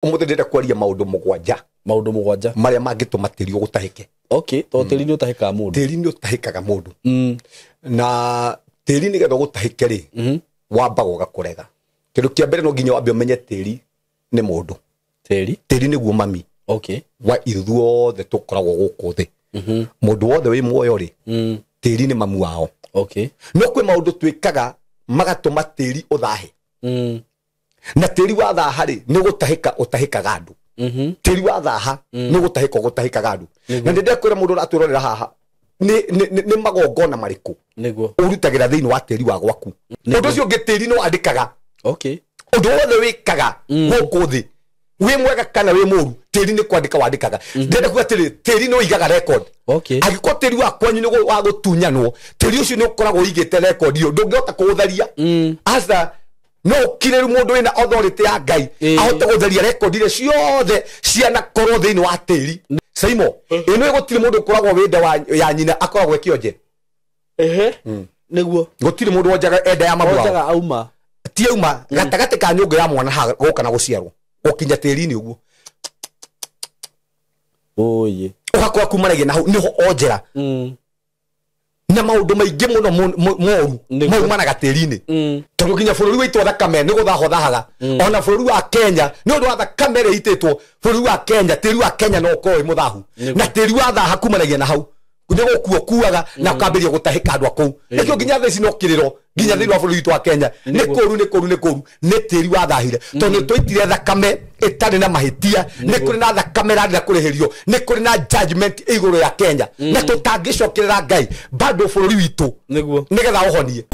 Umuthi ndĩrenda kwaria maũndũ mũgwanja. Maũndũ mũgwanja marĩa mangĩtũma tĩri ũgũtahĩke. Okay, to tĩri nĩ ũtahĩkaga mũndũ. Tĩri nĩ ũtahĩkaga mũndũ. Na tĩri nĩgetha ũgũtahĩke rĩ, wambaga ũgakũrega. Kĩndũ kĩa mbere no nginya wambe ũmenye tĩri nĩ mũndũ. Tĩri? Tĩri nĩguo mami. Okay. Wa ithuothe tũkoragwo gũkũ thĩ. Mũndũ wothe wĩ muoyo rĩ, tĩri nĩ mamu wao. Okay. No kwĩ maũndũ twĩkaga magatũma tĩri ũthahe. Na tĩri wa thaha rĩ, nĩ gũtahĩka ũtahĩkaga andũ. Tĩri wa thaha nĩ gũtahĩka ũgũtahĩkaga andũ. Na nĩ ndekwĩra mũndũ ũratwĩrorera haha, nĩ magongona marĩkũ nĩguo ũrutagĩra thĩinĩ wa tĩri wa gwaku. Ũndũ ũcio ũngĩ tĩri nĩ wandĩkaga. Okay. Ũndũ wothe wĩkaga gũkũ thĩ, wĩ mwega kana wĩ mũru, tĩri nĩ kwandĩka wandĩkaga. Ndĩrenda kuga atĩrĩ, tĩri nĩ ũigaga record. Okay. Angĩkorwo tĩri wa kwanyu nĩ wa gũtunyanwo, tĩri ũcio nĩ ũkoragwo ũigĩte record ĩyo, ndũngĩhota kũũtheria. Aca, no ũkirĩru mũndũ wĩna authority ya Ngai ahote gũtheria record iria ciothe cianakorwo thĩinĩ wa tĩri. Saimo, ĩno gũtirĩ mũndũ ũkoragwo wĩ nda ya nyina akoragwo e kĩonje. Nĩguo. Gũtirĩ mũndũ wonjaga enda ya mamu wao. Wonjaga auma. Ti auma, gatagatĩ ka nyũngũ ya mwana haha gũka na gũciarwo. Gũkinya tĩri-inĩ ũguo. Oye. Ũgakorwo kumanagia na hau nĩho onjera. Na maũndũ maingĩ mũno moru maumanaga tĩri-inĩ. Tondũ nginya bũrũri waitwo thakame nĩ gũthahwo thahaga. Ona bũrũri wa Kenya nĩ ũndũ wa thakame ĩrĩa ĩitĩtwo, bũrũri wa Kenya, tĩri wa Kenya no ũkorwo wĩ mũthahu. Na tĩri wa thaha kumanagia na hau. Nĩ gũkua ũkuaga na ũkambĩrĩria gũtahĩka andũ a kũu. Nĩkĩo nginya thaa ici no kĩrĩro, nginya thĩinĩ wa bũrũri witũ wa Kenya. Nĩ kũru, nĩ kũru, nĩ kũru, nĩ tĩri wathahire. Tondũ nĩ twaitire thakame ĩtarĩ na mahĩtia, nĩ kũrĩ na thakame ĩrarĩra kũrĩhĩrio, nĩ kũrĩ na judgment igũrũ ya Kenya. Na tũtangĩcokerera Ngai bado bũrũri witũ nĩgetha ũhonie.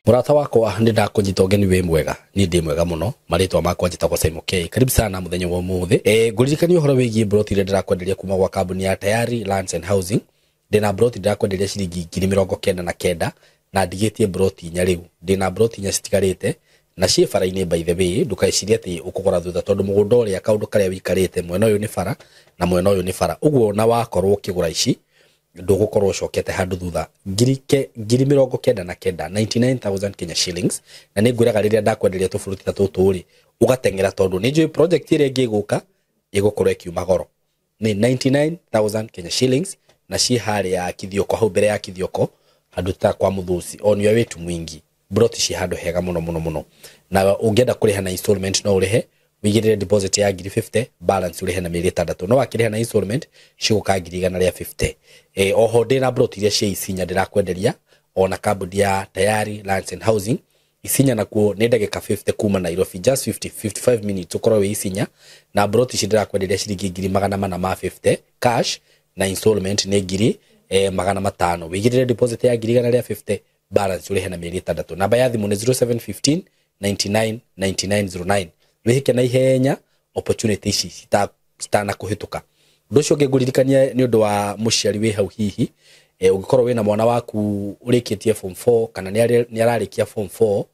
Mũrata wakwa nĩ ndakũnyita ũgeni wĩ mwega, niĩ ndĩ mwega mũno, marĩtwa makwa njĩtagwo Simon K. Karibu sana mũthenya wa ũmũthĩ. Ngũririkania ũhoro wĩgiĩ broti iria ndĩrakwenderia kuma gwa kambuni ya Tayari Lands and Housing. Ndĩna broti ndĩrakwenderia ciringi ngiri mĩrongo kenda na kenda na ndigĩtie broti inya rĩu. Ndĩna broti inya citigarĩte na ciĩ bara-inĩ by the way, ndũkaecirie atĩ ũkũgũra thutha tondũ mũgũnda ũrĩa kaũndũ karĩa wĩikarĩte mwena ũyũ nĩ bara na mwena ũyũ nĩ bara. Ũguo na wakorwo ũkĩgũra ici ndũgũkorwo ũcokete handũ thutha. Ngiri mĩrongo kenda na kenda, 99,000 Kenya shillings. Na nĩ ngwĩraga rĩrĩa ndakwenderia tũburuti ta tũtũ rĩ, ũgateng'era tondũ nĩ njũĩ project ĩrĩa ĩngĩ ĩgũka ĩgũkorwo ĩkiuma goro. Nĩ 99,000 Kenya shillings na ciĩ harĩa Kithioko, hau mbere ya Kithioko, handũ ta kwa Mũthũci, on your way to Mwingi. Broti ciĩ handũ hega mũno mũno mũno. Na ũngĩenda kũrĩha na installment no ũrĩhe, wĩigĩrĩre deposit ya ngiri 50, balance ũrĩhe na mĩeri ĩtandatũ. No wakĩrĩha na installment cigũka ngiri igana rĩa 50. Oho ndĩna broti iria cia Isinya ndĩrakwenderia ona kambuni ya Tayari Lands and Housing. Isinya nakuo nĩ ndagĩka 50 kuma Nairobi, just 55 minutes ũkorwo wĩ Isinya. Na broti ici ndĩrakwenderia ciringi ngiri magana mana ma 50 cash na installment nĩ ngiri magana matano. Wĩigĩrĩre deposit ya ngiri igana rĩa 50, balance ũrĩhe na mĩeri ĩtandatũ. Namba ya thimũ nĩ zero seven fifteen ninety-nine ninety-nine zero nine. Wĩhĩke na ihenya opportunity ici citanakũhĩtũka. Ũndũ ũcio ũngĩ ngũririkania nĩ ũndũ wa mũciari wĩ hau hihi, ũngĩkorwo wĩna mwana waku ũrĩkĩtie form 4 kana nĩ ararĩkia form 4,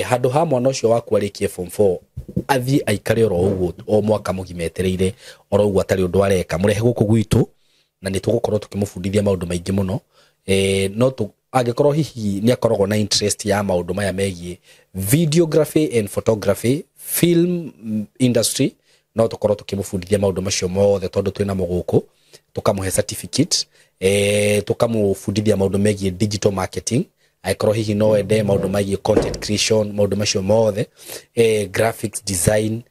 handũ ha mwana ũcio waku arĩkie form 4 athiĩ aikare oro ũguo o mwaka mũgima etereire oro ũguo atarĩ ũndũ areka, mũrehe gũkũ gwitũ na nĩ tũgũkorwo tũkĩmũbundithia maũndũ maingĩ mũno. No angĩkorwo hihi nĩ akoragwo na interest ya maũndũ maya megiĩ videography and photography, film industry, no tũkorwo tũkĩmũbundithia maũndũ macio mothe tondũ twĩna mo gũkũ, tũkamũhe certificate, tũkamũbundithia maũndũ megiĩ digital marketing, angĩkorwo hihi no ende maũndũ megiĩ content creation, maũndũ macio mothe, graphics design,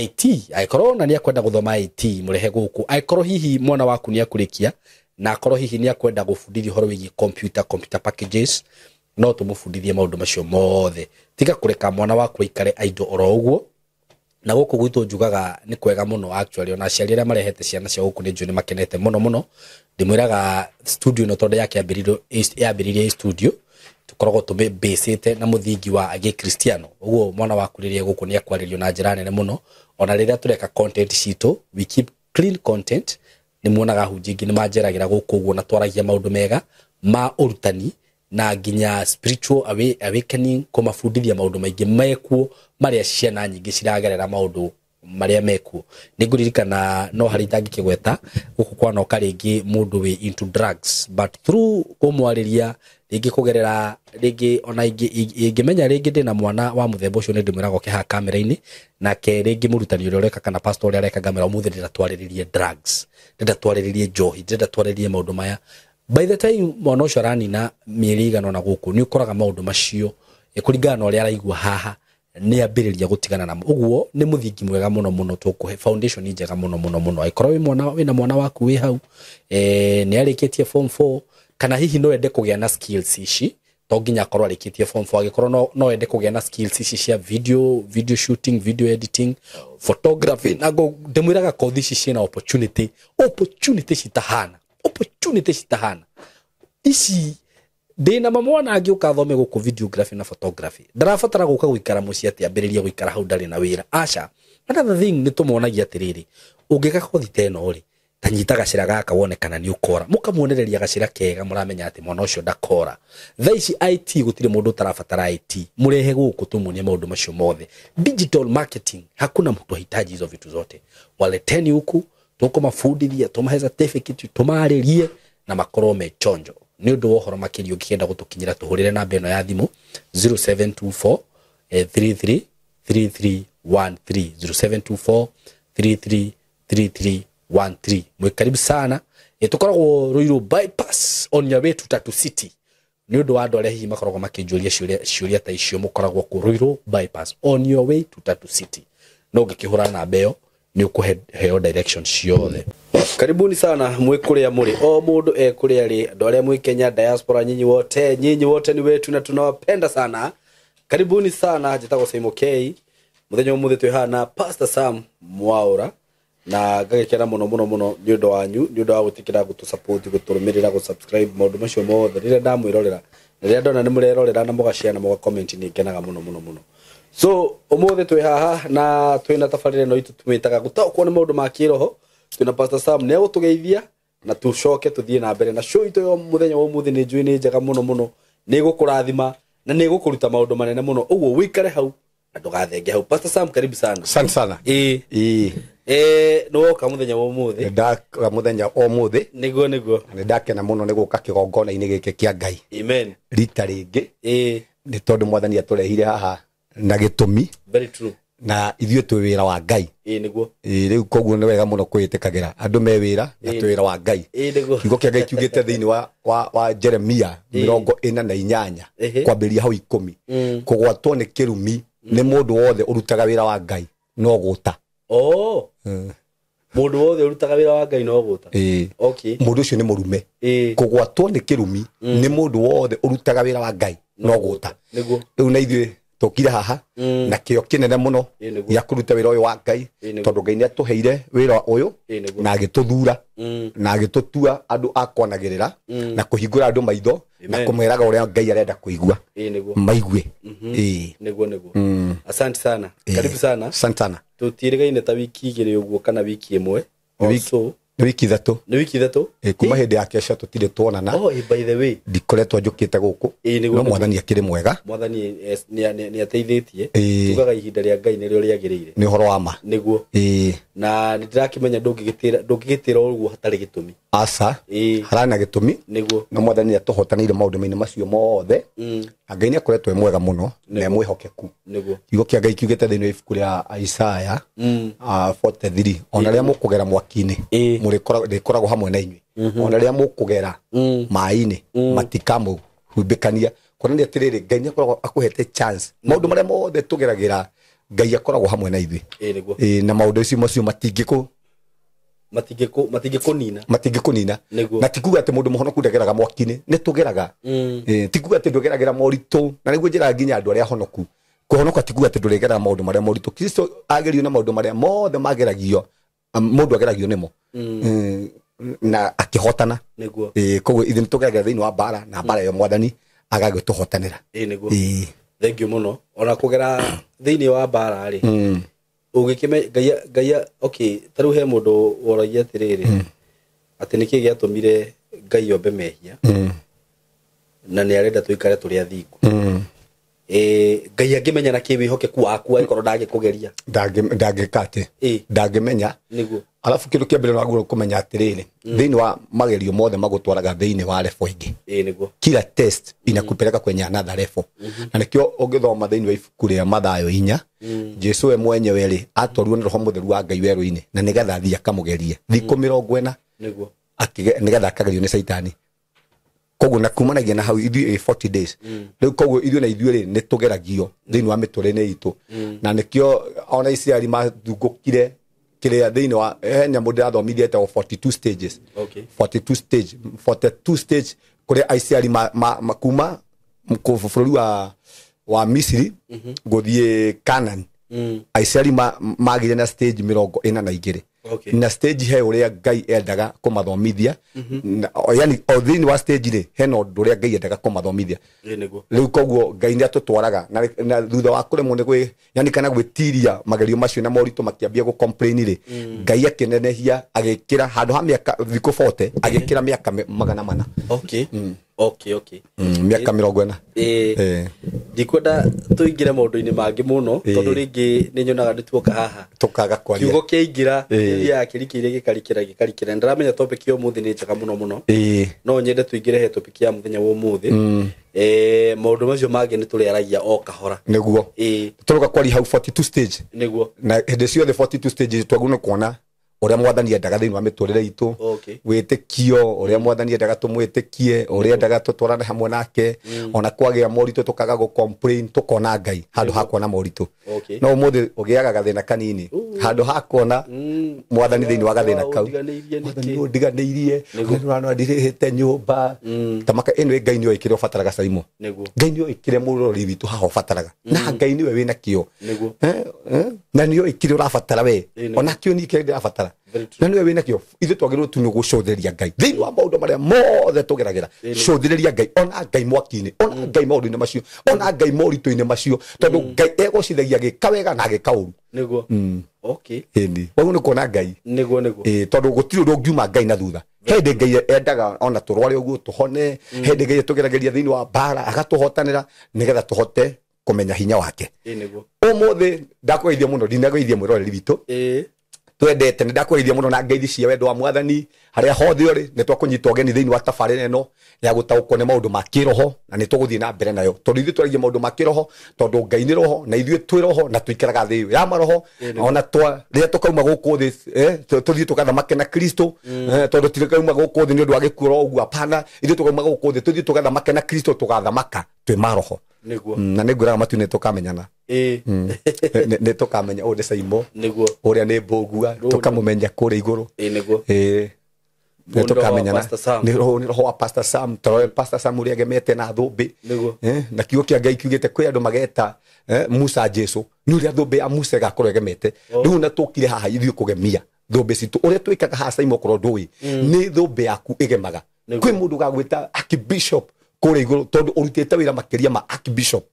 IT, angĩkorwo ona nĩ akwenda gũthoma IT, mũrehe gũkũ. Angĩkorwo hihi mwana waku nĩ akũrĩkia na akorwo hihi nĩ akwenda gũbundithio ũhoro wĩgiĩ computer, computer packages, no tũmũbundithie maũndũ macio mothe. Tiga kũreka mwana waku aikare idle oro ũguo. Na gũkũ gwitũ njugaga nĩ kwega mũno actually, ona aciari arĩa marehete ciana ciao gũkũ nĩ njũĩ nĩ makenete mũno mũno. Ndĩmwĩraga studio ĩno tondũ yambĩrĩirio studio, tũkoragwo tũmĩbĩcĩte na mũthingi wa gĩkristiano. Ũguo mwana waku rĩrĩa gũkũ nĩ akwarĩrio na njĩra nene mũno. Ona rĩrĩa tũreka content citũ, we keep clean content. Nĩ muonaga hunji ingĩ nĩ manjeragĩra gũkũ ũguo na twaragia maũndũ mega ma ũrutani na nginya spiritual awakening, kũmabundithia maũndũ maingĩ mekuo marĩa ciana nyingĩ ciragerera maũndũ Marĩa mekuo nĩ ngũririkana no harĩ itangĩkĩgweta gũkũ kwanoka rĩngĩ mũndũ wĩ into drugs, but through kũmwarĩria rĩngĩ kũgerera rĩngĩ ona ingĩmenya rĩngĩ ndĩna mwana wa mũthemba ũcio, nĩ ndĩmwĩraga oke haha kamera-inĩ nake rĩngĩ mũrutani ũrĩa ũreka kana pastor ũrĩa areka, ngamera ũmũthĩ ndĩrenda twarĩrĩrie drugs, ndĩrenda twarĩrĩrie njohi, ndĩrenda twarĩrĩrie maũndũ maya. By the time mwana ũcio aranina mĩeri igana ũna gũkũ, nĩ ũkoraga maũndũ macio kũringana na ũrĩa araigua haha nĩ ambĩrĩria gũtigana namo. Ũguo nĩ mũthingi mwega mũno mũno, tũkũhe foundation njega mũno mũno mũno. Angĩkorwo wĩ mwana, wĩna mwana waku wĩ hau, nĩ arĩkĩtie form 4, kana hihi no ende kũgĩa na skills ici, to nginya akorwo arĩkĩtie form 4, angĩkorwo no ende kũgĩa na skills ici cia video shooting, video editing, photography, na ndĩmwĩraga kothi ici ciĩna opportunity citahana, opportunity citahana ici. Ndĩna mamwana angĩũka athome gũkũ videography na photography, ndarabatara gũka gũikara mũciĩ atĩ ambĩrĩrie gũikara hau ndarĩ na wĩra, aca. Another thing, nĩ tũmonagia atĩrĩrĩ, ũngĩka kothi ta ĩno rĩ, ta nyita gacĩra gaka wone kana nĩ ũkora. Mũkamuonereria gacĩra kega, mũramenya atĩ mwana ũcio ndakora. Thaa ici IT, gũtirĩ mũndũ ũtarabatara IT, mũrehe gũkũ tũmuonie maũndũ macio mothe. Digital marketing, hakuna mtu hahitaji hizo vitu zote. Waleteni huku, tũkũmabundithia, tũmahe certificate, tũmarĩrie na makorwo me chonjo. Nĩ ũndũ wa ũhoro makĩria, ũngĩkenda gũtũkinyĩra, tũhũrĩre namba ĩno ya thimũ 0724 33 3313, 0724 33 3313. Mwĩ karibu sana. Tũkoragwo Ruiru bypass on your way to Tatu City. Nĩ ũndũ wa andũ arĩa hihi makoragwo makĩnjũria ciũria ta icio, mũkoragwo kũ Ruiru bypass on your way to Tatu City. No ũngĩkĩhũra namba ĩyo nĩ ũkũheo direction ciothe. Karibuni sana mwĩ kũrĩa mũrĩ, o mũndũ e kũrĩa arĩ, andũ arĩa mwĩ Kenya, diaspora, nyinyi wote ni wetu na tunawapenda sana. Karibuni sana. Njĩtagwo Simon K. Mũthenya ũmũthĩ twĩ haha na Pastor Sam Mwaura na ngagĩkena mũno mũno mũno nĩ ũndũ wanyu, nĩ ũndũ wa gwĩtĩkĩra gũtũ support, gũtũrũmĩrĩra, gũ subscribe, maũndũ macio mothe. Rĩrĩa ndamwĩrorera na rĩrĩa ndona nĩ mũrerorera na mũgashare na mũga comment, nĩ ngenaga mũno mũno mũno. So ũmũthĩ twĩ haha na twĩna tabarĩra ĩno itũ tũmĩtaga gũtaũkwo nĩ maũndũ ma kĩroho. Twĩna Pastor Sam, nĩ egũtũgeithia na tũcoke tũthiĩ na mbere na show itũ ya mũthenya wa ũmũthĩ. Nĩ njũĩ nĩ njega mũno mũno, nĩ ĩgũkũrathima na nĩ ĩgũkũruta maũndũ manene mũno. Ũguo wĩikare hau na ndũgathenge hau. Pastor Sam, karibu sana. Asante sana. Ĩĩ. Ĩĩ. Nĩ woka mũthenya wa ũmũthĩ. Nĩndaka mũthenya o mũthĩ. Nĩguo. Na nĩndakena mũno nĩ gũka kĩgongona-inĩ gĩkĩ kĩa Ngai Amen. rita rĩngĩ, nĩ tondũ mwathani atũrehire haha na gĩtũmi. Very true. Na ithuĩ twĩ wĩra wa Ngai. Ĩĩ nĩguo. Ĩĩ, rĩu koguo nĩ wega mũno kwĩĩtĩkagĩra andũ me wĩra na twĩ wĩra wa Ngai. Ĩĩ nĩguo. Kiugo kĩa Ngai kiugĩte thĩinĩ wa Jeremia 48 kwambĩrĩria hau 10, kũgwatwo nĩ kĩrumi nĩ mũndũ wothe ũrutaga wĩra wa Ngai no gũta. Oh, mũndũ wothe ũrutaga wĩra wa Ngai no gũta. Ĩĩ. Mũndũ ũcio nĩ mũrume. Kũgwatwo nĩ kĩrumi nĩ mũndũ wothe ũrutaga wĩra wa Ngai no gũta. Rĩu na ithuĩ tũkire haha na kĩo kĩnene mũno Ĩĩ nĩguo. gĩa kũruta wĩra ũyũ wa Ngai, Ĩĩ nĩguo. tondũ Ngai nĩ atũheire wĩra ũyũ Ĩĩ nĩguo. na agĩtũthura na agĩtũtua andũ a kwanagĩrĩra na kũhingũra andũ maitho na Amen. kũmeraga ũrĩa Ngai arenda kũigua Ĩĩ nĩguo. maigue. Ĩĩ. Nĩguo. Asante sana. Karibu sana. Asante sana. Tũtiĩrĩgaine ta wiki 2 ũguo kana wiki 1 Nĩ or so. Nĩ wiki 3. Nĩ wiki 3. Ĩĩ, kuma hĩndĩ ya kesha tũtirĩ tuonana. Oh, by the way. Ndikoretwo njũkĩte gũkũ. Ĩĩ nĩguo. No mwathani akĩrĩ mwega. Mwathani nĩ ateithĩtie. Ĩĩ. Tugaga ihinda rĩa Ngai nĩrĩo rĩagĩrĩire. Nĩ ũhoro wa ma. Nĩguo. Ĩĩ. Na nĩ ndĩrakĩmenya ndũngĩgĩtĩra ũguo hatarĩ gĩtũmi. Aca. Hararĩ na gĩtũmi. No mwathani nĩ atũhotanĩire maũndũ-inĩ macio mothe, na Ngai nĩ akoretwo e mwega mũno na e mwĩhokeku. Kiugo kĩa Ngai kiugĩte thĩinĩ wa ibuku rĩa Isaya 43, ona rĩrĩa mũkũgera mwaki-inĩ, rĩkoragwo hamwe na inyuĩ, ona rĩrĩa mũkũgera maĩ-inĩ, matikamũhumbĩkania. Kuonania atĩrĩrĩ, Ngai nĩ akoragwo akũhete chance. Maũndũ marĩa mothe tũgeragĩra, Ngai akoragwo hamwe na ithuĩ. Ĩĩ nĩguo. Ĩĩ, na maũndũ macio matingĩkũ Matingĩkũnina. Matingĩkũnina. Na ti kuga atĩ mũndũ mũhonoku ndageraga mwaki-inĩ, nĩ tũgeraga. Ĩĩ, ti kuga atĩ ndũgeragĩra moritũ, na nĩguo njĩraga nginya andũ arĩa ahonoku, kũhonoka ti kuga atĩ ndũrĩgeraga maũndũ marĩa moritũ. Kristo agerio na maũndũ marĩa mothe mageragio, mũndũ ageragio nĩmo, na akĩhotana. Ĩĩ, koguo ithuĩ nĩ tũgeragĩra thĩinĩ wa mbara, na mbara ĩyo mwathani agagĩtũhotanĩra. Ĩĩ nĩguo. Ĩĩ. Thank you mũno. Ona kũgera thĩinĩ wa mbara rĩ, ũngĩkĩme Ngai, okay, ta rĩu he mũndũ woragia atĩrĩrĩ, atĩ nĩkĩ gĩatũmire Ngai ombe mehia na nĩ arenda tũikare tũrĩ athingu? Ngai angĩmenya na kĩ wĩhokeku waku angĩkorwo ndangĩkũgeria? Ndangĩka atĩ ndangĩmenya. Nĩguo. Alafu kĩndũ kĩa mbere wagĩrĩirwo kũmenya atĩrĩrĩ, thĩinĩ wa magerio mothe magũtwaraga thĩinĩ wa level ĩngĩ. Nĩguo. Kila test inakupeleka kwenye another level. Na nĩkĩo ũngĩthoma thĩinĩ wa ibuku rĩa Mathayo 4, Jesu we mwenyewe rĩ atwarirwo nĩ Roho Mũtheru wa Ngai werũ-inĩ na nĩgetha athiĩ akamũgerie thikũ 40. Nĩguo. Nĩgetha akagerio nĩ Caitani. Koguo na kumanagia na hau ithuĩ 40 days. Rĩu koguo ithuĩ na ithuĩ rĩ nĩ tũgeragio thĩinĩ wa mĩtũrĩre itũ. Na nĩkĩo ona Isiraeli mathungũkire kĩrĩa thĩinĩ wa nyamũ ndĩrathomithia ĩtagwo 42 stages. Okay. 42 stage, 42 stage kũrĩa Aisiraeli kuma bũrũri wa Misiri gũthiĩ Canaan. Aisiraeli magire na stage 42. Okay. Na stage he ũrĩa Ngai endaga kũmathomithia. Yani o thĩinĩ wa stage rĩ hena ũndũ ũrĩa Ngai endaga kũmathomithia. Nĩguo. Rĩu koguo Ngai nĩ atũtwaraga na thutha wa kũremwo nĩ gwĩ yani kana gwĩtiria magerio macio na moritũ makĩambia gũ complain rĩ, Ngai akĩnenehia agĩkĩra handũ ha mĩaka thikũ 40 agĩkĩra mĩaka 400. Okay. Okay, okay. Mĩaka 40. Ndikwenda tũingĩre maũndũ-inĩ mangĩ mũno tondũ rĩngĩ nĩ nyonaga nĩ tuoka haha tũkaga kwaria. Kiugo kĩaingĩra gĩthiaga kĩrikĩire gĩkarikĩra. Ndĩramenya topic ya ũmũthĩ nĩ njega mũno mũno. No nyende tũingĩre he topic ya mũthenya wa ũmũthĩ. Maũndũ macio mangĩ nĩ tũrĩaragia o kahora. Nĩguo. Tũroka kwaria hau 42 stage. Nĩguo. Na hĩndĩ ciothe 42 stages twagĩrĩirwo nĩ kuona ũrĩa mwathani endaga thĩinĩ wa mĩtũrĩre itũ. Okay. Wĩtĩkio ũrĩa mwathani endaga tũmwĩtĩkie, ũrĩa endaga tũtwarane hamwe nake. Ona kwagĩa moritũ tũkaga gũ complain, tũkona Ngai handũ ha kuona moritũ. Okay. No ũmũthĩ ũgĩaga gathĩna kanini handũ ha kuona mwathani thĩinĩ wa gathĩna kau. Mwathani ũndiganĩirie, nĩ ndirĩhĩte nyũmba. Tamaka ĩno Ngai nĩoĩ kĩrĩa ũbataraga Saimo. Nĩguo. Ngai nĩoĩ kĩrĩa mũrori witũ haha ũbataraga. Na Ngai nĩwe wĩna kĩo. Nĩguo. Na nĩoĩ kĩrĩa ũrabatara we. Ona kĩo nĩ kĩrĩa ndĩrabatara. Na nĩwe wĩna kĩo. Ithuĩ twagĩrĩirwo tu nĩ gũcũthĩrĩria Ngai thĩinĩ wa maũndũ marĩa mothe tũgeragĩra. Cũthĩrĩria Ngai, ona Ngai mwaki-inĩ, ona Ngai maũndũ-inĩ macio, ona Ngai moritũ-inĩ macio, tondũ Ngai egũcithagia agĩka wega na agĩka ũru. Nĩguo. Okay. Ĩni. Wagĩrĩirwo nĩ kuona Ngai. Nĩguo, nĩguo. Tondũ gũtirĩ ũndũ ũngiuma Ngai na thutha. Hĩndĩ Ngai endaga ona tũrware ũguo tũhone, hĩndĩ Ngai tũgeragĩria thĩinĩ wa mbara agatũhotanĩra nĩgetha tũhote kũmenya hinya wake. Nĩguo. Ũmũthĩ ndakũgeithia mũno, ndinakũgeithia mwĩroreri witũ. Twendete nĩ ndakũgeithia mũno na ngeithi cia wendo wa mwathani harĩa hothe ũrĩ. Nĩ twakũnyita ũgeni thĩinĩ wa tabarĩra ĩno ya gũtaũkwo nĩ maũndũ ma kĩroho, na nĩ tũgũthiĩ na mbere nayo tondũ ithuĩ twaragia maũndũ ma kĩroho tondũ Ngai nĩ roho na ithuĩ twĩ roho na tũikaraga thĩ ya maroho. Ona rĩrĩa tũkauma gũkũ thĩ, tũthiĩ tũgathamake na Kristo, tondũ tũkauma gũkũ thĩ nĩ ũndũ wa gĩkuũ ro ũguo, hapana. Ithuĩ tũkauma gũkũ thĩ tũthiĩ tũgathamake na Kristo, tũgathamaka twĩ maroho. Nĩguo. Na nĩ ngwĩraga matu-inĩ tũkamenyana. Nĩ tũkamenya ũyũ nĩ Saimo. Nĩguo. Ũrĩa nĩ Mbũgua, tũkamũmenya kũrĩa igũrũ. Nĩguo. Nĩ tũkamenyana. Nĩ roho wa Pastor Sam, tondũ Pastor Sam ũrĩa agemete na thũmbĩ. Nĩguo. Na kiugo kĩa Ngai kiugĩte kwĩ andũ mageta Musa Jesu, nĩ ũrĩa thũmbĩ ya Musa ĩgakorwo ĩgemete. Rĩu na tũkire haha ithuĩ kũgemia thũmbĩ citũ. Ũrĩa twĩkaga haha Saimo okorwo ndũĩ, nĩ thũmbĩ yaku ĩgemaga. Kwĩ mũndũ ũgagwĩta Archbishop kũrĩa igũrũ tondũ ũrutĩte wĩra makĩria ma Archbishop.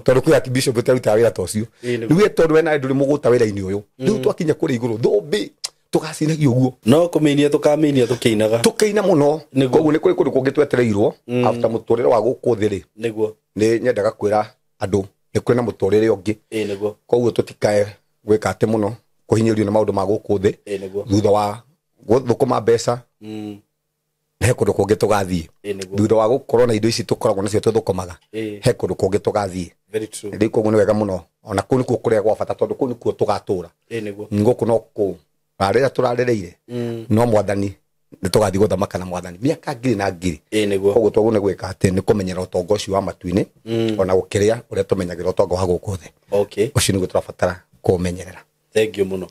Tondũ kwĩ Archbishop ũtarutaga wĩra ta ũcio. Rĩu tondũ we nawe ndũrĩ mũgũta wĩra-inĩ ũyũ. Rĩu twakinya kũrĩa igũrũ thũmbĩ tũgacinagia ũguo. No kũmĩinia tũkamĩinia tũkĩinaga. Tũkĩina mũno. Koguo nĩ kũrĩ kũndũ kũngĩ twetereirwo after mũtũrĩre wa gũkũ thĩ rĩ. Nĩguo. Nĩ nyendaga kwĩra andũ nĩ kwĩna mũtũrĩre ũngĩ. Nĩguo. Koguo tũtikae gwĩka atĩ mũno kũhinyĩrĩrio nĩ maũndũ ma gũkũ thĩ. Nĩguo. Thutha wa gũthũkũma mbeca, he kũndũ kũngĩ tũgathiĩ. Thutha wa gũkorwo na indo ici tũkoragwo nacio tũthũkũmaga, he kũndũ kũngĩ tũgathiĩ. Very true. Rĩu koguo nĩ wega mũno ona kũu nĩkuo kũrĩa gwa bata tondũ kũu nĩkuo tũgatũra. Nĩguo. Gũkũ no kũu rĩrĩa tũrarereire, no mwathani nĩ tũgathiĩ gũthamaka na mwathani mĩaka ngiri na ngiri. Nĩguo. Koguo twagĩrĩirwo nĩ gwĩka atĩ nĩ kũmenyera ũtonga ũcio wa matu-inĩ, ona gũkĩrĩa ũrĩa tũmenyagĩra ũtonga wa gũkũ thĩ. Okay. Ũcio nĩguo tũrabatara kũũmenyerera. Thank you mũno.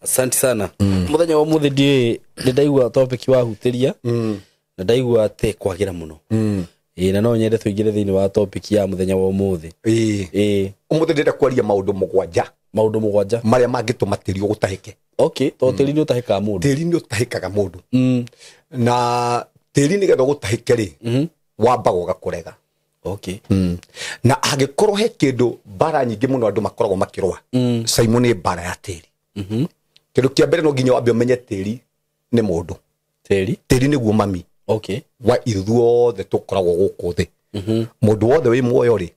Asante sana. Mũthenya wa ũmũthĩ ndiũĩ nĩ ndaigua topic wahutĩria, na ndaigua atĩ kwagĩra mũno. Na no nyende tũingĩre thĩinĩ wa topic ya mũthenya wa ũmũthĩ. Ũmũthĩ ndĩrenda kwaria maũndũ 7. Maũndũ 7. Marĩa mangĩtũma tĩri ũgũtahĩke. Okay, to tĩri nĩ ũtahĩkaga mũndũ. Tĩri nĩ ũtahĩkaga mũndũ. Na tĩri nĩgetha ũgũtahĩke rĩ, wambaga ũgakũrega. Okay. Na angĩkorwo he kĩndũ mbara nyingĩ mũno andũ makoragwo makĩrũa, Saimo nĩ mbara ya tĩri. Kĩndũ kĩa mbere no nginya wambe ũmenye tĩri nĩ mũndũ. Tĩri? Tĩri nĩguo mami. Okay. Wa ithuothe tũkoragwo gũkũ thĩ. Mũndũ wothe wĩ muoyo rĩ,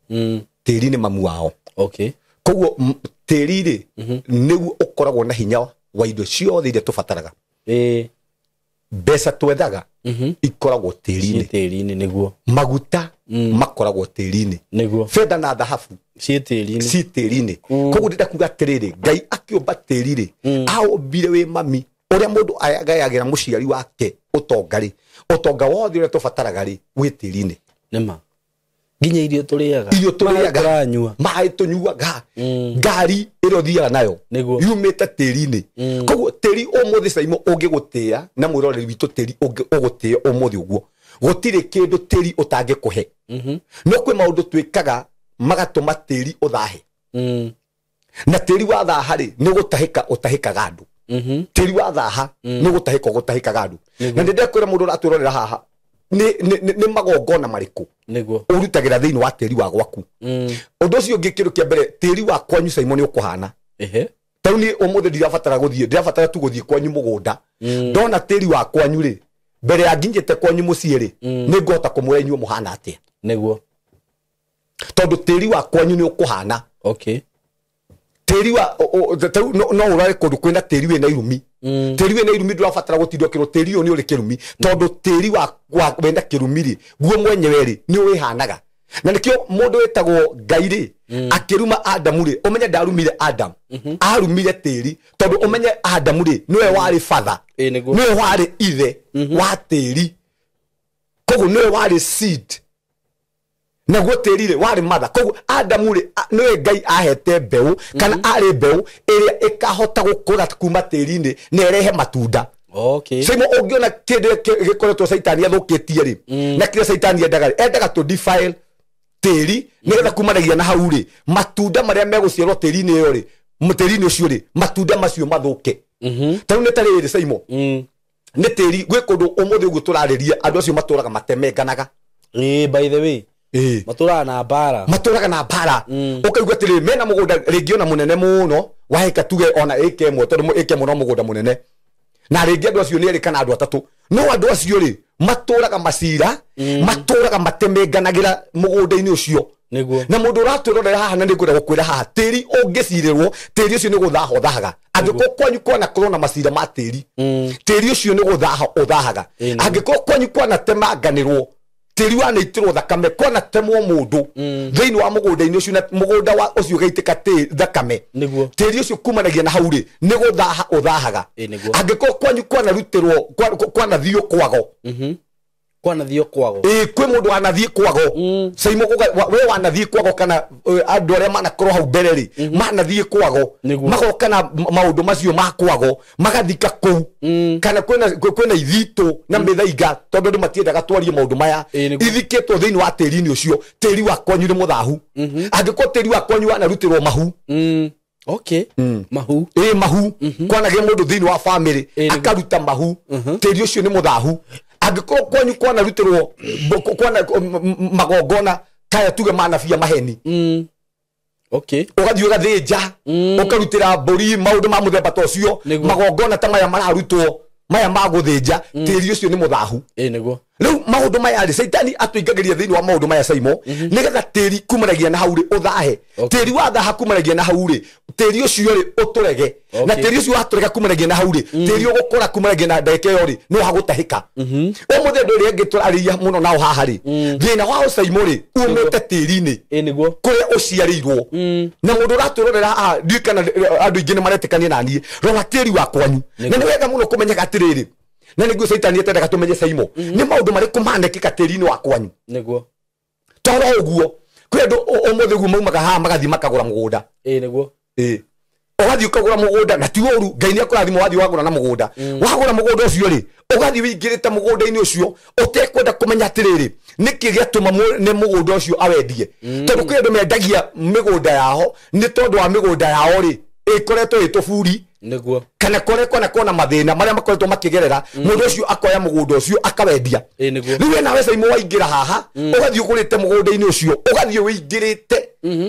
Tĩri nĩ mamu wao. Okay. Koguo tĩri rĩ nĩguo ũkoragwo na hinya wa indo ciothe iria tũbataraga. Mbeca twethaga ikoragwo tĩri-inĩ. Tĩri-inĩ nĩguo. Maguta makoragwo tĩri-inĩ. Nĩguo. Betha na thahabu ciĩ tĩri-inĩ. Ciĩ tĩri-inĩ. Koguo ndĩrenda kuga atĩrĩrĩ, Ngai akĩũmba tĩri rĩ, aũmbire wĩ mami. Ũrĩa mũndũ agayagĩra mũciari wake ũtonga rĩ, ũtonga wothe ũrĩa tũbataraga rĩ, wĩ tĩri-inĩ. Nĩma. Nginya irio tũrĩaga. Irio tũrĩaga. Maĩ Maĩ tũnyuaga. Ngari ĩrĩa ũthiaga nayo Nĩguo. yumĩte tĩri-inĩ. Koguo tĩri ũmũthĩ Saimo ũngĩgũtĩĩa na mwĩroreri witũ tĩri ũgũtĩĩa ũmũthĩ ũguo, gũtirĩ kĩndũ tĩri ũtangĩkũhe. No kwĩ maũndũ twĩkaga magatũma tĩri ũthahe. Na tĩri wathaha rĩ, nĩ gũtahĩka ũtahĩkaga andũ. Tĩri wathaha nĩ gũtahĩka ũgũtahĩkaga andũ. Na nĩ ndekwĩra mũndũ ũratwĩrorera haha, nĩ magongona marĩkũ Nĩguo. ũrutagĩra thĩinĩ wa tĩri wa gwaku. Ũndũ ũcio ũngĩ, kĩndũ kĩa mbere, tĩri wa kwanyu Saimo nĩ ũkũhana. Tarĩu niĩ ũmũthĩ ndirabatara gũthiĩ, ndirabatara tu gũthiĩ kwanyu mũgũnda. Ndona tĩri wa kwanyu rĩ, mbere ya nginyĩte kwanyu mũciĩ rĩ, nĩ ngũhota kũmwĩra inyuĩ mũhana atĩa. Nĩguo. Tondũ tĩri wa kwanyu nĩ ũkũhana. Okay. Tĩri wa tarĩu no ũrore kũndũ kwĩna tĩri wĩna irumi. Tĩri wĩna irumi ndũrabatara gũtinda ũkĩrwo tĩri ũyũ nĩ ũrĩ kĩrumi, tondũ tĩri wa wĩna kĩrumi rĩ, guo mwenyewe rĩ, nĩ ũwĩhanaga. Na nĩkĩo mũndũ wĩtagwo Ngai rĩ, akĩruma Adamu rĩ, ũmenye ndarumire Adamu, arumire tĩri, tondũ ũmenye Adamu rĩ, nĩwe warĩ father, nĩwe warĩ ithe wa tĩri, koguo nĩwe warĩ seed, naguo tĩri rĩ warĩ mother. Koguo Adamu rĩ, nĩwe Ngai ahete mbeũ, kana arĩ mbeũ ĩrĩa ĩkahota gũkũra kuma tĩri-inĩ na ĩrehe matunda. Okay. Saimo ũngĩona kĩndũ gĩkoretwo Caitani athũkĩtie rĩ, na kĩrĩa Caitani endaga rĩ, endaga tũ defile tĩri nĩgetha kumanagia na hau rĩ, matunda marĩa megũciarwo tĩri-inĩ ĩyo rĩ, tĩri-inĩ ũcio rĩ, matunda macio mathũke. Tarĩu nĩ ta rĩrĩ Saimo, nĩ tĩri gwĩ kũndũ ũmũthĩ ũguo tũrarĩria andũ acio matũraga matemenganaga. By the way, matũraga na mbara. Matũraga na mbara. Ũkaigua atĩrĩrĩ, mena mũgũnda rĩngĩ ona mũnene mũno wa ĩka tuge ona ĩka ĩmwe, tondũ ĩka ĩmwe no mũgũnda mũnene, na rĩngĩ andũ acio nĩ erĩ kana andũ atatũ, no andũ acio rĩ matũraga macira, matũraga matemenganagĩra mũgũnda-inĩ ũcio. Nĩguo. Na mũndũ ũratwĩrorera haha, na nĩngwenda gũkwĩra haha, tĩri ũngĩcirĩrwo, tĩri ũcio nĩ gũthaha ũthahaga. Angĩkorwo kwanyu kwanakorwo na macira ma tĩri, tĩri ũcio nĩ gũthaha ũthahaga. Angĩkorwo kwanyu kwanatemanganĩrwo, tĩri wanaitĩrwo thakame, kwanatemwo mũndũ thĩinĩ wa mũgũnda-inĩ ũcio, na mũgũnda wa ũcio ũgaitĩka thakame, Nĩguo. tĩri ũcio kumanagia na hau rĩ, nĩ gũthaha ũthahaga. Nĩguo. Angĩkorwo kwanyu kwanarutĩrwo, kwanathiĩ kwago. Kwanathiĩ kwago. Kwĩ mũndũ wanathiĩ kwago. Saimo we wanathiĩ kwago, kana andũ arĩa manakorwo hau mbere rĩ, manathiĩ kwago. Nĩguo. Magoka na maũndũ macio ma kwago, magathika kũu. Kana kwĩna ithitũ na mĩthaiga, tondũ andũ matiendaga twarie maũndũ maya. Nĩguo. Ithikĩtwo thĩinĩ wa tĩri-inĩ ũcio, tĩri wa kwanyu nĩ mũthahu. Angĩkorwo tĩri wa kwanyu wanarutĩrwo mahu. Okay. Mahu. Mahu. Kwanagĩa mũndũ thĩinĩ wa family, Nĩguo. akaruta mahu. Tĩri ũcio nĩ mũthahu. Angĩkorwo kwanyu kwanarutĩrwo kwana magongona kaya tuge manabia maheni. Okay. Ũgathiĩ ũgathĩnja, ũkarutĩra mbũri maũndũ ma mũthemba ta ũcio, Nĩguo. magongona ta maya mararutwo, maya ma gũthĩnja, tĩri ũcio nĩ mũthahu. Nĩguo. Rĩu maũndũ maya rĩ, Caitani atũingagĩria thĩinĩ wa maũndũ maya Saimo, nĩgetha tĩri kumanagia na hau rĩ ũthahe. Okay. Tĩri wathaha kumanagia na hau rĩ, tĩri ũcio rĩ ũtũrege. Na Okay. tĩri ũcio watũrega kumanagia na hau rĩ, tĩri ũgũkũra kumanagia na ndagĩka ĩyo rĩ, nĩ wagũtahĩka. Ũmũthĩ andũ arĩa angĩ tũrarĩria mũno nao haha rĩ, thĩna wa Saimo rĩ, umĩte tĩri-inĩ. Nĩguo. Kũrĩa ũciarĩirwo. Na mũndũ ũratwĩrorera haha, ndiũĩ kana andũ aingĩ nĩ maretĩkania na niĩ, rora tĩri wa kwanyu. Na nĩ wega mũno kũmenyaga atĩrĩrĩ, na nĩguo Caitani etendaga tũmenye Saimo, nĩ maũndũ marĩkũ manekĩka tĩri-inĩ wa kwanyu. Nĩguo. Toro ũguo, kwĩ andũ ũmũthĩ ũguo maumaga haha magathiĩ makagũra mũgũnda. Nĩguo. Ũgathiĩ ũkagũra mũgũnda, na ti ũru, Ngai nĩ akũrathima wathiĩ wagũra na mũgũnda. Wagũra mũgũnda ũcio rĩ, ũgathiĩ wĩingĩrĩte mũgũnda-inĩ ũcio, ũtekwenda kũmenya atĩrĩrĩ, nĩkĩ gĩatũma nĩ mũgũnda ũcio awendie. Tondũ kwĩ andũ mendagia mĩgũnda yao, nĩ tondũ wa mĩgũnda yao rĩ, ĩkoretwo ĩ tũburi. Nĩguo. Kana kũrĩa kwanakorwo na mathĩna marĩa makoretwo makĩgerera, mũndũ ũcio akoya mũgũnda ũcio akawendia. Nĩguo. Rĩu we nawe Saimo waingĩra haha, ũgathiĩ ũgũrĩte mũgũnda-inĩ ũcio, ũgathiĩ wĩingĩrĩte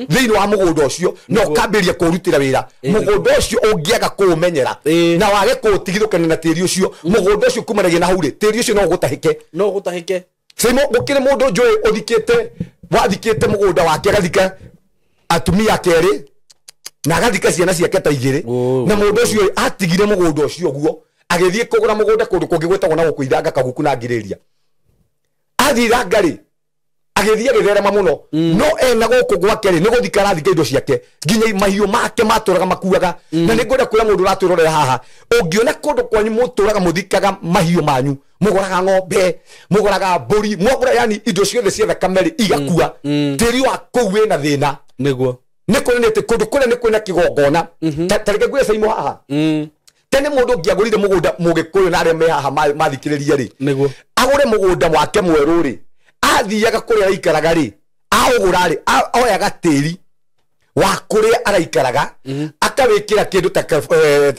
thĩinĩ wa mũgũnda ũcio, na ũkambĩrĩria kũũrutĩra wĩra. Mũgũnda ũcio ũngĩaga kũũmenyera, na wage kũũtigithũkania na tĩri ũcio, mũgũnda ũcio kumanagia na hau rĩ, tĩri ũcio no ũgũtahĩke. No ũgũtahĩke. Saimo, gũkĩrĩ mũndũ njũĩ ũthikĩte, wathikĩte mũgũnda wake agathika Atumia kerĩ na agathika ciana ciake ta igĩrĩ. Na mũndũ ũcio atigire mũgũnda ũcio ũguo agĩthiĩ kũgũra mũgũnda kũndũ kũngĩ gwĩtagwo na gũkũ Ithanga Kaguku na Ngirĩria. Athiĩ Ithanga rĩ agĩthiĩ agĩtherema mũno no ena gũkũ gwake rĩ nĩ gũthika arathika indo ciake nginya mahiũ make matũraga makuaga. Na nĩ ngwenda kwĩra mũndũ ũratwĩrorera haha, ũngĩona kũndũ kwanyu mũtũraga mũthikaga mahiũ manyu, mũgũraga ng'ombe, mũgũraga mbũri, mwagũra yani indo ciothe cia thakame rĩ igakua, tĩri wa kũu wĩna thĩna. Nĩguo. Nĩ kuonania atĩ kũndũ kũrĩa nĩ kwĩna kĩgongona. Ta reke ngwĩre Saimo haha, tene mũndũ ũngĩagũrire mũgũnda mũgĩkũyũ na arĩa me haha mathikĩrĩria rĩ, nĩguo agũre mũgũnda wake mwerũ rĩ, athiaga kũrĩa araikaraga rĩ, aũgũra rĩ, oyaga tĩri wa kũrĩa araikaraga akawĩkĩra kĩndũ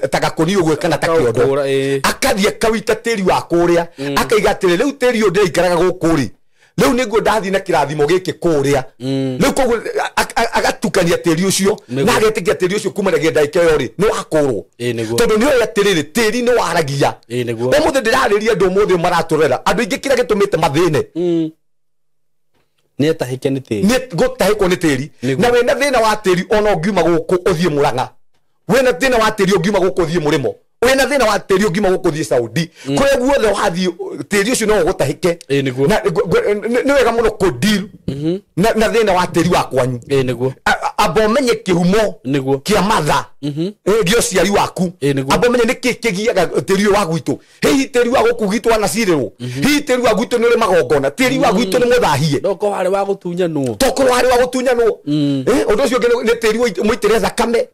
ta gakũni ũguo kana ta kĩondo, akathiĩ akawĩita tĩri wa kũrĩa, akaiga atĩrĩ rĩu tĩri ũyũ ndĩraikaraga gũkũ rĩ, rĩu nĩguo ndathiĩ na kĩrathimo gĩkĩ kũrĩa. Rĩu koguo agatukania tĩri ũcio na agetĩkia tĩri ũcio kumanagia ndagĩka ĩyo rĩ nĩ wakũrwo, tondũ nĩ oĩ atĩrĩrĩ tĩri nĩ waragia. Ũmũthĩ ndĩrarĩria andũ ũmũthĩ maratũrera andũ aingĩ kĩrĩa gĩtũmĩte mathĩne nĩ atahĩke nĩ tĩri, nĩ gũtahĩkwo nĩ tĩri. Na wĩna thĩna wa tĩri ona ũngiuma gũkũ ũthiĩ Mũrang'a, wĩna thĩna wa tĩri ũngiuma gũkũ ũthiĩ Mũrĩmo, wĩna thĩna wa tĩri ũngiuma gũkũ ũthiĩ Saudi, kũrĩa guothe wathiĩ tĩri ũcio no ũgũtahĩke. Na nĩ wega mũno kũ deal na thĩna wa tĩri wa kwanyu. Amba ũmenye kĩhumo kĩa matha gĩa ũciari waku, amba ũmenye nĩkĩ kĩgiaga tĩri ũyũ wa gwitũ. Hihi tĩri wa gũkũ gwitũ wanacirĩrwo, hihi tĩri wa gwitũ nĩ ũrĩ magongona, tĩri wa gwitũ nĩ mũthahie, tokorwo warĩ wa gũtunyanwo, tokorwo warĩ wa gũtunyanwo. Ũndũ ũcio ũngĩ nĩ tĩri mũitĩre thakame.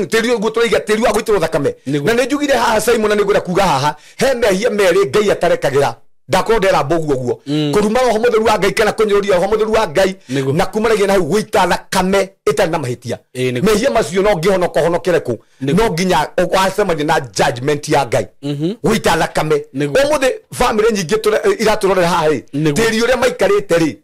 Tĩri ũguo tũraiga tĩri wa gũitĩrwo thakame. Na nĩ njugire haha Simon, na nĩ ngwenda kuga haha he mehia merĩ Ngai atarekagĩra. Ndakorwo ndera mboguo guo kũruma roho mũtheru wa Ngai kana kũnyũrũria roho mũtheru wa Ngai na kumanagia na hau gũita thakame ĩtarĩ na mahĩtia. Mehia macio no ngĩhonoka honokere kũ, no nginya wacemania na judgment ya Ngai gũita thakame. Ũmũthĩ bamĩrĩ nyingĩ iratũrorera haha rĩ, tĩri ũrĩa maikarĩte rĩ,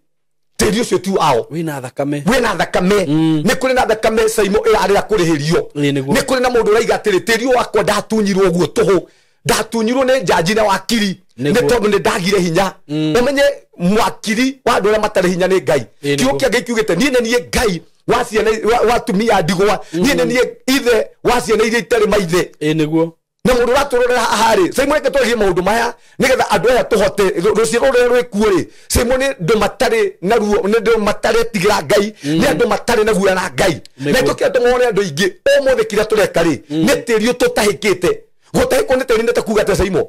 tĩri ũcio ti wao, wĩna thakame, wĩna thakame. Nĩ kũrĩ na thakame Saimo ĩrarĩra kũrĩhĩrio. Nĩ kũrĩ na mũndũ ũraiga atĩrĩ tĩri ũyũ wakwa ndatunyirwo ũguo tũhũ, ndatunyirwo nĩ njanji na wakiri nĩ tondũ nĩ ndagire hinya. Ũmenye mwakiri wa andũ arĩa matarĩ hinya nĩ Ngai. Kiugo kĩa Ngai kiugĩte niĩ nĩ niĩ Ngai wa ciana wa atumia ndigwa, niĩ nĩ niĩ ithe wa ciana iria itarĩ maithe. Nĩguo. Na mũndũ ũratũrorera haha rĩ, Saimo reke twarie maũndũ maya nĩgetha andũ aya tũhote rũciaro rũrĩa rwĩkuo rĩ, Saimo nĩ andũ matarĩ na ruo, nĩ andũ mataretigĩra Ngai, nĩ andũ matarĩ na guoya na Ngai. Na tũkĩra tũmone andũ aingĩ ũmũthĩ kĩrĩa tũreka rĩ nĩ tĩri tũtahĩkĩte. Gũtahĩkwo nĩ tĩri nĩ ta kuga atĩa Saimo?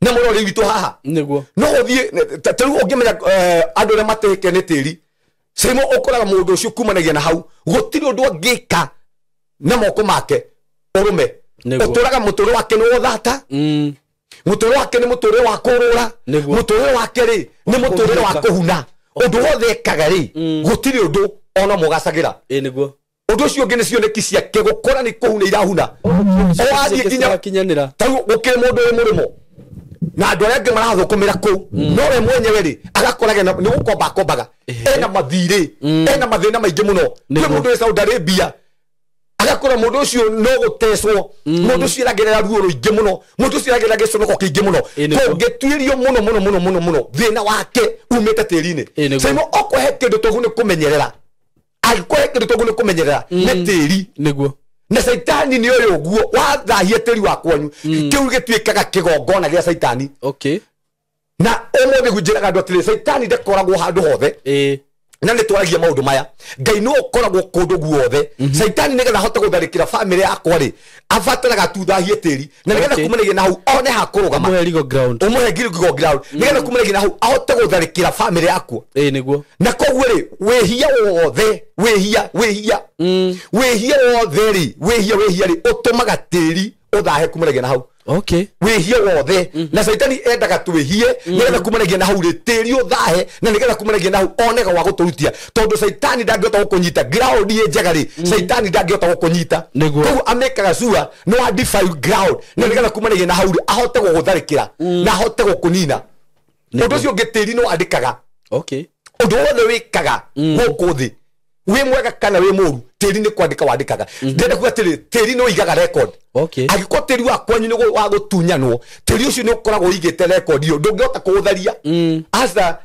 Na mũrori witũ haha nĩguo no ũthiĩ ta rĩu ũngĩmenya andũ arĩa matahĩke nĩ tĩri Saimo, ũkoraga mũndũ ũcio kumanagia na hau gũtirĩ ũndũ angĩka na moko make ũrũme. Ũtũraga mũtũrĩre wake nĩ wothata, mũtũrĩre wake nĩ mũtũrĩre wa kũrũra, mũtũrĩre wake rĩ nĩ mũtũrĩre wa kũhuna. Ũndũ wothe ekaga rĩ gũtirĩ ũndũ ona mũgacagĩra. Nĩguo. Ũndũ ũcio ũngĩ nĩ cioneki ciake gũkora nĩ kũhuna irahuna. Wathiĩ nginya ta rĩu gũkĩrĩ mũndũ wĩ mũrĩmo na andũ arĩa angĩ marathũkũmĩra kũu, no we mwenyewe rĩ agakoraga nĩ gũkomba akombaga, ena mathirĩ, ena mathĩna maingĩ mũno. Kwĩ mũndũ wĩ Saudi Arabia agakora mũndũ ũcio no gũtecwo, mũndũ ũcio aragerera ruo rũingĩ mũno, mũndũ ũcio aragerera gĩconoko kĩingĩ mũno. Kũngĩtuĩrio mũno mũno mũno mũno mũno thĩna wake umĩte tĩri-inĩ. Saimo okorwo he kĩndũ tũguo nĩ kũmenyerera, angĩkorwo he kĩndũ tũguo nĩ kũmenyerera nĩ tĩri. Nĩguo. Na caitani nĩ ũyũ ũguo wathahia tĩri wa kwanyu, kĩu gĩtuĩkaga kĩgongona gĩa caitani. Na ũmũthĩ njĩraga andũ atĩrĩ, caitani ndakoragwo handũ hothe. Na nĩ twaragia maũndũ maya, Ngai nĩ ũkoragwo kũndũ guothe. Caitani nĩgetha ahote gũtharĩkĩra bamĩrĩ yakwa rĩ, abataraga tuthahie tĩri, na nĩgetha kumanagia na hau one ha kũrũgama, ũmũhe legal ground, ũmũhe legal ground, nĩgetha kumanagia na hau ahote gũtharĩkĩra bamĩrĩ yakwa. Nĩguo. Na koguo rĩ, wĩhia wothe, wĩhia, wĩhia, wĩhia wothe rĩ, wĩhia, wĩhia rĩ, ũtũmaga tĩri ũthahe kumanagia na hau. Wĩhia wothe. Na caitani endaga twĩhie nĩgetha kumanagia na hau rĩ tĩri ũthahe, na nĩgetha kumanagia na hau onega wa gũtũrutia, tondũ caitani ndangĩhota gũkũnyita ground ĩ njega rĩ, caitani ndangĩhota gũkũnyita. Koguo amĩkaga sure no a defy ground, na nĩgetha kumanagia na hau rĩ ahote gũgũtharĩkĩra na ahote gũkũnina. Ũndũ ũcio ũngĩ tĩri no andĩkaga. Ũndũ wothe wĩkaga gũkũ thĩ, wĩ mwega kana wĩ mũru, tĩri nĩ kwandĩka wandĩkaga. Ndĩrenda kuga atĩrĩ, tĩri nĩ ũigaga record. Angĩkorwo tĩri wa kwanyu nĩ wa gũtunyanwo, tĩri ũcio nĩ ũkoragwo ũigĩte record ĩyo, ndũngĩhota kũũtharia. Aca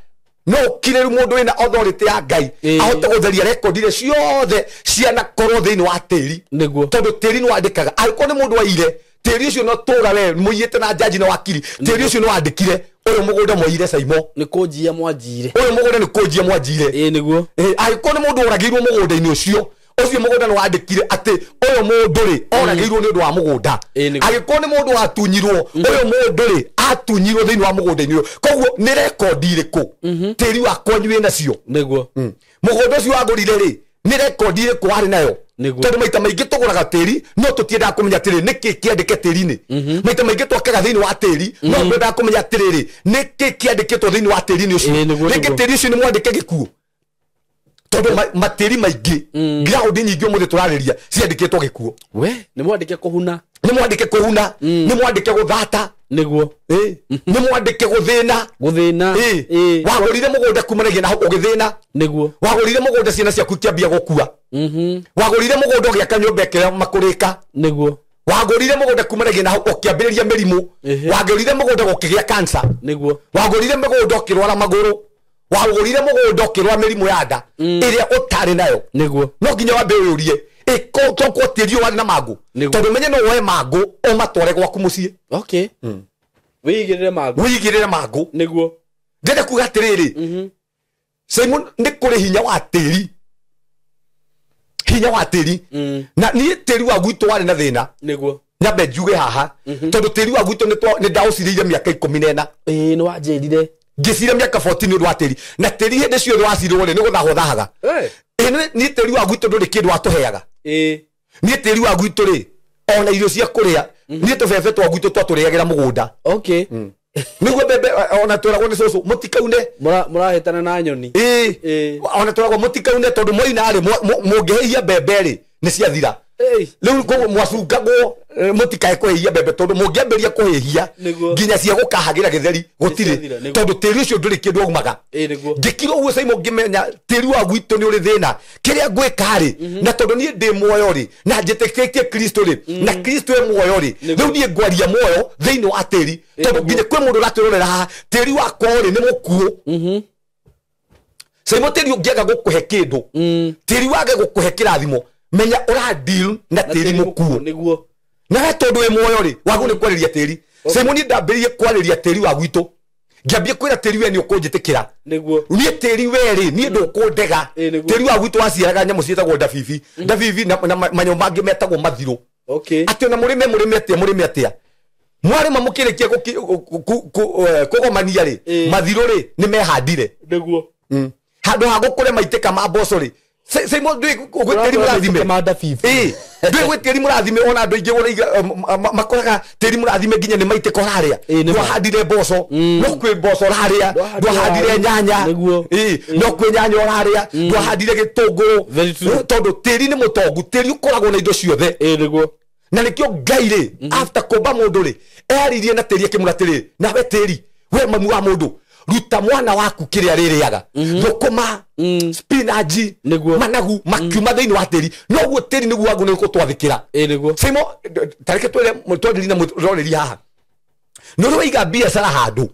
No ũkirĩru mũndũ wĩna authority ya Ngai ahote gũtheria rekondi iria ciothe cianakorwo thĩinĩ wa tĩri. Nĩguo. Tondũ tĩri nĩ wandĩkaga. Angĩkorwo nĩ mũndũ waire tĩri ũcio no tũra we mũiyĩte na njanji na wakiri, tĩri ũcio nĩ wandĩkire ũyũ mũgũnda mwaire Saimo. Nĩ kũnjia mwanjire. Ũyũ mũgũnda nĩ kũnjia mwanjire. Ĩĩ nĩguo. Angĩkorwo nĩ mũndũ oragĩirwo mũgũnda-inĩ ũcio, ũcio mũgũnda nĩ wandĩkire atĩ ũyũ mũndũ rĩ oragĩirwo nĩ ũndũ wa mũgũnda. Angĩkorwo nĩ mũndũ watunyirwo, ũyũ mũndũ rĩ atunyirwo thĩinĩ wa mũgũnda-inĩ ũyũ. Koguo nĩ rekondi irĩkũ tĩri wa kwanyu wĩ nacio? Nĩguo. Mũgũnda ũcio wagũrire rĩ nĩ rekondi irĩkũ warĩ nayo? Tondũ maita maingĩ tũgũraga tĩri no tũtiendaga kũmenya atĩrĩrĩ nĩkĩ kĩandĩke tĩri-inĩ. Maita maingĩ twakaga thĩinĩ wa tĩri no twendaga kũmenya atĩrĩrĩ nĩkĩ kĩandĩkĩtwo thĩinĩ wa tĩri-inĩ ũcio. Rĩngĩ tĩri ũcio nĩ mwandĩke gĩkuũ. Tondũ matĩri maingĩ ground nyingĩ ũmũthĩ tũrarĩria ciandĩkĩtwo gĩkuũ. We nĩ mwandĩke kũhuna. Nĩ mwandĩke kũhuna, nĩ mwandĩke gũthata. Nĩguo. Nĩ mwandĩke gũthĩna. Gũthĩna. Wagũrire mũgũnda kumanagia na ũgĩthĩna. Nĩguo. Wagũrire mũgũnda ciana ciaku ikĩambia gũkua. Wagũrire mũgũnda ũgĩaka nyũmba ĩkĩrĩa makũrĩka. Nĩguo. Wagũrire mũgũnda kumanagia na ũkĩambĩrĩria mĩrimũ. Wagũrire mũgũnda gũkĩgĩa cancer. Nĩguo. Wagũrire mũgũnda ũkĩrwara magũrũ. Wagũrire mũgũnda ũkĩrwara mĩrimũ ya nda ĩrĩa ũtarĩ nayo. Nĩguo. No nginya wambe ũyũrie toko tĩri ũyũ warĩ na mangũ. Tondũ menye no woe mangũ ũmatware gwaku mũciĩ. Okay. Wĩigĩrĩre mangũ. Wĩigĩrĩre mangũ. Nĩguo. Ndĩrenda kuga atĩrĩrĩ, Simon, nĩ kũrĩ hinya wa tĩri. Hinya wa tĩri. Na niĩ tĩri wa gwitũ warĩ na thĩna. Nĩguo. Nyambe njuge haha. Tondũ tĩri wa gwitũ nĩ ndaũcirĩire mĩaka 14. Ĩĩ nĩ wanjĩrire. Ngĩcira mĩaka 14 nĩ ũndũ wa tĩri. Na tĩri hĩndĩ ciothe wacirwo rĩ nĩ gũthahwo thahaga. Niĩ tĩri wa gwitũ ndũrĩ kĩndũ watũheaga. Niĩ tĩri wa gwitũ rĩ ona irio cia kũrĩa niĩ tũbebe twa gwitũ twatũrĩagĩra mũgũnda. Okay. Nĩguo mbembe ona twĩragwo nĩ cũcũ mũtikaune. Mũrahĩtana na nyoni. Ona twĩragwo mũtikaune tondũ mwaina rĩ mũngĩhĩhia mbembe rĩ nĩ ciathira. Rĩu koguo mwacungagwo mũtikae kũhĩhia mbembe tondũ mũngĩambĩrĩria kũhĩhia nginya cia gũkahagĩra gĩtheri gũtirĩ. Tondũ tĩri ũcio ndũrĩ kĩndũ aumaga. Ngĩkira ũguo Saimo ngĩmenya tĩri wa gwitũ nĩ ũrĩ thĩna. Kĩrĩa ngwĩka rĩ na tondũ niĩ ndĩ muoyo rĩ na njĩtĩkĩtie Kristo rĩ na Kristo e muoyo rĩ rĩu niĩ ngwaria muoyo thĩinĩ wa tĩri. Tondũ nginya kwĩ mũndũ ũratwĩrorera haha tĩri wakwa rĩ nĩ mũkuũ. Saimo tĩri ũngĩaga gũkũhe kĩndũ, tĩri wage gũkũhe kĩrathimo, menya ũra deal na tĩri mũkuũ. Nĩguo. Na we tondũ wĩ muoyo rĩ wagũ nĩ kwarĩria tĩri. Saimo niĩ ndambĩrĩrie kwarĩria tĩri wa gwitũ. Ngĩambia kwĩra tĩri we nĩ ũkũnjĩtĩkĩra. Nĩguo. Niĩ tĩri we rĩ niĩ ndũkũndega. Tĩri wa gwitũ waciaraga nyamũ ciĩtagwo ndabibi. Ndabibi na manyamũ mangĩ metagwo mathirũ. Okay. Atĩ ona mũrĩme mũrĩme atĩa mũrĩme atĩa. Mwarĩma mũkĩrĩkia kũgomania rĩ mathirũ rĩ nĩ mehandire. Nĩguo. Handũ ha gũkũre maitĩka ma mboco rĩ Saimo ndwĩ tĩri mũrathime. Ndwĩ gwĩ tĩri mũrathime ona andũ aingĩ makoraga tĩri mũrathime nginya nĩ maitĩka ũrarĩa. Ndwahandire mboco, no kwĩ mboco ũrarĩa, ndwahandire nyanya, no kwĩ nyanya ũrarĩa, ndwahandire gĩtũngũrũ. Tondũ tĩri nĩ mũtongu, tĩri ũkoragwo na indo ciothe. Nĩguo. Na nĩkĩo Ngai rĩ after kũmba mũndũ rĩ eririe na tĩri akĩmwĩra atĩrĩrĩ, nawe tĩri we mamu wa mũndũ ruta mwana waku kĩrĩa rĩrĩaga. Thũkũma, spinach, managu makiuma thĩinĩ wa tĩri. Noguo tĩri nĩguo wagu nĩ gũtwathĩkĩra. Nĩguo. Saimo tareke twĩre mũtwarĩri na mũroreri haha. Nĩ ũrĩ waiga biacara handũ.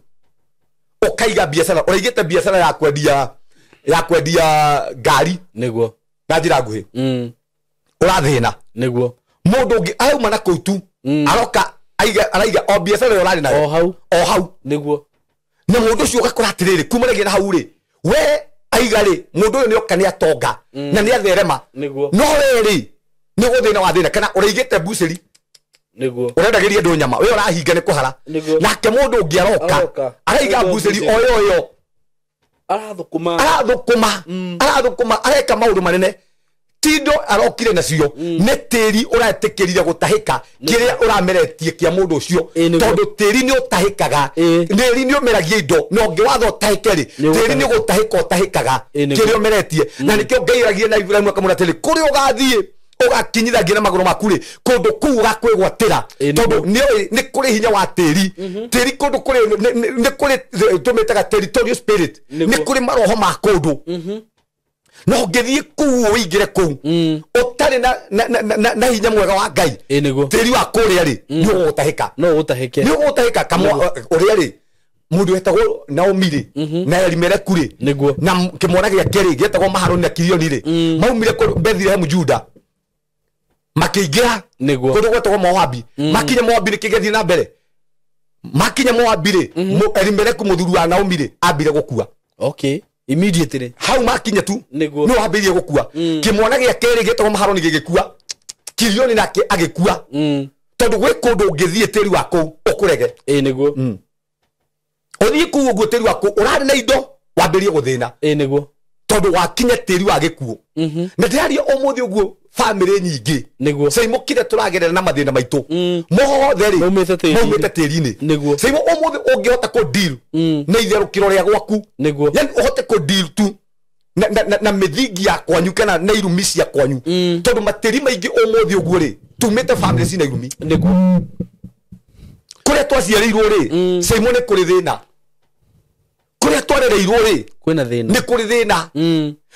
Ũkaiga biacara, ũraigĩte biacara ya kwendia ngari. Nĩguo. Na njĩra nguhĩ. Ũrathĩna. Nĩguo. Mũndũ ũngĩ auma na kũu tu aroka araiga o biacara ĩyo ũrarĩ nayo. O hau. O hau. Nĩguo. Na mũndũ ũcio ũgakora atĩrĩrĩ kumanagia na hau rĩ we aiga rĩ mũndũ ũyũ nĩoka nĩ atonga na nĩ atherema. Nĩguo. No we rĩ nĩ gũthĩna wa thĩna kana ũraigĩte mbucĩri. Nĩguo. Ũrendagĩria andũ nyama we ũrahinga nĩ kũhara. Nake mũndũ ũngĩ aroka araiga mbucĩri o yo yo. Arathũkũma. Arathũkũma. Arathũkũma areka maũndũ manene. Tindo arokire nacio nĩ tĩri ũretĩkĩrire gũtahĩka kĩrĩa ũrameretie kĩa mũndũ ũcio. Tondũ tĩri nĩ ũtahĩkaga, tĩri nĩ ũmeragia indo na ũngĩwatha ũtahĩke rĩ tĩri nĩ ũgũtahĩka ũtahĩkaga kĩrĩa ũmeretie. Na nĩkĩo Ngai aragia na Ibrahimu akamwĩra atĩrĩ kũrĩa ũgathiĩ ũgakinyithagia na magũrũ maku rĩ kũndũ kũu ũgakwĩgwatĩra. Tondũ nĩ kũrĩ hinya wa tĩri. Tĩri kũndũ kũrĩ nĩ kũrĩ tũmĩtaga territorial spirit. Nĩ kũrĩ maroho ma kũndũ. No ngĩthiĩ kũu ũingĩre kũu ũtarĩ na hinya mwega wa Ngai tĩri wa kũrĩa rĩ nĩ ũgũtahĩka. No ũgũtahĩke. Nĩ ũgũtahĩka ũrĩa rĩ Mundu wetagwo Naomi ri na Elimelech ri Niguo. Na kimwana gĩake rĩ gĩetagwo Maharoni na Kilioni rĩ maumire kũndũ Bethlehem Juda makĩingĩra Niguo. kũndũ gwetagwo Moabi. Makinya Moabi nĩ kĩgĩthiĩ na mbere. Makinya Moabi rĩ Elimelech mũthuri wa Naomi rĩ ambire gũkua. Okay. Immediately. Hau makinya tu Niguo. no ambĩrĩrie gũkua. Kĩmwana gĩake rĩ gĩetagwo Maharoni gĩgĩkua. Kilioni nake agĩkua. Tondũ gwĩ kũndũ ũngĩthiĩ tĩri wa kũu ũkũrege. Ĩ niguo. Ũthiĩ kũu ũguo tĩri wa kũu ũrarĩ na indo wambĩrĩrie gũthĩna. Ĩ niguo. Tondũ wakinya tĩri wa gĩkuũ. Na ndĩraria ũmũthĩ ũguo famĩlĩ nyingĩ Niguo. Caimo kĩrĩa tũragerera na mathĩna maitũ mothe rĩ Maumĩte tĩri-inĩ. maumĩte tĩri-inĩ. Niguo. Caimo ũmũthĩ ũngĩhota kũ deal na itherũkĩro rĩa gwaku. Niguo. Yani ũhote kũ deal tu na mĩthingi ya kwanyu kana na irumi cia kwanyu. Tondũ matĩri maingĩ ũmũthĩ ũguo rĩ tumĩte famĩlĩ cina irumi. Niguo. Kũrĩa twaciarĩirwo rĩ Caimo nĩ kũrĩ thĩna. Kũrĩa twarereirwo rĩ Kwĩna thĩna. nĩ kũrĩ thĩna.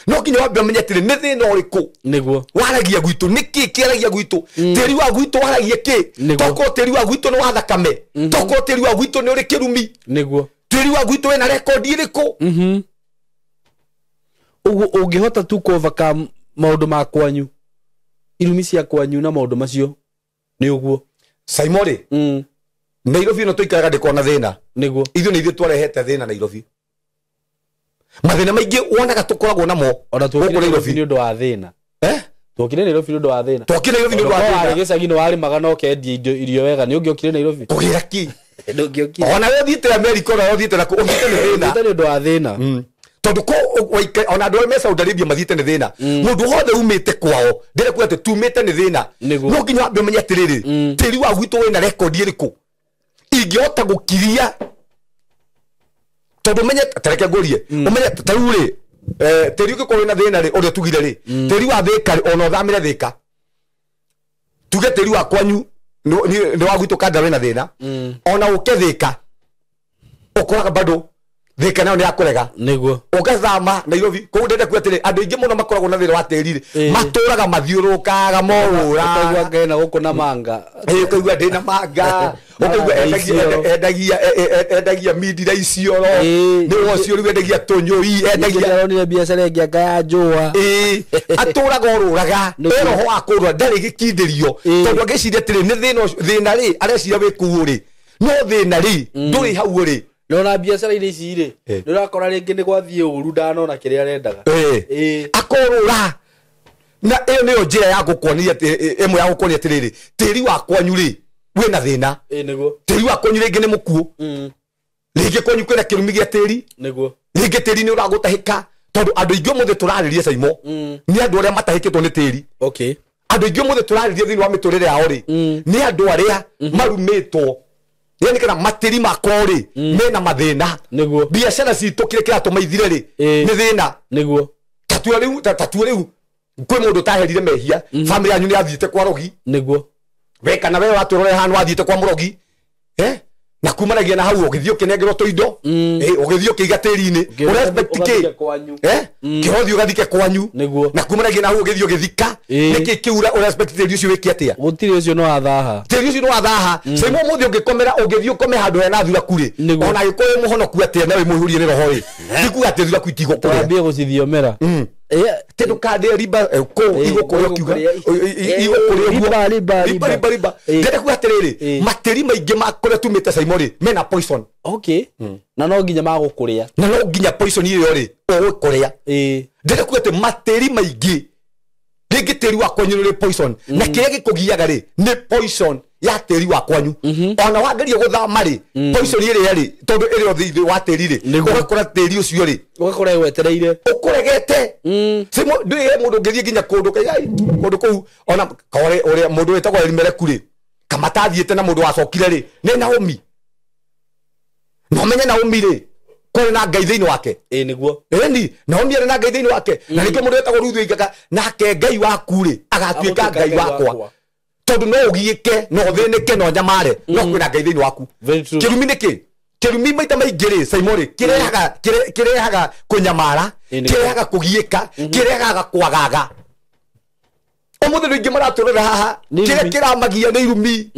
No nginya wambe ũmenye atĩrĩ nĩ thĩna ũrĩkũ Niguo. waragia gwitũ nĩkĩ kĩaragia gwitũ. Tĩri wa gwitũ waragia kĩ. Niguo. Tokorwo tĩri wa gwitũ nĩ wa thakame. Tokorwo tĩri wa gwitũ nĩ ũrĩ kĩrumi. Niguo. Tĩri wa gwitũ wĩna rekondi ĩrĩkũ. Ũguo ũngĩhota tu kũ overcome maũndũ ma kwanyu irumi cia kwanyu na maũndũ macio nĩ ũguo. Caimo rĩ Nairobi ĩno tũikaraga ndĩkoragwo na thĩna. Niguo. Ithuĩ nĩ ithuĩ twarehete thĩna Nairobi. Mathĩna maingĩ wonaga tũkoragwo namo Ona gũkũ tuokire Nairobi Nairobi. nĩ ũndũ wa thĩna. Tuokire Nairobi nĩ ũndũ wa thĩna. Twokire Nairobi nĩ ũndũ wa Korwo warĩ thĩna. gĩcagi nĩ warĩmaga na ũkendia indo irio wega nĩ ũngĩokire Nairobi. Kũgĩra kĩ? Ndũngĩokire. Ona we ũthiĩte America ona we ũthiĩte nakũ ũthiĩte nĩ thĩna. Ũthiĩte nĩ ũndũ wa thĩna. Tondũ kũ ona andũ arĩa me Saudi Arabia mathiĩte nĩ thĩna. Mũndũ wothe umĩte kwao ndĩrenda kuga atĩ tumĩte nĩ thĩna. Nĩguo. No nginya wambe ũmenye atĩrĩrĩ tĩri wa gwitũ wĩna rekondi ĩrĩkũ. Ingĩhota gũkiria tondũ ũmenye ta reke ngũrie ũmenye ta rĩu rĩ tĩri ũngĩkorwo wĩna thĩna rĩ ũrĩa tugire rĩ tĩri wa Thĩka rĩ ona ũthamĩre Thĩka tuge tĩri wa kwanyu nĩ wa gwitũ Kandara wĩna thĩna ona ũke Thĩka ũkoraga bado Thĩka nayo nĩ yakũrega. Niguo. Ũgathama Nairobi kũu ndĩrenda kuga atĩrĩ andũ aingĩ mũno makoragwo na thĩna wa tĩri rĩ matũraga mathiũrũrũkaga morũra. Ũkaigua ngena gũkũ na manga. Ũkaigua ndĩna manga. Ũkaigua endagia mindira icioro. Nĩ ũcio rĩu endagia tũnyũi endagia. Ndĩronire biacara ĩngĩ anga ya njũa. Atũraga orũraga. Roho wa kũrũra ndarĩ gĩkindĩrio. Tondũ angĩciria atĩrĩ nĩ thĩna ũcio thĩna rĩ areciria wĩ kũu rĩ no thĩna rĩ ndũrĩ hau rĩ. No na biacara iria ici rĩ nĩ ũrakora rĩngĩ nĩ gwathiĩ ũru ndanona kĩrĩa arendaga. Akorũra na ĩyo nĩyo njĩra ya gũkuonia ĩmwe ya gũkuonia atĩrĩrĩ tĩri wa kwanyu rĩ wĩna thĩna. Nĩguo. Tĩri wa kwanyu rĩngĩ nĩ mũkuũ. Rĩngĩ kwanyu kwĩna kĩrumi gĩa tĩri. Nĩguo. Rĩngĩ tĩri nĩ ũragũtahĩka tondũ andũ aingĩ ũmũthĩ tũrarĩria Caimo nĩ andũ arĩa matahĩkĩtwo nĩ tĩri. Okay. Andũ aingĩ ũmũthĩ tũrarĩria thĩinĩ wa mĩtũrĩre yao rĩ nĩ andũ arĩa marumĩtwo. Yani kana matĩri makwa rĩ mena mathĩna. Nĩguo. Biacara citũ kĩrĩa kĩratũma ithire rĩ nĩ thĩna. Nĩguo. Tatua rĩu kwĩ mũndũ ũtaherire mehia famĩlĩ yanyu nĩ yathiĩte kwa rogi. Nĩguo. We kana we watũrore hanu wathiĩte kwa mũrogi. Na kumanagia na hau ũgĩthiĩ ũkĩnengerwo tũindo. Ũgĩthiĩ ũkĩiga tĩri-inĩ. Ũrespect kĩ? Kĩhothi ũgathike kwanyu. Nĩguo. Na kumanagia na hau ũgĩthiĩ ũgĩthika. Nĩkĩ kĩu ũrespect tĩri ũcio wĩke atĩa? Gũtirĩ ũcio no wathaha. Tĩri ũcio no wathaha. Caimo ũmũthĩ ũngĩkomera ũngĩthiĩ ũkome handũ hena thuraku rĩ ona angĩkorwo wĩ mũhonoku atĩa na wĩ mũihũrie nĩ roho rĩ ti kuga atĩ thuraku itigũkũrĩa. Twambie gũcithiomera. Tĩ ndũkandĩe riba kũu igũkũrĩa ũkiuga igũkũrĩa ũguo. Riba, riba, riba. Riba. Ndĩrenda kuga atĩrĩrĩ matĩri maingĩ ma kũrĩa tumĩte Caimo rĩ mena poison. Okay. Na no nginya magũkũrĩa. Na no nginya poison ĩyo rĩ ũgũkũrĩa. Ndĩrenda kuga atĩ matĩri maingĩ rĩngĩ tĩri wa kwanyu nĩ poison na kĩrĩa gĩkũgiaga rĩ nĩ poison ya tĩri wa kwanyu. Ona wageria gũthama rĩ poison ĩrĩa rĩ tondũ ĩrĩ o thĩinĩ wa tĩri rĩ ũgakora tĩri ũcio rĩ ũgakora ĩgwetereire ũkũregete. Caimo ndũrĩ he mũndũ ũngĩthiĩ nginya kũndũ kũndũ kũu ona ũrĩa mũndũ wĩtagwo Elimelech rĩ kamatathiĩte na mũndũ wacokire rĩ nĩ Naomi. Na ũmenye Naomi rĩ kwarĩ na Ngai thĩinĩ wake. Nĩguo. Ĩni Naomi arĩ na Ngai thĩinĩ wake. Na nĩkĩo mũndũ wĩtagwo Ruthu oigaga nake Ngai waku rĩ agatuĩka Ngai wakwa. Tondũ no ũgiĩke no ũthĩnĩke no nyamare no kwĩna Ngai thĩinĩ waku. Kĩrumi nĩkĩ? Kĩrumi maita maingĩ rĩ Caimo rĩ kĩrehaga kũnyamara kĩrehaga kũgiĩka kĩrehaga kwagaga. Ũmũthĩ andũ aingĩ maratũrora haha kĩrĩa kĩramagia nĩ irumi.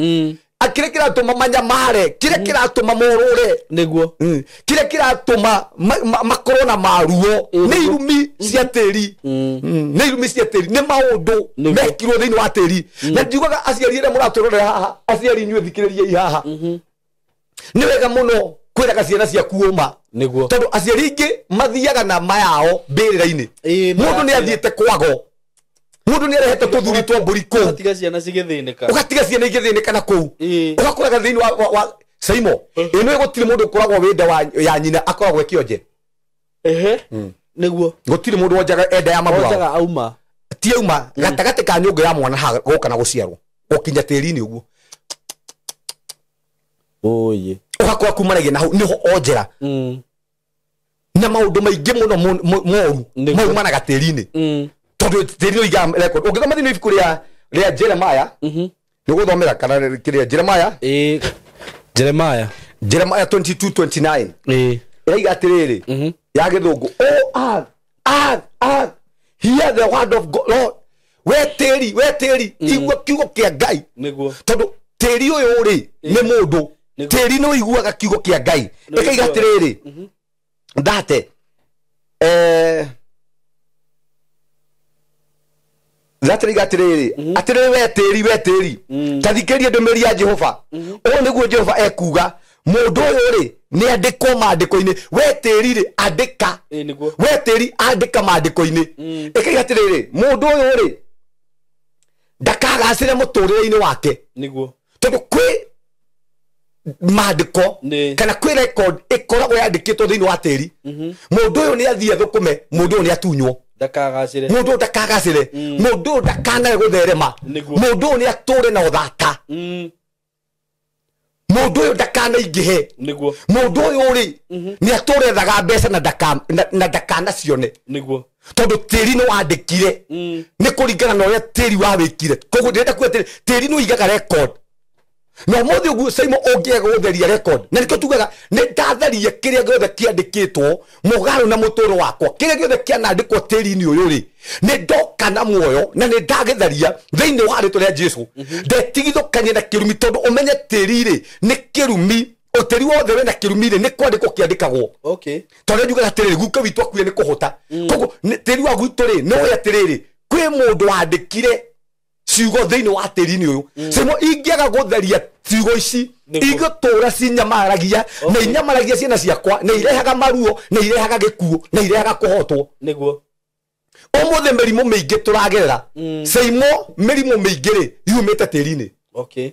kĩrĩa kĩratũma manyamare, kĩrĩa kĩratũma morũre, nĩguo, kĩrĩa kĩratũma makorwo na maruo nĩ irumi cia tĩri, nĩ irumi cia tĩri, nĩ maũndũ mekirwo thĩinĩ wa tĩri. Na njugaga aciari arĩa mũratũrorera haha, aciari inyuĩ thikĩrĩriai haha, nĩ wega mũno kwĩraga ciana ciaku ũma, nĩguo, tondũ aciari aingĩ mathiaga na mayao mbĩrĩra-inĩ. Mũndũ nĩ athiĩte kwago, mũndũ nĩ arehete tũthuri twa mbũri kũu, ũgatiga ciana cigĩthĩnĩka, ũgatiga ciana igĩthĩnĩka na kũu, ũgakoraga thĩinĩ wa Saimo ĩno gũtirĩ mũndũ ũkoragwo wĩ nda ya nyina akoragwo ekĩonje. Ehe, nĩguo, gũtirĩ mũndũ wonjaga enda ya mamu wao, auma ti auma gatagatĩ ka nyũngũ ya mwana gũka na gũciarwo gũkinya tĩri-inĩ ũguo, oye, ũgakora kumanagia na hau nĩho onjera na maũndũ maingĩ mũno moru maumanaga tĩri-inĩ, tondũ tĩri ũigaga record. Ũngĩthoma thĩinĩ wa ibuku rĩa Jeremiah, nĩ ũgũthomera kana kĩrĩa Jeremiah, Jeremiah, Jeremiah 22:29 ĩraiga atĩrĩrĩ ya gĩthũngũ, O earth, earth, earth, hear the word of God, Lord. We tĩri, we tĩri, igua kiugo kĩa Ngai, nĩguo, tondũ tĩri ũyũ rĩ nĩ mũndũ, tĩri nĩ ũiguaga kiugo kĩa Ngai. Ĩkaiga atĩrĩrĩ, ndate atĩrĩrĩ atĩrĩrĩ, we tĩri, we tĩri, ta thikĩrĩria ndũmĩrĩri ya Jehova. Ũũ nĩguo Jehova ekuuga, mũndũ ũyũ rĩ nĩ andĩkwo maandĩko-inĩ. We tĩri rĩ, andĩka, we tĩri andĩka maandĩko-inĩ. Ĩkaiga atĩrĩrĩ, mũndũ ũyũ rĩ ndakagacĩre mũtũrĩre-inĩ wake, nĩguo, tondũ kwĩ maandĩko kana kwĩ record ĩkoragwo yandĩkĩtwo thĩinĩ wa tĩri. Mũndũ ũyũ nĩ athiĩ athũkũme, mũndũ ũyũ nĩ atunywo, ndakagacĩre, mũndũ ũyũ ndakagacĩre, mũndũ ũyũ ndakanae gũtherema, mũndũ ũyũ nĩ atũre na ũthata, mũndũ ũyũ ndakanaingĩhe, nĩguo, mũndũ ũyũ rĩ nĩ atũre ethaga mbeca na ndakanacione, nĩguo, tondũ tĩri nĩ wandĩkire nĩ kũringana na ũrĩa tĩri wawĩkire. Koguo ndĩrenda kuga atĩrĩ, tĩri nĩ ũigaga record, na ũmũthĩ ũguo Saimo ũngĩaga gũtheria record, na nĩkĩo tugaga nĩ ndatharia kĩrĩa gĩothe kĩandĩkĩtwo mũgarũ na mũtũrũ wakwa, kĩrĩa gĩothe kĩanandĩkwo tĩri-inĩ ũyũ rĩ, nĩ ndoka na muoyo na nĩ ndagĩtharia thĩinĩ wa rĩtwa rĩa Jesũ. Ndetigithũkanie na kĩrumi, tondũ ũmenye tĩri rĩ nĩ kĩrumi, ũtĩri wothe wĩna kĩrumi rĩ nĩ kwandĩkwo kĩandĩkagwo. Okay, tondũ njugaga atĩrĩrĩ, guka witũ akuire nĩ kũhũta, koguo tĩri wa gwitũ rĩ nĩ ũĩ atĩrĩrĩ, kwĩ mũndũ wandĩkire ciugo thĩinĩ wa tĩri-inĩ ũyũ. Saimo ingĩaga gũtheria ciugo ici, igũtũra cinyamaragia na inyamaragia ciana ciakwa, na irehaga maruo, na irehaga gĩkuũ, na irehaga kũhotwo. Nĩguo, ũmũthĩ mĩrimũ mĩingĩ tũragerera, Saimo mĩrimũ mĩingĩ rĩ yumĩte tĩri-inĩ. Okay,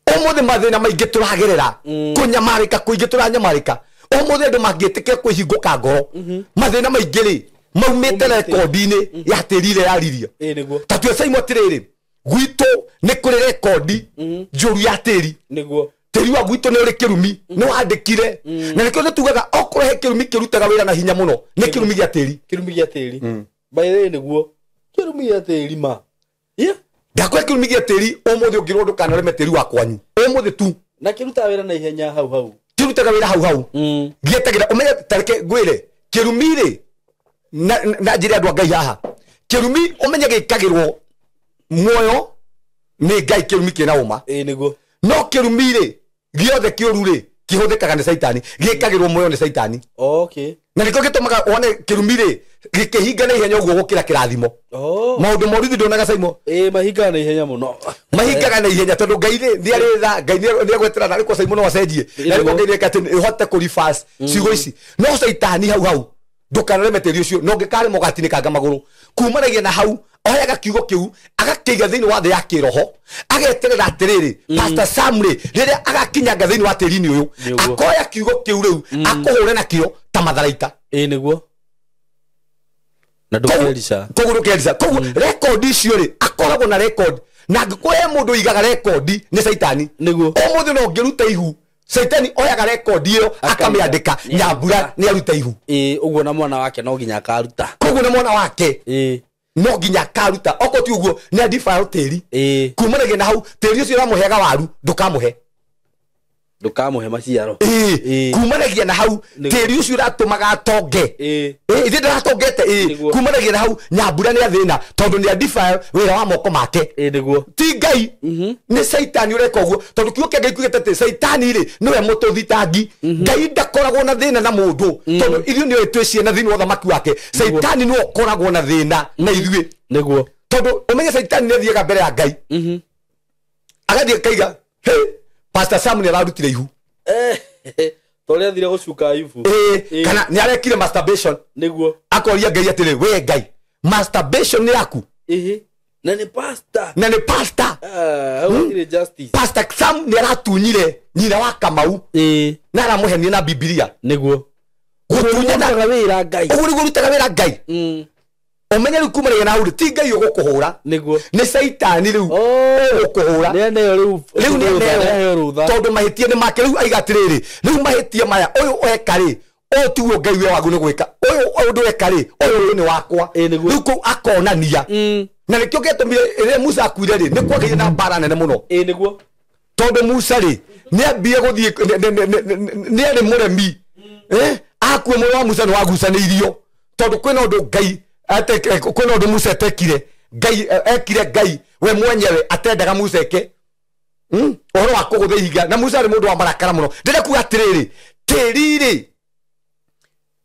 ũmũthĩ mathĩna maingĩ tũragerera, kũnyamarĩka kũingĩ tũranyamarĩka, ũmũthĩ andũ mangĩtĩkĩra kwĩhingũka ngoro, mathĩna maingĩ rĩ maumĩte rekondi-inĩ ya tĩri ĩrĩa yaririe. Ta tue Saimo atĩrĩrĩ, gwitũ nĩ kũrĩ rekondi njũru ya tĩri, nĩguo, tĩri wa gwitũ nĩ ũrĩ kĩrumi, nĩ wandĩkire, na nĩkĩo nĩ tugaga okorwo he kĩrumi kĩrutaga wĩra na hinya mũno nĩ kĩrumi gĩa tĩri, kĩrumi gĩa tĩri. By the way, nĩguo, kĩrumi gĩa tĩri ma ndakwĩra kĩrumi gĩa tĩri ũmũthĩ ũngĩrwo ndũkanarĩme tĩri wa kwanyu ũmũthĩ tu, na kĩrutaga wĩra na ihenya hau hau, kĩrutaga wĩra hau hau, gĩetagĩra ũmenye. Tareke ngwĩre kĩrumi rĩ na njĩra andũ a Ngai haha, kĩrumi ũmenye gĩkagĩrwo muoyo nĩ Ngai, kĩrumi kĩna ũma, nĩguo, no kĩrumi rĩ gĩothe kĩũru rĩ kĩhũthĩkaga nĩ Caitani, gĩkagĩrwo muoyo nĩ Caitani. Okay, na nĩkĩo gĩtũmaga wone kĩrumi rĩ gĩkĩhinga na ihenya ũguo gũkĩra kĩrathimo. Maũndũ moru ithuĩ ndonaga Saimo mahingaga na ihenya mũno, mahingaga na ihenya tondũ Ngai rĩ nĩ arĩ tha, Ngai nĩ egweterera narĩ kwa Saimo no acenjie, narĩ kwa Ngai nĩ eke atĩ ĩhote kũ reverse ciugo ici, no Caitani hau hau ndũkanareme tĩri ũcio, na ũngĩkarema ũgatinĩkanga magũrũ. Kumanagia na hau oyaga kiugo kĩu agakĩiga thĩinĩ wa thĩ ya kĩroho, ageterera atĩrĩrĩ, Pastor Sam rĩ rĩrĩa agakinyanga thĩinĩ wa tĩri-inĩ ũyũ, akoya kiugo kĩu rĩu akũhũre nakĩo ta matharaita. Nĩguo, na ndũkerica, koguo ndũkerica. Koguo rekondi icio rĩ akoragwo na rekondi, na angĩkorwo he mũndũ ũigaga rekondi nĩ Caitani. Nĩguo, ũmũthĩ no ũngĩruta ihu, Caitani oyaga rekondi ĩyo akamĩandĩka, Nyambura nĩ aruta ihu. Ũguo na mwana wake no nginya akaruta, koguo na mwana wake no nginya akaruta, okorwo ti ũguo nĩ adefile tĩri. Kumanagia na hau tĩri ũcio ũramũheaga waru ndũkamũhe, Ndũkamũhe maciaro. Ĩĩ, kumanagia na hau tĩri ũcio ũratũmaga atonge. Ĩĩ, ithe ndaratongete. Ĩĩ, kumanagia na hau Nyambura nĩ athĩna tondũ nĩ adefile wĩra wa moko make. Ĩĩ nĩguo. Ti Ngai, nĩ Caitani ũreka ũguo, tondũ kiugo kĩa Ngai kiugĩte atĩ Caitani rĩ nĩwe mũtũthitangi. Ngai ndakoragwo na thĩna na mũndũ, tondũ ithuĩ nĩwe twĩ ciana thĩinĩ wa ũthamaki wake. Caitani nĩwe ũkoragwo na thĩna na ithuĩ. Nĩguo. Tondũ ũmenye Caitani nĩ athiaga mbere ya Ngai, agathiĩ akaiga, hey, Pastor Sam nĩ ararutire ihu. Tondũ athire gũcuka ibu. Kana nĩ arekire masturbation. Nĩguo. Akoria Ngai atĩrĩ, we Ngai, masturbation nĩ yaku? Na nĩ pastor. Na nĩ pastor. Justice. Pastor Sam nĩ aratunyire nyina wa Kamau. Na aramũhenia na Bibilia. Nĩguo. Gũtunyana wĩra Ngai. Ũguo nĩguo ũrutaga wĩra Ngai. Ũmenye rĩu kumanagia na hau rĩ, ti Ngai ũgũkũhũra. Nĩguo. Nĩ Caitani rĩu ũgũkũhũra. Nĩ aneo rĩu. Rĩu nĩ aneo. Tondũ mahĩtia nĩ make. Rĩu aiga atĩrĩrĩ, rĩu mahĩtia maya ũyũ eka rĩ, ũyũ tiguo Ngai we wagu nĩ gwĩka. Ũyũ ũndũ eka rĩ, ũyũ nĩ wakwa. Rĩu kũu akonania. Na nĩkĩo gĩatũmire rĩrĩa Musa akuire rĩ, nĩ kwagĩire na mbara nene mũno. Ĩĩ nĩguo. Tondũ Musa rĩ, nĩ ambie gũthiĩ, nĩ arĩ mũremi. Akue mũrũ wa Musa nĩ wagucanĩirio. Tondũ kwĩna ũndũ Ngai kwĩna ũndũ Musa etekire, Ngai ekire Ngai we mwenyewe atendaga Musa eke. Ũhoro wa kũgũtha ihiga. Na Musa arĩ mũndũ wa marakara mũno. Ndĩrenda kuga atĩrĩrĩ, tĩri rĩ,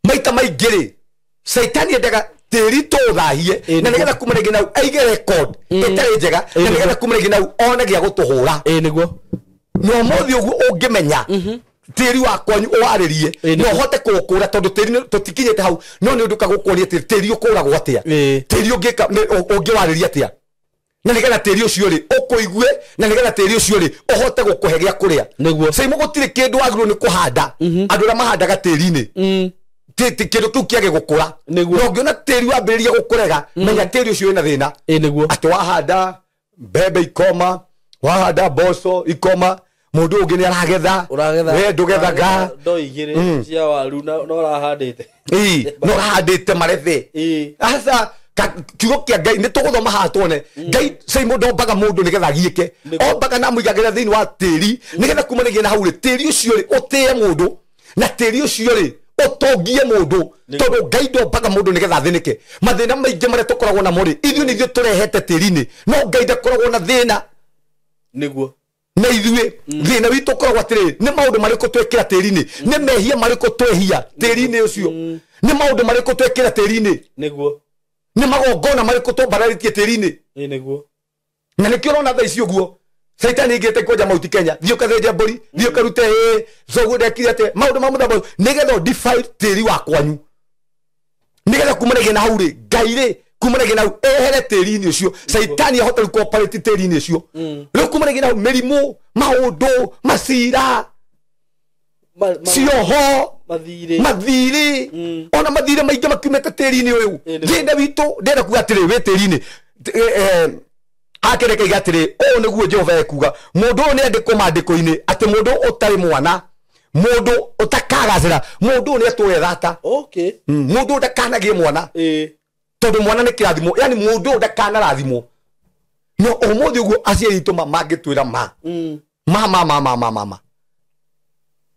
maita maingĩ rĩ, Caitani endaga tĩri tũũthahie, na nĩgetha kuma rĩngĩ nau aige record ĩtarĩ njega, na nĩgetha kuma rĩngĩ nau one gĩa gũtũhũra. Ĩĩ nĩguo. Na ũmũthĩ ũguo ũngĩmenya tĩri wa kwanyu ũwarĩrie, na ũhote kũũkũra, tondũ tĩri tũtikinyĩte hau, no nĩ ũndũ ũkagũkũria atĩ tĩri ũkũragwo atĩa, tĩri ũngĩwarĩria atĩa, na nĩgetha tĩri ũcio rĩ ũkũigue, na nĩgetha tĩri ũcio rĩ ũhote gũkũhe gĩa kũrĩa. Nĩguo. Caimo gũtirĩ kĩndũ wagĩrĩirwo nĩ kũhanda. Andũ arĩa mahandaga tĩri-inĩ, kĩndũ kĩu kĩage gũkũra. Nĩguo. Na ũngĩona tĩri wambĩrĩria gũkũrega, menya tĩri ũcio wĩna thĩna. Ĩĩ nĩguo. Atĩ wahanda mbembe ikoma, wahanda mboco ikoma, mũndũ ũngĩ nĩ aragetha, we ndũgethaga. Ndoo igĩrĩ cia waru no ũrahandĩte. Ĩĩ, no ũrahandĩte marethe. Aca, kiugo kĩa Ngai nĩ tũgũthoma haha tuone. Ngai Caimo ndombaga mũndũ nĩgetha agiĩke, ombaga na amũigagĩra thĩinĩ wa tĩri, nĩgetha kumanagia na hau rĩ, tĩri ũcio rĩ ũtĩe mũndũ, na tĩri ũcio rĩ ũtongie mũndũ. Tondũ Ngai ndombaga mũndũ nĩgetha athĩnĩke. Mathĩna maingĩ marĩa tũkoragwo namo rĩ, ithuĩ nĩ ithuĩ tũrehete tĩri-inĩ, no Ngai ndakoragwo na thĩna. Nĩguo. Na ithuĩ thĩna witũ ũkoragwo atĩrĩrĩ, nĩ maũndũ marĩkũ twekĩra tĩri-inĩ, nĩ mehia marĩkũ twehia tĩri-inĩ ũcio, nĩ maũndũ marĩkũ twekĩra tĩri-inĩ. Nĩguo. Nĩ magongona marĩkũ twambararĩtie tĩri-inĩ. Ĩĩ nĩguo. Na nĩkĩo ũrona thaa ici ũguo Caitani aingĩrĩte kwenja Mount Kenya, thiĩ ũkathĩnje mbũri, thiĩ ũkarute ĩĩ, coguo ndekire atĩa, maũndũ ma mũthemba ũcio, nĩgetha ũdefile tĩri wa kwanyu, nĩgetha kumanagia na hau rĩ, Ngai rĩ kumanagia na hau ehere tĩri-inĩ ũcio, Caitani ahote rĩu kũoperate tĩri-inĩ ũcio. Rĩu kumanagia na hau mĩrimũ, maũndũ, macira, cioho, mathirĩ, ona mathirĩ maingĩ makiumĩte tĩri-inĩ ũyũ. Thĩna witũ ndĩrenda kuga atĩrĩ, wĩ tĩri-inĩ akĩreka iga atĩrĩ, ũũ nĩguo Jehova ekuga, mũndũ ũyũ nĩ andĩkwo maandĩko-inĩ atĩ mũndũ ũtarĩ mwana, mũndũ ũtakagacĩra, mũndũ ũyũ nĩ atũre thata. Mũndũ ũyũ ndakanagĩe mwana, tondũ mwana nĩ kĩrathimo, yani mũndũ ũyũ ndakanarathimwo. No ũmũthĩ ũguo aciari aitũ mangĩtwĩra ma ma ma ma ma ma ma ma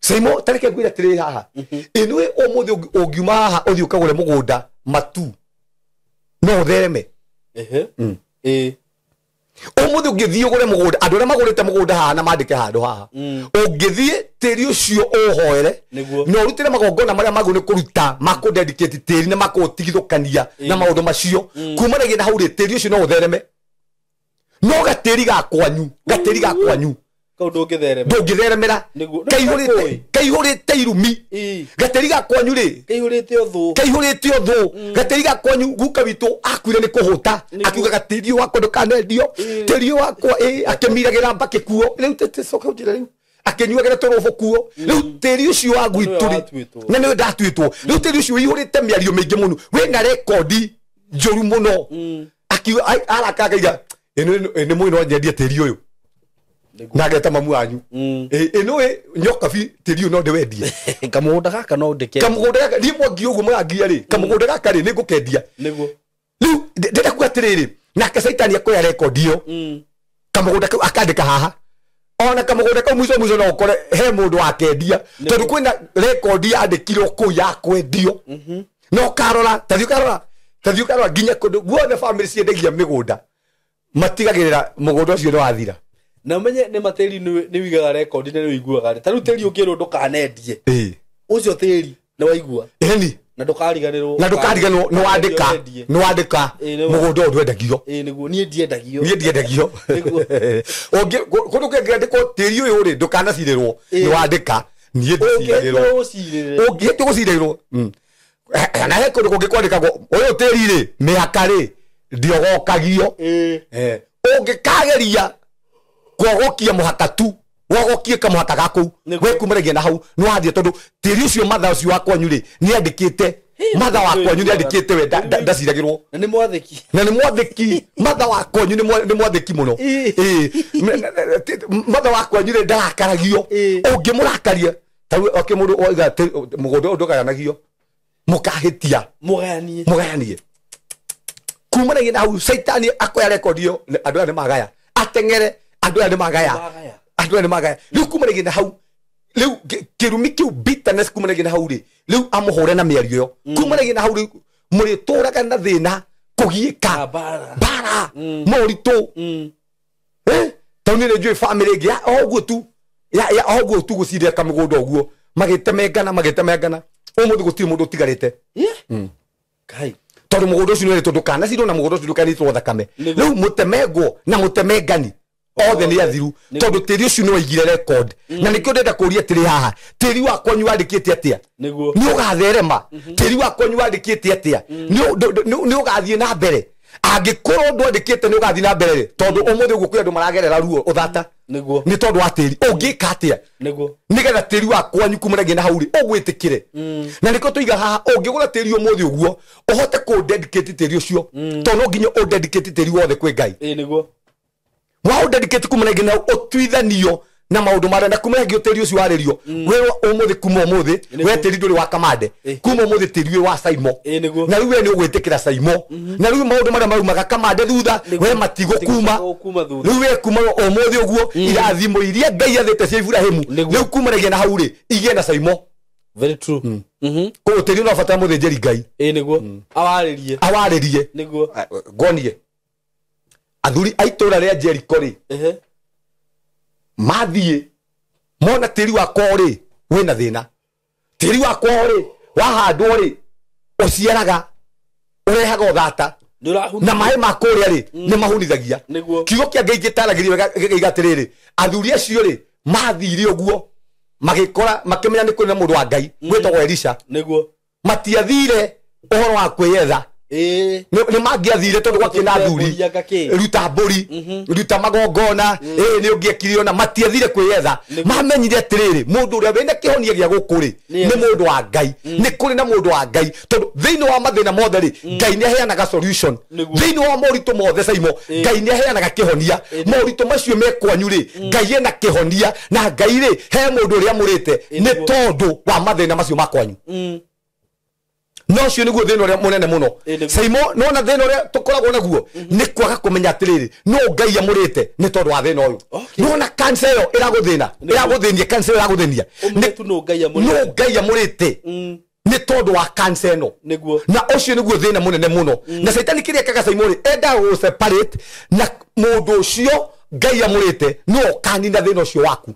Caimo, tareke ngwĩre atĩrĩrĩ haha, ĩnũĩ ũmũthĩ ũngiuma haha ũthiĩ ũkagũre mũgũnda matu, no ũthereme. Ũmũthĩ ũngĩthiĩ ũgũre mũgũnda, andũ arĩa magũrĩte mũgũnda haha na mandĩke handũ haha, ũngĩthiĩ tĩri ũcio ũhoere, na ũrutĩre magongona marĩa magũ nĩ kũruta makũdedicate tĩri na makũũtigithũkania na maũndũ macio, kumanagia na hau rĩ, tĩri ũcio no ũthereme. No gatĩri ga kwanyu, gatĩri ga kwanyu Kau ndũngĩtherema. Ndũngĩtheremera. Kaihũrĩte irumi. Gatĩri ga kwanyu rĩ, kaihũrĩte ũthũ. Kaihũrĩte ũthũ. Gatĩri ga kwanyu guka witũ akuire nĩ kũhũta, akiuga gatĩri wakwa ndũkanendio, tĩri wakwa ĩ, akĩmiragĩra mbakĩ kuo. Rĩu tĩcoke ũnjĩre rĩu akĩnyuagĩra tũrũbũ kuo. Rĩu tĩri ũcio wa gwitũ rĩ, na nĩwe ndatuĩtwo. Rĩu tĩri ũcio ũihũrĩte mĩario mĩingĩ mũno, wĩna rekondi njũru mũno. Akiuga araka akaiga, ĩ nĩ mũĩ no nyendie tĩri ũyũ. Nageta mamu wanyu. Ĩno nyoka bi tĩri ũyũ no ndĩwendie. Kamũgũnda gaka no ndĩkendia. Kamũgũnda gaka niĩ mwangi ũguo mũrangia rĩ, kamũgũnda gaka rĩ nĩngũkendia. Nĩguo. Rĩu ndĩrenda kuga atĩrĩrĩ, nake Caitani akoya rekondi ĩyo, kamũgũnda kau akandĩka haha. Ona kamũgũnda kau mũico mũico no ũkore he mũndũ wakendia tondũ kwĩna rekondi yandĩkirwo kũu ya kwendio. No karora tathiĩ ũkarora nginya kũndũ guothe bamĩrĩ ciendagia mĩgũnda matigagĩrĩra mũgũnda ũcio nĩ wathira. Na ũmenye nĩ matĩri nĩ ũigaga rekondi na nĩ ũiguaga ta rĩu tĩri ũngĩrwo ndũkanendie ũcio tĩri nĩ waigua ĩni na ndũkariganĩrwo nĩ wandĩka mũgũnda ũyũ ndwendagio. Nĩguo niĩ ndiendagio kũndũ kũngĩandĩkwo tĩri ũyũ rĩ ndũkanacirĩrwo nĩ wandĩka niĩ ndiciragĩrwo ũngĩhĩtio gũcirĩrwo. Na he kũndũ kũngĩ kwandĩkagwo ũyũ tĩri rĩ mĩhaka rĩ ndiogokagio. Ũngĩkageria kuogokia mũhaka tu wogokie kamũhaka gaku we kumaragia na hau nĩ wathiĩ tondũ tĩri ũcio matha ũcio wa kwanyu rĩ nĩ andĩkĩte matha wa kwanyu nĩ andĩkĩte we ndaciragĩrwo na nĩ mwathĩki matha wa kwanyu nĩ mwathĩki mũno. Matha wa kwanyu rĩ ndarakaragio ũngĩmũrakaria ta rĩu okay mũndũ oiga mũgũnda ũyũ ndũgayanagio mũkahĩtia mũgayanie kumanagia na hau caitani akoya rekondi ĩyo andũ aya nĩ magaya ateng'ere andũ aya nĩ magaya rĩu kumanagia na hau rĩu kĩrumi kĩu bitterness kumanagia na hau rĩ rĩu amũhũre na mĩario ĩyo kumanagia na hau rĩu mũrĩtũraga na thĩna kũgiĩka mbara moritũ. Tondũ niĩ nĩ njũĩ bamĩrĩ ĩngĩ o ũguo tu ya o ũguo tu gũcirĩra kamũgũnda ũguo magĩtemengana ũmũthĩ gũtirĩ mũndũ ũtigarĩte tondũ mũgũnda ũcio nĩ ũrĩtwo ndũkanacirwo na mũgũnda ũcio ndũkanitwo thakame rĩu mũtemengwo na mũtemengani othe nĩ athiru tondũ tĩri ũcio nĩ waigire record. Na nĩkĩo ndĩrenda kũũria atĩrĩ haha tĩri wa kwanyu wandĩkĩte atĩa nĩ ũgatherema tĩri wa kwanyu wandĩkĩte atĩa nĩ ũgathiĩ na mbere angĩkorwo ndwandĩkĩte nĩ ũgathiĩ na mbere rĩ tondũ ũmũthĩ ũguo kwĩ andũ maragerera ruo ũthata nĩ tondũ wa tĩri ũngĩka atĩa nĩgetha tĩri wa kwanyu kumanagia na hau rĩ ũgwĩtĩkĩre. Na nĩkĩo tũiga haha ũngĩgũra tĩri ũmũthĩ ũguo ũhote kũ-dedicate tĩri ũcio tondũ no nginya ũ-dedicate tĩri wothe kwĩ Ngai. Wa dedicate kumanagia na ũtuithanio na maũndũ marĩa na kumanagia tĩri ũcio warĩrio wĩrwo ũmũthĩ kuma ũmũthĩ we tĩri ndũrĩ wa Kamande kuma ũmũthĩ tĩri ũyũ wa Saimo na rĩu we nĩ ũgwĩtĩkĩra Saimo na rĩu maũndũ marĩa maumaga Kamande thutha we matigũkuma rĩu we kuma ũmũthĩ ũguo irathimo iria Ngai athĩte cia Iburahĩmu rĩu kumanagia na hau rĩ igĩe na Saimo. Very true. Koguo tĩri no bata mũthĩnjĩri Ngai nĩguo awarĩrie nĩguo ngonie athuri a itũra rĩa Jericho rĩ mathiĩ mona tĩri wakwa rĩ wĩna thĩna tĩri wakwa rĩ wahandwo rĩ ũciaraga ũrehaga ũthata na maĩ ma kũrĩa rĩ nĩ mahunithagia. Kiugo kĩa Ngai gĩtaragĩria wega gĩkaiga atĩrĩrĩ athuri acio rĩ mathire ũguo magĩkora makĩmenya nĩ kũrĩ na mũndũ wa Ngai gwĩtagwo Elisha matiathire ũhoro wa kwĩyetha nĩ mangĩathire tondũ gwakĩ na athuri ruta mbũri ruta magongona nĩ ũngĩekire ona matiathire kwĩyetha mamenyire atĩrĩrĩ mũndũ ũrĩa wĩna kĩhonia gĩa gũkũ rĩ nĩ mũndũ wa Ngai nĩ kũrĩ na mũndũ wa Ngai tondũ thĩinĩ wa mathĩna mothe rĩ Ngai nĩ aheanaga solution thĩinĩ wa moritũ mothe Saimo Ngai nĩ aheanaga kĩhonia moritũ macio me kwanyu rĩ Ngai ena kĩhonia na Ngai rĩ he mũndũ ũrĩa amũrĩte nĩ tondũ wa mathĩna macio ma kwanyu. No ũcio nĩguo thĩna ũrĩa mũnene mũno Saimo nona thĩna ũrĩa tũkoragwo naguo nĩ kwaga kũmenya atĩrĩrĩ no Ngai amũrĩte nĩ tondũ wa thĩna ũyũ nona cancer ĩyo ĩragũthĩna ĩragũthĩnia cancer ĩyo ĩragũthĩnia no Ngai amũrĩte nĩ tondũ wa cancer ĩno na ũcio nĩguo thĩna mũnene mũno. Na caitani kĩrĩa ekaga Saimo rĩ endaga gũ separate na mũndũ ũcio Ngai amũrĩte no ũkanina thĩna ũcio waku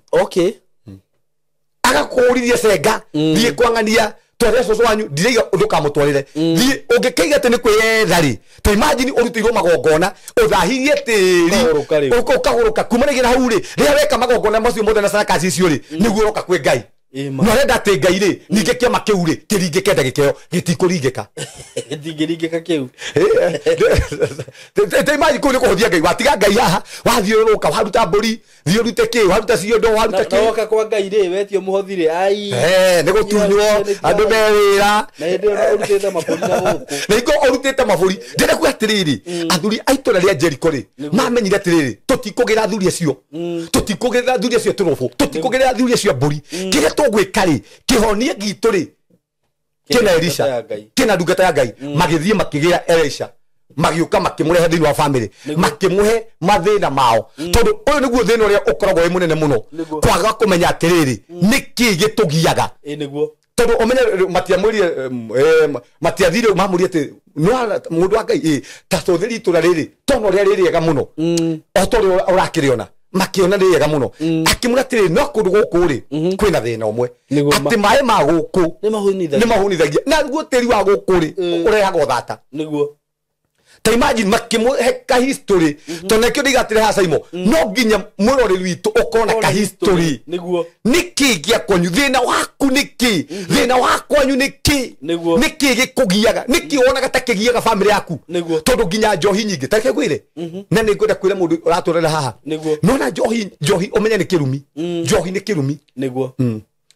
agakũhũrithia cenga thiĩ kwang'ania twarĩra cũcũ wanyu ndiraiga ndũkamũtwarĩre thiĩ ũngĩkaiga atĩ nĩ kwĩyetha rĩ ta imagine ũrutĩirwo magongona ũthahirie tĩri ũkagũrũka kumanagia na hau rĩ rĩrĩa weka magongona macio mothe na sarakaci icio rĩ nĩguo ũroka kwĩ Ngai na ũrenda atĩ Ngai rĩ ningĩ kĩama kĩu rĩ kĩringĩke ndagĩka ĩyo gĩtikũringĩka gĩtingĩringĩka kĩu ta imagine kũu nĩ kũhũthia Ngai watiga Ngai haha wathiũrũrũka waruta mbũri thiĩ ũrute kĩ waruta ciondo waruta kĩ woka kwa Ngai rĩ wetio mũhothi rĩ ai nĩ gũtunywo andũ me wĩra na hĩndĩ ĩyo ũrutĩte mabũri na gũkũ na hingo ũrutĩte mabũri ndĩrenda kuga atĩrĩrĩ athuri a itũra rĩa Jericho rĩ mamenyire atĩrĩrĩ tũtikũgĩra athuri acio tũtikũgĩra athuri acio tũrũbũ tũtikũgĩra athuri acio mbũri kĩrĩa tũgwĩka rĩ kĩhonia gitũ rĩ kĩna Elisha kĩna ndungata ya Ngai magĩthiĩ makĩgĩra Elisha Magĩũka makĩmũrehe thĩinĩ wa family, makĩmũhe mathĩna mao, tondũ ũyũ nĩguo thĩna ũrĩa ũkoragwo wĩ mũnene mũno, kwaga kũmenya atĩrĩrĩ nĩkĩ gĩtũgiaga. Tondũ ũmenye matiamwĩrire, matiathire mamũrie atĩ mũndũ wa Ngai ta tũthĩri itũra rĩrĩ tona ũrĩa rĩ rĩega mũno o ta ũrĩa ũrakĩrĩona, makĩona nĩ rĩega mũno, akĩmwĩra atĩrĩrĩ no kũndũ gũkũ rĩ kwĩna thĩna ũmwe atĩ maĩ ma gũkũ nĩ mahũnithagia, na guo tĩri wa gũkũ rĩ ũrehaga ũthata. Ta imagine makĩmũhe ka history, tondũ nĩkĩo ndiga atĩrĩ haha Saimo, no nginya mwĩroreri witũ ũkorwo na ka history. Nĩkĩ gĩa kwanyu, thĩna waku nĩkĩ, thĩna wa kwanyu nĩkĩ, nĩkĩ gĩkũgiaga, nĩkĩ wonaga ta kĩgiaga family yaku, tondũ nginya njohi nyingĩ ta reke ngwĩre, na nĩ ngwenda kwĩra mũndũ ũratũrera haha, nona njohi ũmenye nĩ kĩrumi, njohi nĩ kĩrumi.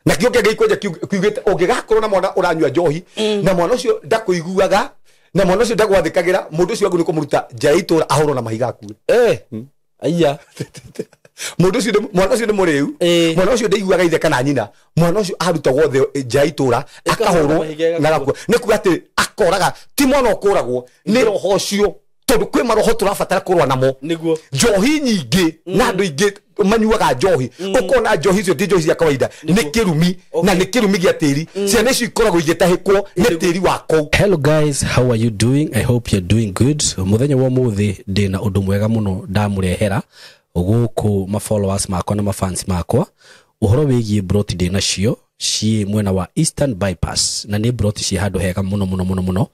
Na kĩo kĩngĩ kwenja kiugĩte ũngĩgakorwo na mwana ũranyua njohi na mwana ũcio ndakũiguaga na mwana ũcio ndagwathĩkagĩra, mũndũ ũcio waku nĩ kũmũruta nja ya itũũra ahũrwo na mahiga akue. Aya mũndũ ũcio, mwana ũcio nĩ mũrĩu, mwana ũcio ndaiguaga ithe kana nyina, mwana ũcio arutagwo nja ya itũũra akahũrwo na agakua. Nĩ kuga atĩ akoraga ti mwana ũkũragwo nĩ roho ũcio, tondũ kwĩ maroho tũrabatara kũrũa namo. Njohi nyingĩ na andũ aingĩ manyuaga njohi, ũkona njohi icio ti njohi cia kawaida, nĩ kĩrumi, na nĩ kĩrumi gĩa tĩri. Ciana icio ikoragwo igĩtahĩkwo nĩ tĩri wa kũu. Hello guys, how are you doing? I hope you're doing good. Mũthenya wa ũmũthĩ ndĩna ũndũ mwega mũno ndamũrehera gũkũ ma followers makwa na ma fans makwa, ũhoro wĩgiĩ broti ndĩ nacio ciĩ mwena wa Eastern Bypass, na nĩ broti ciĩ handũ hega mũno mũno mũno mũno,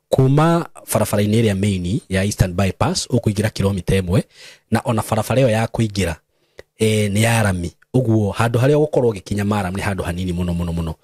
kuma barabara-inĩ ĩrĩa main ya Eastern Bypass ũkũingĩra kilomita 1, na ona barabara ĩyo ya kũingĩra nĩ ya rami, ũguo handũ harĩa ũgũkorwo ũgĩkinya maram nĩ handũ hanini mũno mũno mũno.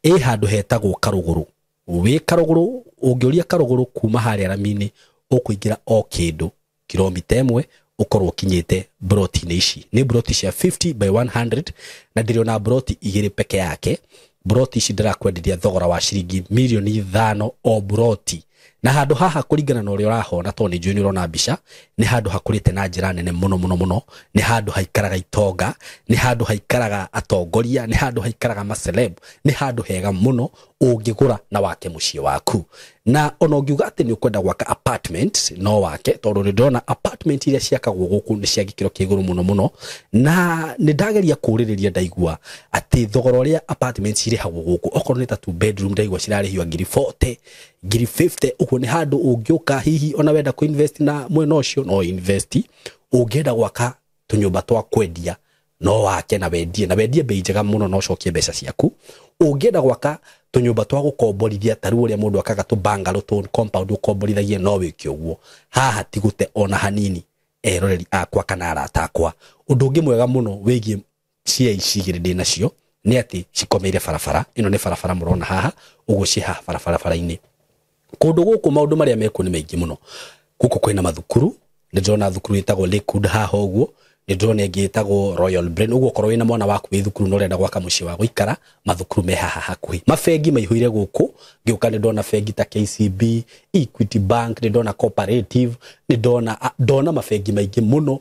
Ĩ handũ hetagwo Karũgũrũ, wĩ Karũgũrũ ũngĩũria Karũgũrũ kuma harĩa rami-inĩ ũkũingĩra o kĩndũ kilomita 1 ũkorwo ũkinyĩte broti-inĩ ici. Nĩ broti cia 50 by 100 na ndĩrĩ broti igĩrĩ peke yake. Broti ici ndĩrakwenderia thogora wa ciringi milioni 5 o broti, na handũ haha kũringana na ũrĩa ũrahona, tondũ nĩ njũĩ nĩ ũrona mbica, nĩ handũ hakũrĩte na njĩra nene mũno mũno mũno, nĩ handũ haikaraga itonga, nĩ handũ haikaraga atongoria, nĩ handũ haikaraga maceleb, nĩ handũ hega mũno ũngĩgũra na wake mũciĩ waku. Na ona ũngiuga atĩ nĩ ũkwenda gwaka apartment no wake, tondũ nĩ ndĩrona apartment iria ciakagwo gũkũ nĩ cia gĩkĩro kĩa igũrũ mũno mũno, na nĩ ndageria kũũrĩrĩria ndaigua atĩ thogora ũrĩa apartment cirĩhagwo gũkũ, okorwo nĩ ta 2 bedroom ndaigua cirarĩhio ngiri 40, ngiri 50, ũguo nĩ handũ ũngĩũka hihi ona wenda kũ-invest na mwena ũcio no invest, ũngĩenda gwaka tũnyũmba twa kwendia no wake na wendie, na wendie bei njega mũno na ũcokie mbeca ciaku. Ũngĩenda gwaka tũnyũmba twa gũkomborithia ta rĩu ũrĩa mũndũ akaga tũ bungalow tũ compound ũkomborithagie no wĩke ũguo. Haha ti gũte ona hanini eroreri akwa kana arata akwa. Ũndũ ũngĩ mwega mũno wĩgiĩ cia ici igĩrĩ ndĩ nacio nĩ atĩ cikomeire barabara ĩno, nĩ barabara mũrona haha ũguo, ciĩ haha barabara-inĩ. Kũndũ gũkũ maũndũ marĩa mekuo nĩ maingĩ mũno. Gũkũ kwĩna mathukuru, nĩ ndĩrona thukuru ĩtagwo Lakewood haha ũguo, nĩ ndĩrona ĩngĩ ĩtagwo Royal Brain, ũguo okorwo wĩna mwana waku wĩ thukuru na ũrenda gwaka mũciĩ wa gũikara, mathukuru me haha hakuhĩ. Mabengi maihũire gũkũ, ngĩũka nĩ ndona bengi ta KCB, Equity Bank, nĩ ndona Cooperative, nĩ ndona mabengi maingĩ mũno.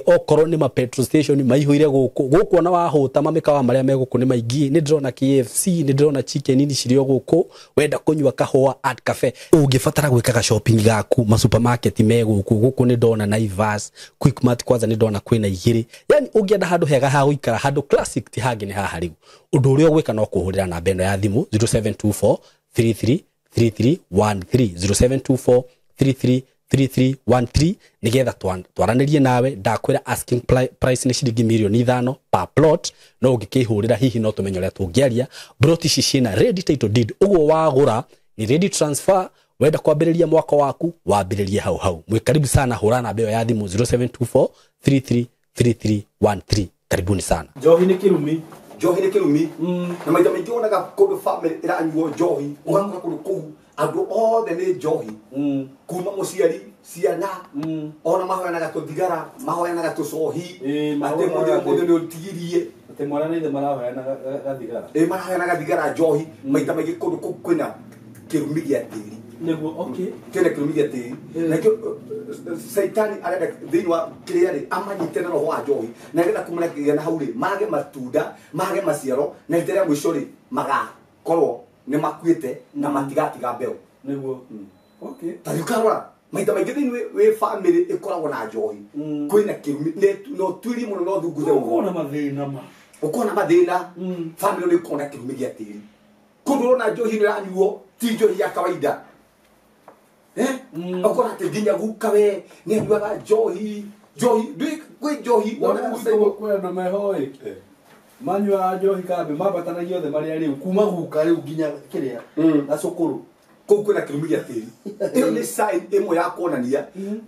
Okorwo nĩ ma petrol station maihũire gũkũ, gũkũ ona wahũta mamĩkawa marĩa me gũkũ nĩ maingĩ, nĩ ndĩrona KFC, nĩ ndĩrona chicken ini cirĩ o gũkũ, wenda kũnyua kahũa at cafe, ũngĩbatara gwĩkaga shopping gaku, ma supermarket me gũkũ, gũkũ nĩ ndona Naivas, Quickmart kwanza nĩ ndona kwĩna igĩrĩ, yani ũngĩenda handũ hega ha gũikara, handũ classic ti hangĩ nĩ haha rĩu. Ũndũ ũrĩa ũgwĩka no kũhũrĩra namba ĩno ya thimũ 0724 33 3313, 0724 33 3313, nigetha twaranĩrie nawe. Ndakwĩra asking price nĩ ciringi milioni 5 per plot, no ũngĩkĩhũrĩra hihi no tũmenye ũrĩa tũngĩaria. Broti ici ciĩna ready title deed, ũguo wagũra ni ready transfer, wenda kwambĩrĩria mwaka waku wambĩrĩrie hau hau. Mwĩ karibu sana, hũra namba ĩyo ya thimũ 0724 33 3313. Karibuni sana. Njohi nĩ kĩrumi, njohi nĩ kĩrumi, na maita maingĩ wonaga kũndũ family ĩranyuo njohi, ũgakora kũndũ kũu andũ othe nĩ njohi, kuma mũciari, ciana, ona mahoyanaga tũthigara, mahoyanaga tũcohi, atĩ mũndũ nĩ ũtigirie, atĩ mwana na ithe marahoyanaga gathigara, marahoyanaga thigara njohi. Maita maingĩ kũndũ kũu kwĩna kĩrumi gĩa tĩri, nĩguo okay, kĩna kĩrumi gĩa tĩri, nakĩo Saitani arenda thĩinĩ wa kĩrĩa rĩ amanyite na roho wa njohi, na nĩgetha kumana kĩgĩa na hau rĩ mage matunda, mage maciaro, na rita rĩa mũico rĩ magakorwo nĩ makuĩte na matigatiga mbeũ. Nĩguo okay, ta rĩu karora Maita maingĩ thĩinĩ wĩ family ĩkoragwo na njohi kwĩna kĩrumi no tuirie mũno no thunguthe mũno. Ũkona mathĩna ma. Ũkona mathĩna family nĩ ĩkoragwo na kĩrumi gĩa tĩri. Kũndũ ũrona njohi nĩ ĩranyuo ti njohi ya kawaida. Ũkona atĩ nginya guka we nĩ anyuaga njohi njohi kwĩ njohi wonaga Kwĩ andũ mehoĩ manyuaga njohi kambĩ mambatanagia othe marĩa rĩu kuma guka rĩu nginya kĩrĩa gacũkũrũ. Kũu kwĩna kĩrumi gĩa tĩri. Ĩyo nĩ sign ĩmwe ya kuonania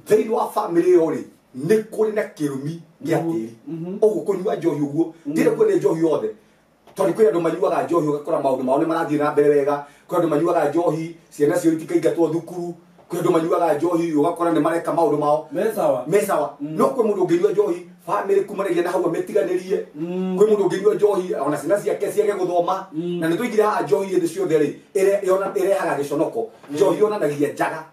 thĩinĩ wa family ĩyo rĩ nĩ kũrĩ na kĩrumi gĩa tĩri. Ũguo kũnyua njohi ũguo ndirĩ kwĩ nĩ njohi yothe. Tondũ kwĩ andũ manyuaga njohi ũgakora maũndũ mao nĩ marathiĩ na mbere wega. Kwĩ andũ manyuaga njohi ciana ciao itikaingatwo thukuru. Kwĩ andũ manyuaga njohi ũgakora nĩ mareka maũndũ mao Me sawa. Me sawa. No kwĩ mũndũ ũngĩnyua njohi family kumanagia na hau ametiganĩrie. Kwĩ mũndũ ũngĩnyua njohi ona ciana ciake ciage gũthoma. Na nĩ tũigire haha njohi hĩndĩ ciothe rĩ ĩrehaga gĩconoko. Njohi yonanagia njaga.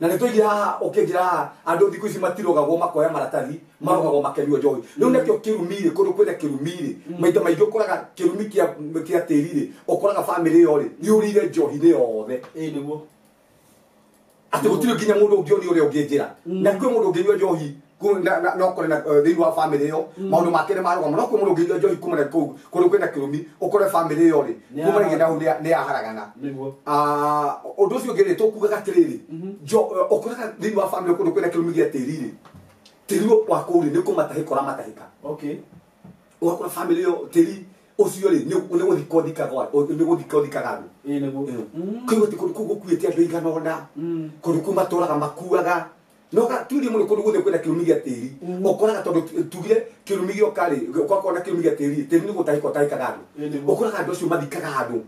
Na nĩ tũigire haha ũkĩnjĩra haha andũ thikũ ici matirogagwo makoya maratathi marogagwo makĩnyua njohi. Rĩu nakĩo kĩrumi rĩ kũndũ kwĩna kĩrumi rĩ maita maingĩ ũkoraga kĩrumi kĩa tĩri rĩ ũkoraga family ĩyo rĩ yũrĩire njohi-inĩ yothe. Ĩĩ nĩguo. Atĩ gũtirĩ nginya mũndũ ũngĩonia ũrĩa ũngĩ njĩra. Na kwĩ mũndũ ũngĩnyua njohi no ũkore thĩinĩ wa family ĩyo maũndũ make nĩ marũgama. No kwĩ mũndũ ũngĩnyua njohi kumana kũu kũndũ kwĩna kĩrumi ũkore family ĩyo rĩ kumanagia na hau nĩ yaharagana. Nĩguo. Ũndũ ũcio ũngĩ rĩ tũkugaga atĩrĩrĩ ũkoraga thĩinĩ wa family kũndũ kwĩna kĩrumi gĩa tĩri rĩ tĩri wa kũu rĩ nĩ kũmatahĩka ũramatahĩka. Okay. Ũgakora family ĩyo tĩri ũcio rĩ nĩ gũthika ũthikaga andũ. Ĩĩ nĩguo. Kũigua atĩ kũndũ kũu gũkuĩte andũ aigana ũna. Kũndũ kũu matũraga makuaga. No tuirie mũno kũndũ guothe kwĩna kĩrumi gĩa tĩri. Ũkoraga tondũ tugire kĩrumi gĩoka rĩ gwakorwo na kĩrumi gĩa tĩri tĩri nĩ gũtahĩka ũtahĩkaga andũ. Ũkoraga andũ acio mathikaga andũ.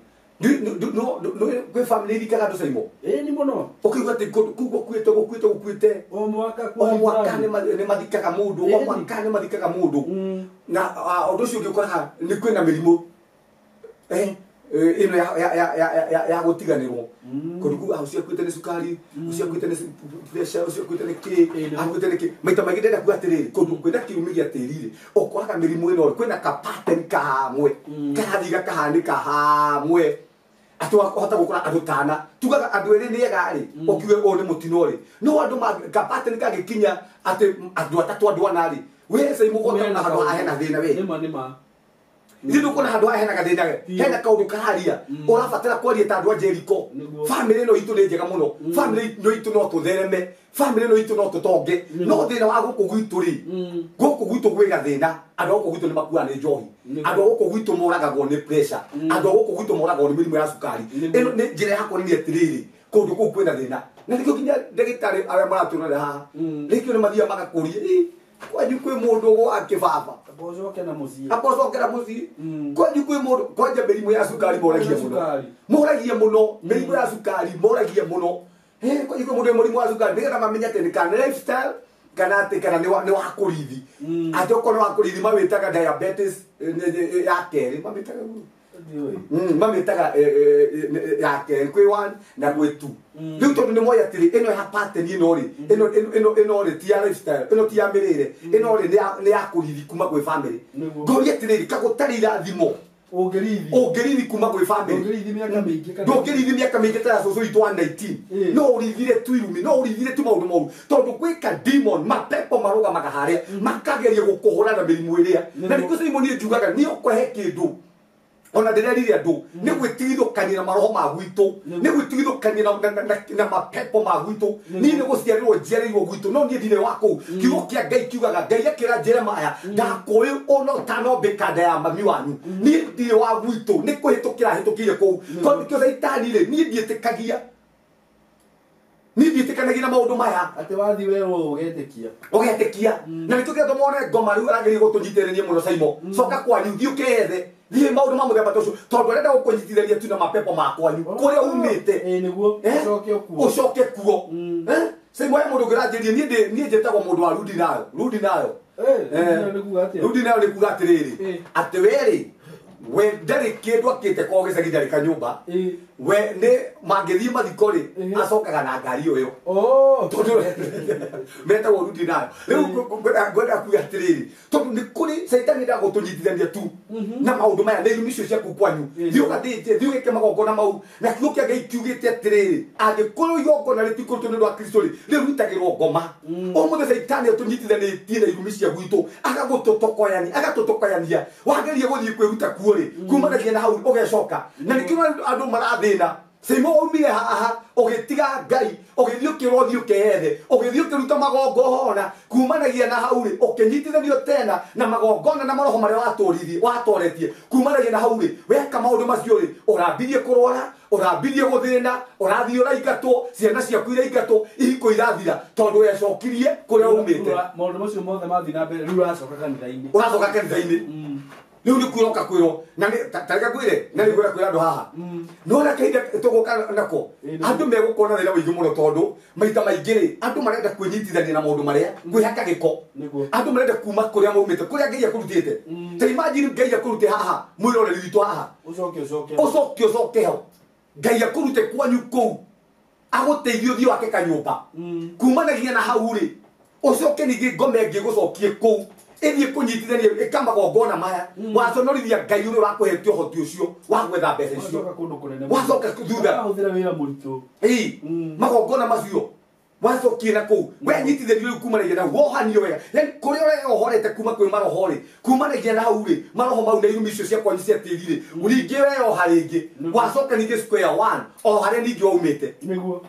Kwĩ family ithikaga andũ Saimo. Ĩĩ nĩ mũno. Ũkaigua atĩ kũndũ kũu gũkuĩte gũkuĩte gũkuĩte. O mwaka O mwaka nĩ mathikaga mũndũ. O mwaka nĩ mathikaga mũndũ. Na ũndũ ũcio ũngĩ ũkoraga nĩ kwĩna mĩrimũ ĩno ya gũtiganĩrwo. Kũndũ kũu ũcio akuĩte nĩ cukari, ũcio akuĩte nĩ pressure, ũcio akuĩte nĩ kĩ, akuĩte nĩ kĩ. Maita maingĩ ndĩrenda kuga atĩrĩrĩ kũndũ kwĩna kĩrumi gĩa tĩri rĩ ũkoraga mĩrimũ ĩno kwĩna ka pattern kamwe karathiĩ gakahanĩka hamwe. Atĩ wahota gũkora andũ tana tugaga andũ erĩ nĩ ega rĩ ũkiuge ũyũ nĩ mũtino rĩ no andũ ka pattern kangĩkinya atĩ andũ atatũ andũ ana rĩ we Saimo ũgota na handũ haha hena thĩna we. Nĩma nĩma. Ithuĩ ndũkuona handũ haha hena gathĩna we. Hena kaũndũ kararia ũrabatara kwaria ta andũ a Jericho. Family ĩno itũ nĩ njega mũno. Family ĩno itũ no tũthereme. Family ĩno itũ no tũtonge. No thĩna wa gũkũ gwitũ rĩ gũkũ gwitũ gwĩ gathĩna. Andũ a gũkũ gwitũ nĩ makuaga nĩ njohi. Andũ a gũkũ gwitũ moragagwo nĩ pressure. Andũ a gũkũ gwitũ moragagwo nĩ mĩrimũ ya cukari. Ĩno nĩ njĩra ya kuonania atĩrĩrĩ kũndũ kũu kwĩna thĩna. Na nĩkĩo nginya ndagĩtarĩ arĩa maratũrora haha rĩngĩ nĩ mathiaga magakũria kwanyu kwĩ mũndũ gwake baba Acoke na mũciĩ. Acokera mũciĩ. Kwanyu kwĩ mũndũ kwanja mĩrimũ ya cukari moragia mũno. Moragia mũno mĩrimũ ya cukari moragia mũno. Kwanyu kwĩ mũndũ mũrimũ wa cukari nĩgetha mamenye atĩ nĩ kana lifestyle kana atĩ kana nĩ wa kũrithi. Atĩ okorwo nĩ wa kũrithi mawĩtaga diabetes ya kerĩ mamĩtaga mamĩtaga ya kerĩ kwĩ 1 na kwĩ 2. Rĩu tondũ nĩ moĩ atĩrĩ ĩno ya pattern ĩno rĩ ĩno rĩ ti ya lifestyle ĩno ti ya mĩrĩre ĩno rĩ nĩ ya kũrithi kuma kwĩ family. Ngoria atĩrĩrĩ kagũtarĩ irathimo ũngĩrithi kuma kwĩ family. Ndũngĩrithi mĩaka mĩingĩ kana ndũngĩrithi mĩaka mĩingĩ ta ya cũcũ witũ wa 19. No ũrithire tu irumi no ũrithire tu maũndũ moru tondũ gwĩka demon mapepo marũgamaga harĩa makageria gũkũhũra na mĩrimũ ĩrĩa. Na nĩkĩo Saimo niĩ njugaga niĩ ũkũhe kĩndũ ona ndĩrerire andũ nĩ gwĩtigithũkania na maroho ma gwitũ nĩ gwĩtigithũkania na mapepo ma gwitũ. Niĩ nĩ gũciarĩrwo njiarĩirwo gwitũ no niĩ ndirĩ wa kũu. Kiugo kĩa Ngai kiugaga Ngai akĩra Jeremiah ndakũĩ ona ũtanombĩka nda ya mami wanyu. Niĩ ndirĩ wa gwitũ nĩ kũhĩtũkĩra hĩtũkĩire kũu. Tondũ nĩkĩo Caitani rĩ niĩ ndiĩtĩkagia. Niĩ ndiĩtĩkanagia na maũndũ maya. Atĩ wathiĩ werwo ũgetĩkia. Ũgetĩkia. Na nĩtũkĩra tũmone ngoma rĩu arageria gũtũnyitĩrĩria mũno Saimo. Coka kwanyu thiĩ ũkeyethe. Thiĩ maũndũ ma mũthemba ta ũcio tondũ arenda gũkũnyitithania tu na mapepo ma kwanyu kũrĩa umĩte. Ĩĩ nĩguo. Ũcoke kuo. Ũcoke kuo. Saimo he mũndũ ũngĩranjĩria niĩ njĩtagwo mũndũ wa rudi nayo. Rudi nayo. Nĩ kuga atĩa? Rudi nayo nĩ kuga atĩrĩrĩ atĩ we rĩ We ndarĩ kĩndũ akĩte kwao gĩcagi ndarĩ kanyũmba. We nĩ mangĩthiĩ mathiko rĩ acokaga na ngari ũyũ. Tondũ metagwo rudi nayo. Rĩu ngwenda kuga atĩrĩrĩ, tondũ nĩ kũrĩ caitani endaga gũtũnyitithania tu na maũndũ maya na irumi icio ciaku kwanyu. Thiĩ ũgathĩnje, thiĩ ũgĩke magongona mau. Na kiugo kĩa Ngai kiugĩte atĩrĩrĩ, angĩkorwo igongona rĩtikũrutwo nĩ ũndũ wa Kristo rĩ, rĩrutagĩrwo ngoma. Ũmũthĩ caitani atũnyitithanĩtie na irumi cia gwitũ, agagũtũtokoyania, agatũtokoyania. Wageria gũthiĩ kwĩruta kuo rĩ, kumanagia na hau ũgecoka. Na nĩkĩo andũ marathĩna. Simo waumire haha ũgĩtiga Ngai, ũgĩthiĩ ũkĩrwo ũthiĩ ũkeyethe, ũgĩthiĩ ũkĩruta magongona, kumanagia na hau rĩ, ũkĩnyitithanio tena na magongona na maroho marĩa watoretie. Kumanagia na hau rĩ, weka maũndũ macio rĩ, ũrambirie kũrwara, ũrambirie gũthĩna, ũrathiĩ ũraingatwo, ciana ciaku iraingatwo, ihiko irathira, tondũ wecokirie kũrĩa umĩte. Maũndũ macio mothe mathiĩ na mbere, rĩu ũracoka kanitha-inĩ. Ũracoka kanitha-inĩ. Rĩu nĩ kwĩroka kwĩrwo na ta reke ngwĩre, na nĩ ngwĩra kwĩra andũ haha. No na kahinda tũgũka nako, andũ megũkorwo na thĩna mũingĩ mũno tondũ maita maingĩ rĩ, andũ marenda kwĩnyitithania na maũndũ marĩa, kwĩhaka gĩko. Andũ marenda kuma kũrĩa maumĩte, kũrĩa Ngai akũrutĩte. Ta imagine Ngai akũrute haha, mwĩroreri witũ haha. Ũcoke ũcoke. Ũcoke ũcoke ho. Ngai akũrute kwanyu kũu, agũteithie ũthiĩ wake kanyũmba. Kumanagia na hau rĩ, ũcoke ningĩ ngoma ĩngĩ ĩgũcokie kũu. Ĩthiĩ kũnyitithania ĩka magongona maya. Waconorithia Ngai ũrĩa ũrakũhete ũhoti ũcio wa gwetha mbeca icio. Wacoka kũndũ kũnene. Wacoka thutha. Wahũthĩra wĩra mũritũ. Magongona macio wacokie na kũu. Wenyitithania rĩu kumanagia na hau, wohanio wega. Yaani kũrĩa ũreohorete kuma kwĩ maroho rĩ, kumanagia na hau rĩ, maroho mau na irumi icio cia kwanyu cia tĩri rĩ, ningĩ weyoha rĩngĩ. Wacoka ningĩ square one, o harĩa ningĩ waumĩte. Nĩguo.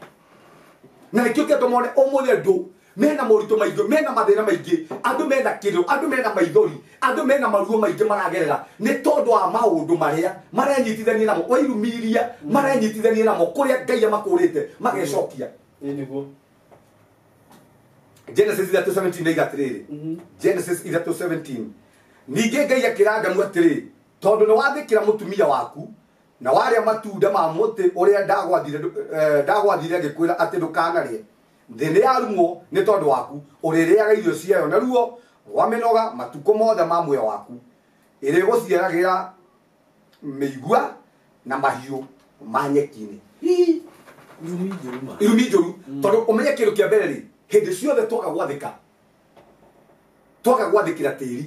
Na nĩkĩo kĩatũma one ũmũthĩ andũ mena moritũ maingĩ, mena mathĩna maingĩ, andũ mena kĩrĩro, andũ mena maithori, andũ mena maruo maingĩ maragerera nĩ tondũ wa maũndũ marĩa marenyitithania namo, wa irumi iria marenyitithania namo kũrĩa Ngai amakũrĩte magecokia. Nĩguo. Genesis 3:17 nĩ atĩrĩrĩ. Genesis 3:17. Ningĩ Ngai akĩra Adamu atĩrĩ, tondũ nĩ wathĩkĩra mũtumia waku na warĩa matunda ma mũtĩ ũrĩa ndagwathire ngĩkwĩra atĩ ndũkanarĩe, thĩ nĩ yarumwo nĩ tondũ waku, ũrĩrĩaga irio ciayo na ruo rwa mĩnoga matukũ mothe ma muoyo waku, ĩrĩgũciaragĩra mĩigua na mahiũ ma nyeki-inĩ. Irumi njũru ma. Irumi njũru. Tondũ ũmenye kĩndũ kĩa mbere rĩ, hĩndĩ ciothe twaga gwathĩka, twaga gwathĩkĩra tĩri,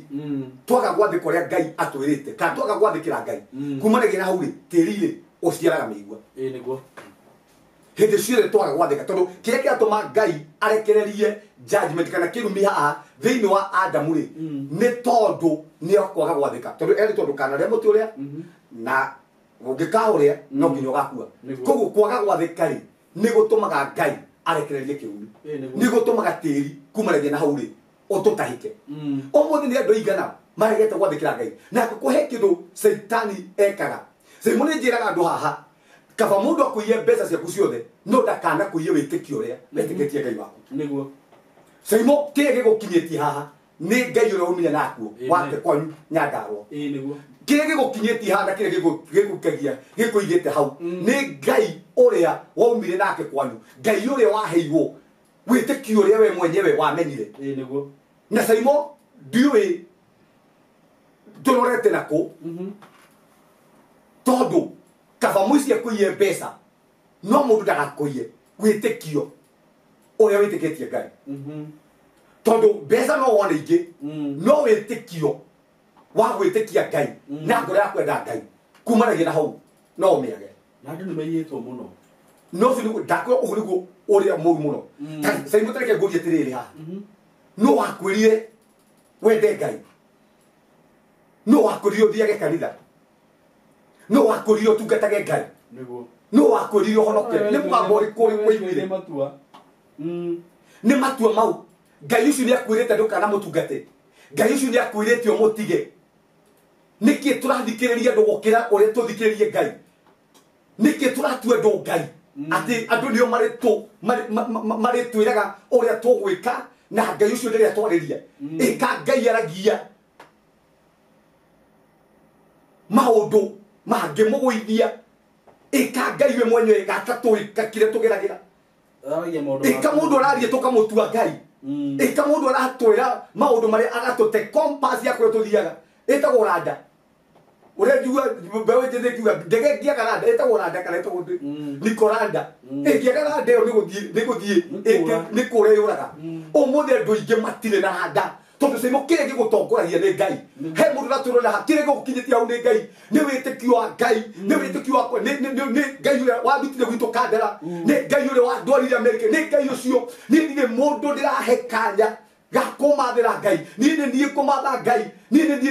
twaga gwathĩka ũrĩa Ngai atwĩrĩte, kana twaga gwathĩkĩra Ngai, kumanagia na hau rĩ, tĩri rĩ, ũciaraga mĩigua. Nĩguo. Hĩndĩ ciothe twaga gwathĩka, tondũ kĩrĩa kĩratũma Ngai arekererie judgment kana kĩrumi haha thĩinĩ wa Adamu rĩ, nĩ tondũ nĩ akwaga gwathĩka. Tondũ erĩtwo ndũkanarĩe mũtĩ ũrĩa, na ũngĩkaũrĩa no nginya ũgakua. Koguo kwaga gwathĩka rĩ, nĩ gũtũmaga Ngai arekererie kĩrumi. Nĩ gũtũmaga tĩri kumanagia na hau rĩ, ũtũtahĩke. Ũmũthĩ nĩ andũ aigana maregete gwathĩkĩra Ngai. Na kũhe kĩndũ Caitani ekaga. Caimo nĩ njĩraga andũ haha, kaba mũndũ akũiye mbeca ciaku ciothe, no ndakanakũiye wĩtĩkio ũrĩa wetĩkĩtie Ngai waku. Nĩguo. Caimo kĩrĩa gĩgũkinyĩtie haha nĩ Ngai ũrĩa waumire nakuo, wake kwanyu Nyandarũa. Nĩguo. Kĩrĩa gĩgũkinyĩtie haha na kĩrĩa gĩgũkagia, gĩkũigĩte hau, nĩ Ngai ũrĩa waumire nake kwanyu, Ngai ũrĩa waheirwo wĩtĩkio ũrĩa we mwenyewe wamenyire. Nĩguo. Na Caimo ndiũĩ tũrorete nakũ, tondũ kaba mũici akũiye mbeca, no mũndũ ndagakũiye wĩtĩkio ũrĩa wĩtĩkĩtie Ngai. Tondũ mbeca no wone ingĩ, no wĩtĩkio wa gwĩtĩkia Ngai na ngoro ya kwenda Ngai kumanagia na hau no ũmĩage. Na andũ nĩ maiyĩtwo mũno. No ũcio nĩguo ndakwĩra, ũguo nĩguo ũrĩa mũru mũno. Caimo tareke ngũrie atĩrĩrĩ haha, no wakwĩrire wende Ngai, no wakwĩrire ũthiage kanitha, no wakwĩrire ũtungatage Ngai, Nĩguo. no wakwĩrire ũhonoke. Nĩ mũgambo ũrĩkũ ũiguire? Nĩ matua. Nĩ matua mau. Ngai ũcio nĩ akwĩrĩte ndũkanamũtungate, Ngai ũcio nĩ akwĩrĩte ũmũtige. Nĩkĩ tũrathikĩrĩria andũ gũkĩra ũrĩa tũthikĩrĩrie Ngai? Nĩkĩ tũratua andũ Ngai? Atĩ andũ nĩo marĩtwĩraga ũrĩa tũgwĩka, na Ngai ũcio ndarĩ atwarĩria. Ĩka Ngai aragia maũndũ mangĩmũgũithia. Ĩka Ngai we mwenyewe gatatũĩ kĩrĩa tũgeragĩra. Ĩka mũndũ araria tũkamũtua Ngai. Ĩka mũndũ aratwĩra maũndũ marĩa agatũte compass ya kũrĩa tũthiaga. Ĩtagwo randa. Ũrĩa njigua mbeũ njĩthĩ ĩkiuga ndege ĩngĩaga randa ĩtagwo randa kana ĩtagwo ndĩ niko randa ĩngĩaga randa ĩyo nĩ gũthiĩ nĩ kũra yũraga. Ũmũthĩ andũ aingĩ matirĩ na randa tondũ Saimo kĩrĩa gĩgũtongoragia nĩ Ngai. He mũndũ ũratũrora haha kĩrĩa gĩgũkinyĩtie hau nĩ Ngai, nĩ wĩtĩkio wa Ngai, nĩ wĩtĩkio wakwa, nĩ Ngai ũrĩa wandutire gwitũ Kandara, nĩ Ngai ũrĩa wandwarire Amerika, nĩ Ngai ũcio. Niĩ ndirĩ mũndũ ndĩrahe kanya ga kũmathĩra Ngai, niĩ nĩ niĩ kũmatha Ngai, niĩ nĩ niĩ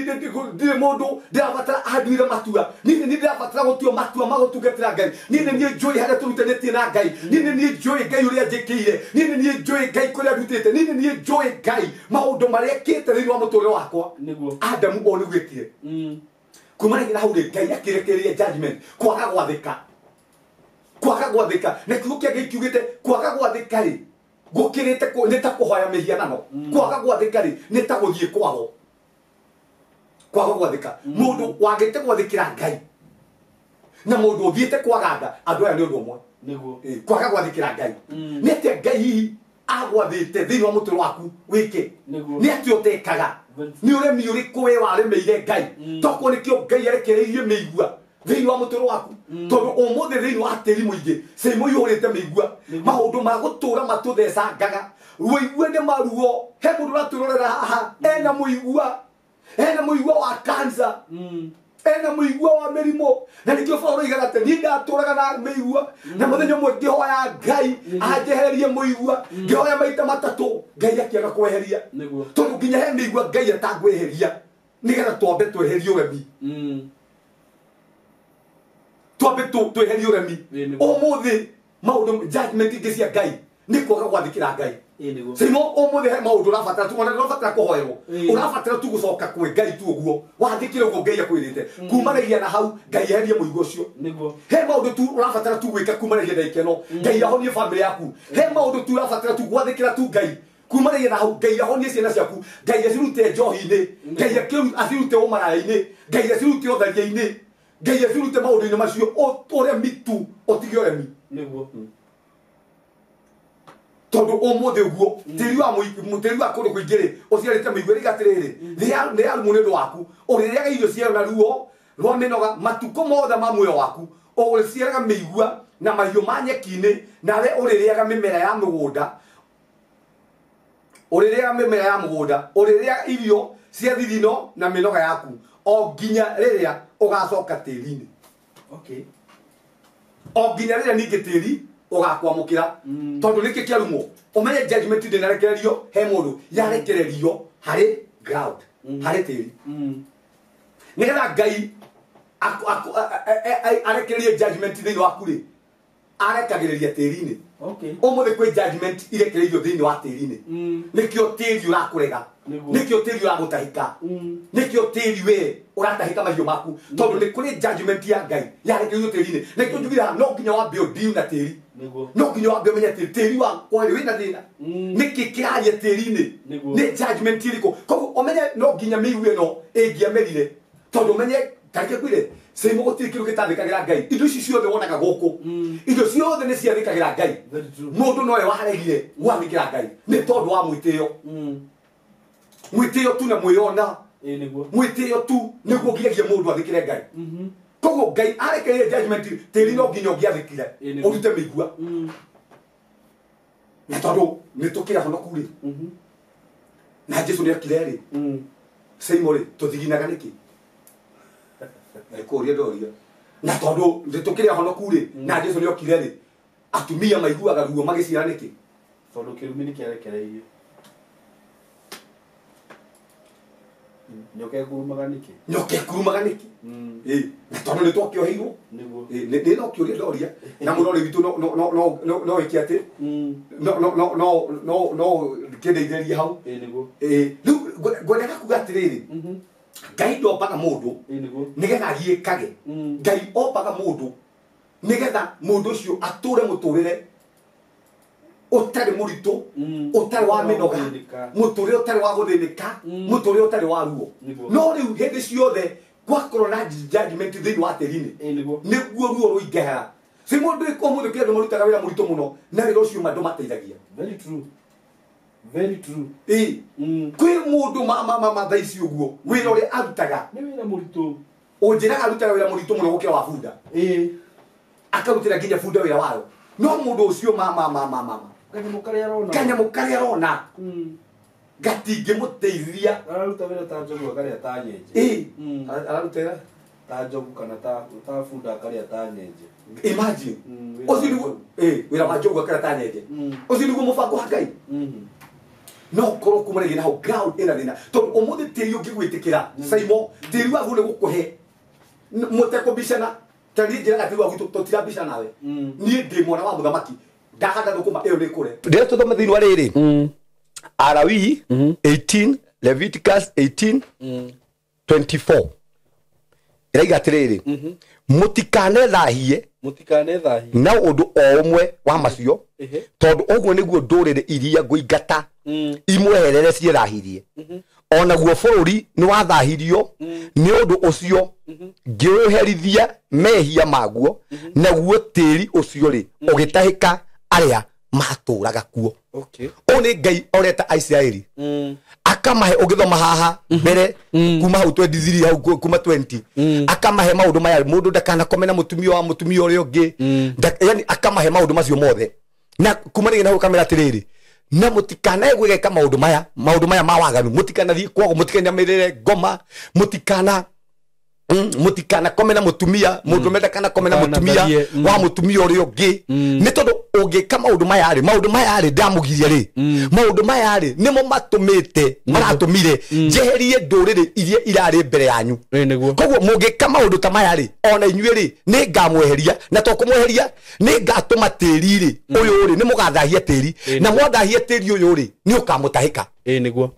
ndirĩ mũndũ ndĩrabatara anduire matua, niĩ nĩ niĩ ndĩrabatara gũtua matua ma gũtungatĩra Ngai, niĩ nĩ niĩ njũĩ harĩa tũrutanĩtie na Ngai, niĩ nĩ niĩ njũĩ Ngai ũrĩa njĩkĩire, niĩ nĩ niĩ njũĩ Ngai kũrĩa ndutĩte, niĩ nĩ niĩ njũĩ Ngai maũndũ marĩa ekĩte thĩinĩ wa mũtũrĩre wakwa. Adamu o nĩguo ekire. Kumanagia na hau rĩ, Ngai akĩrekereria judgment, kwaga gwathĩka, kwaga gwathĩka. Na kiugo kĩa Ngai kiugĩte kwaga gwathĩka rĩ gũkĩrĩte nĩ ta kũhoya mĩhianano. Kwaga gwathĩka rĩ nĩ ta gũthiĩ kwago. Kwaga gwathĩka, mũndũ wagĩte gwathĩkĩra Ngai na mũndũ ũthiĩte kwaganga, andũ aya nĩ ũndũ ũmwe. Kwaga gwathĩkĩra Ngai nĩ atĩa Ngai hihi agwathĩte thĩinĩ wa mũtũrĩre waku wĩke, nĩ atĩa ũtekaga, nĩ ũremi ũrĩkũ we waremeire Ngai? Tokorwo nĩkĩo Ngai arekereirie mĩigua thĩinĩ wa mũtũrĩre waku, tondũ ũmũthĩ thĩinĩ wa tĩri mũingĩ Saimo ihũrĩte mĩigua, maũndũ ma gũtũra matũthecangaga, wĩigue nĩ maruo. He mũndũ ũratwĩrorera haha ena mũigua, ena mũigua wa cancer, ena mũigua wa mĩrimũ, na nĩkĩo Paũlũ oigaga atĩ niĩ ndatũraga na mĩigua, na mũthenya ũmwe ngĩhoya Ngai anjehererie mũigua, ngĩhoya maita matatũ Ngai akĩaga kweheria, tondũ nginya he mĩigua Ngai atangweheria nĩgetha twambe tweherie ũremi, twambe tweherie ũremi. Ũmũthĩ maũndũ judgment ingĩ cia Ngai nĩ kwaga gwathĩkĩra Ngai. Saimo ũmũthĩ he maũndũ ũrabatara tu, ona ndũrabatara kũhoerwo, ũrabatara tu gũcoka kwĩ Ngai tu ũguo wathĩkĩre ũguo Ngai akwĩrĩte. Kumanagia na hau Ngai eherie mũigua ũcio. He maũndũ tu ũrabatara tu gwĩka kumanagia ndagĩka ĩno Ngai ahonie famĩlĩ yaku. He maũndũ tu ũrabatara tu gwathĩkĩra tu Ngai kumanagia na hau Ngai ahonie ciana ciaku, Ngai acirute njohi-inĩ, Ngai acirute ũmaraya-inĩ, Ngai acirute ũtharia-inĩ, Ngai acirute maũndũ-inĩ macio. Ũremi tu, ũtige ũremi. Tondũ ũmũthĩ ũguo tĩri wa tĩri wa kũndũ kũingĩ rĩ ũciarĩte mĩigua ĩrĩa atĩrĩrĩ nĩ yarumwo nĩ ũndũ waku, ũrĩrĩaga irio ciayo na ruo rwa mĩnoga matukũ mothe ma muoyo waku, ũrĩciaraga mĩigua na mahiũ ma nyeki-inĩ, nawe ũrĩrĩaga mĩmera ya mũgũnda, ũrĩrĩaga mĩmera ya mũgũnda, ũrĩrĩaga irio cia thithino na mĩnoga yaku o nginya rĩrĩa ũgacoka tĩri-inĩ. O nginya rĩrĩa ningĩ tĩri ũgakwamũkĩra. Tondũ nĩkĩ kĩarumwo? Ũmenye judgment ndĩnarekererio he mũndũ, yarekererio harĩ ground, harĩ tĩri. Nĩgetha Ngai arekererie judgment thĩinĩ waku rĩ, arekagĩrĩria tĩri-inĩ. Ũmũthĩ kwĩ judgment irekereirio thĩinĩ wa tĩri-inĩ. Nĩkĩo tĩri ũrakũrega, nĩkĩo tĩri ũragũtahĩka, nĩkĩo tĩri we ũratahĩka mahiũ maku, tondũ nĩ kũrĩ judgment ya Ngai yarekereirio tĩri-inĩ. Nĩkĩo njugire haha no nginya wambe ũndiu na tĩri, no nginya wambe ũmenye atĩ tĩri wakwa rĩ wĩna thĩna, nĩkĩ kĩraria tĩri-inĩ, nĩ judgment ĩrĩkũ. Koguo ũmenye no nginya mĩigua ĩno ĩngĩamerire, tondũ ũmenye tareke ngwĩre Saimo gũtirĩ kĩndũ gĩtathĩkagĩra Ngai. Indo ici ciothe wonaga gũkũ, indo ciothe nĩ ciathĩkagĩra Ngai. Mũndũ nowe waregire gwathĩkĩra Ngai nĩ tondũ wa mwĩtĩo. Mwĩtĩo tu na mwĩyona, mwĩtĩo tu nĩguo nginyagia mũndũ athĩkĩre Ngai. Koguo Ngai arekereire judgment tĩri no nginya ũngĩathĩkire ũrute mĩigua. Na tondũ nĩ tũkĩrĩ ahonoku rĩ, na Jesu nĩ okire rĩ, Saimo rĩ tũthiginaga nĩkĩ? Nĩ kũũria ndoria. Na tondũ nĩ tũkĩrĩ ahonoku rĩ, na Jesu nĩ okire rĩ, atumia maiguaga ruo magĩciara nĩkĩ? Tondũ kĩrumi nĩ kĩarekereirio. Nyoka ĩkurumaga nĩkĩ? Nyoka ĩkurumaga nĩkĩ? Na tondũ nĩ twakĩoheirwo. Nĩ no kĩũria ndoria. Na mũrori witũ no ĩke atĩ no kĩndeithĩrĩrie hau. Rĩu ngwendaga kuga atĩrĩrĩ, Ngai ndombaga mũndũ nĩgetha agiĩkage. Ngai ombaga mũndũ nĩgetha mũndũ ũcio atũre mũtũrĩre ũtarĩ mũritũ, ũtarĩ wa mĩnoga, mũtũrĩre ũtarĩ wa gũthĩnĩka, mũtũrĩre ũtarĩ wa ruo. No rĩu hĩndĩ ciothe gwakorwo na judgment thĩinĩ wa tĩri-inĩ, nĩguo ruo rũingĩhaga. Si mũndũ ũmũthĩ kĩ andũ marutaga wĩra mũritũ mũno, na wĩra ũcio ma ndũmateithagia. Very true. Very true. Kwĩ mũndũ ma thaa ici ũguo wĩra ũrĩa arutaga nĩ wĩra mũritũ. Ũnjĩraga arutaga wĩra mũritũ mũno gũkĩra wa bunda. Akarutĩra nginya bunda wĩra wayo. No mũndũ ũcio ma kanyamũ karĩa arona gatingĩmũteithia. Araruta wĩra ta njogu akarĩa ta nyenje. Araruta wĩra ta njogu kana ta bunda akarĩa ta nyenje. Imagine. Ũcio nĩguo wĩra wa njogu akarĩa ta nyenje. Ũcio nĩguo mũbango wa Ngai. No korwo kumanagia na hau ground ĩna thĩna tondũ ũmũthĩ tĩri ũngĩgwĩtĩkĩra Saimo tĩri waku nĩ gũkũhe mũtekũbicana. Ta niĩ njĩraga tĩri waku tũtirabicana nawe. Niĩ ndĩ mwana wa mũthamaki ndahanda thũkũma ĩyo nĩ kũre. Rĩrĩa tũthome thĩinĩ wa rĩrĩ Alawii 18 Leviticus 18 24 ĩraiga atĩrĩrĩ mũtikanethahie na ũndũ o ũmwe wa macio tondũ ũguo nĩguo ndũrĩrĩ iria ngũingata imweherere ciethahirie. Onaguo bũrũri nĩ wathahirio nĩ ũndũ ũcio ngĩũherithia mehia maguo naguo tĩri ũcio rĩ ũgĩtahĩka arĩa matũraga kuo. Ũũ nĩ Ngai oreta Aisiraeli akamahe ũgĩthoma haha mbere kuma hau 23 hau kuma 20 akamahe maũndũ maya mũndũ ndakanakome na mũtumia wa mũtumia ũrĩa ũngĩ, yani akamahe maũndũ macio mothe na kumanagia na hau kamera atĩrĩrĩ na mutikanae gwĩka maũndũ maya ma waganu, mutikanathiĩ kwago, mutikanamĩrĩre ngoma, mutikana kome na mutumia mundu menda kana kome na mutumia wa mutumia ũrĩa ũngĩ nĩ tondũ ũngĩka maũndũ maya rĩ ndamũgiria rĩ maũndũ maya rĩ nĩmo matũmĩte maratũmire njeherie ndũrĩrĩ iria irarĩ mbere yanyu. Koguo mũngĩka maũndũ ta maya rĩ ona inyuĩ rĩ nĩ ngamweheria na to kũmweheria nĩ ngatũma tĩri rĩ ũyũ rĩ nĩ mũgathahia tĩri na mwathahia tĩri ũyũ rĩ nĩ ũkamũtahĩka. Nĩguo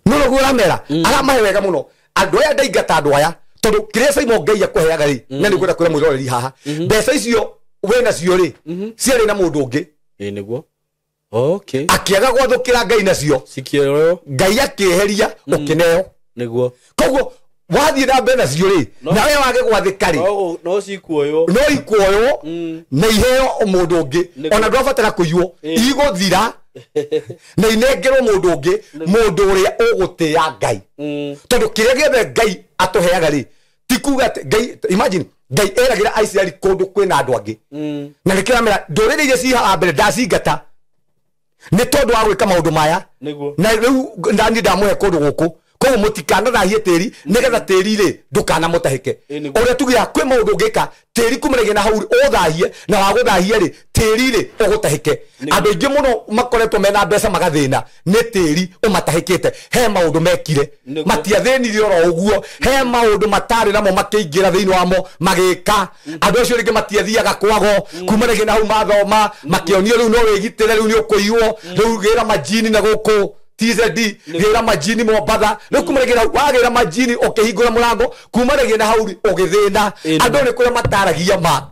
no noguo ũramera aramahe wega mũno andũ aya ndaingata andũ aya tondũ kĩrĩa Saimo Ngai akũheaga rĩ na nĩngwenda kwĩra mwĩroreri haha mbeca icio wĩ nacio rĩ ciarĩ na mũndũ ũngĩ. Nĩguo okay akĩaga gwathũkĩra Ngai nacio cikĩoywo Ngai akĩeheria ũkĩneo. Nĩguo koguo wathiĩ na mbere nacio rĩ nawe wage gwathĩka rĩ no cikuoywo no ikuoywo na iheo mũndũ ũngĩ ona ndwabatara kũiywo igũthira na inengerwo mũndũ ũngĩ mũndũ ũrĩa ũgũtĩĩa Ngai tondũ kĩrĩa gĩothe Ngai atũheaga rĩ ti kuga atĩ Ngai imagine Ngai eragĩra Aisiraeli kũndũ kwĩna andũ angĩ na nĩkĩo aramera ndũrĩrĩ iria ci haha mbere ndacingata nĩ tondũ wa gwĩka maũndũ maya na rĩu naniĩ ndamũhe kũndũ gũkũ koguo mũtikanathahie tĩri nĩgetha tĩri rĩ ndũkanamũtahĩke. Ũrĩa tugaga kwĩ maũndũ ũngĩka tĩri kumanagia na hau ũthahie na wagũthahia rĩ tĩri rĩ ũgũtahĩke. Andũ aingĩ mũno makoretwo mena mbeca magathĩna nĩ tĩri ũmatahĩkĩte. He maũndũ mekire matiathĩnirie oro ũguo, he maũndũ matarĩ namo makĩingĩra thĩinĩ wamo magĩka. Andũ acio rĩngĩ matiathiaga kwago kumanagia na hau mathoma makĩonio rĩu no wĩgitĩre rĩu nĩ ũkũiywo rĩu gĩra majini na gũkũ TZD gĩra majini Mombatha rĩu kumanagia na wagĩra majini ũkĩhingũra mũrango kumanagia na hau ũgĩthĩna. Andũ nĩ kũrĩa mataragia ma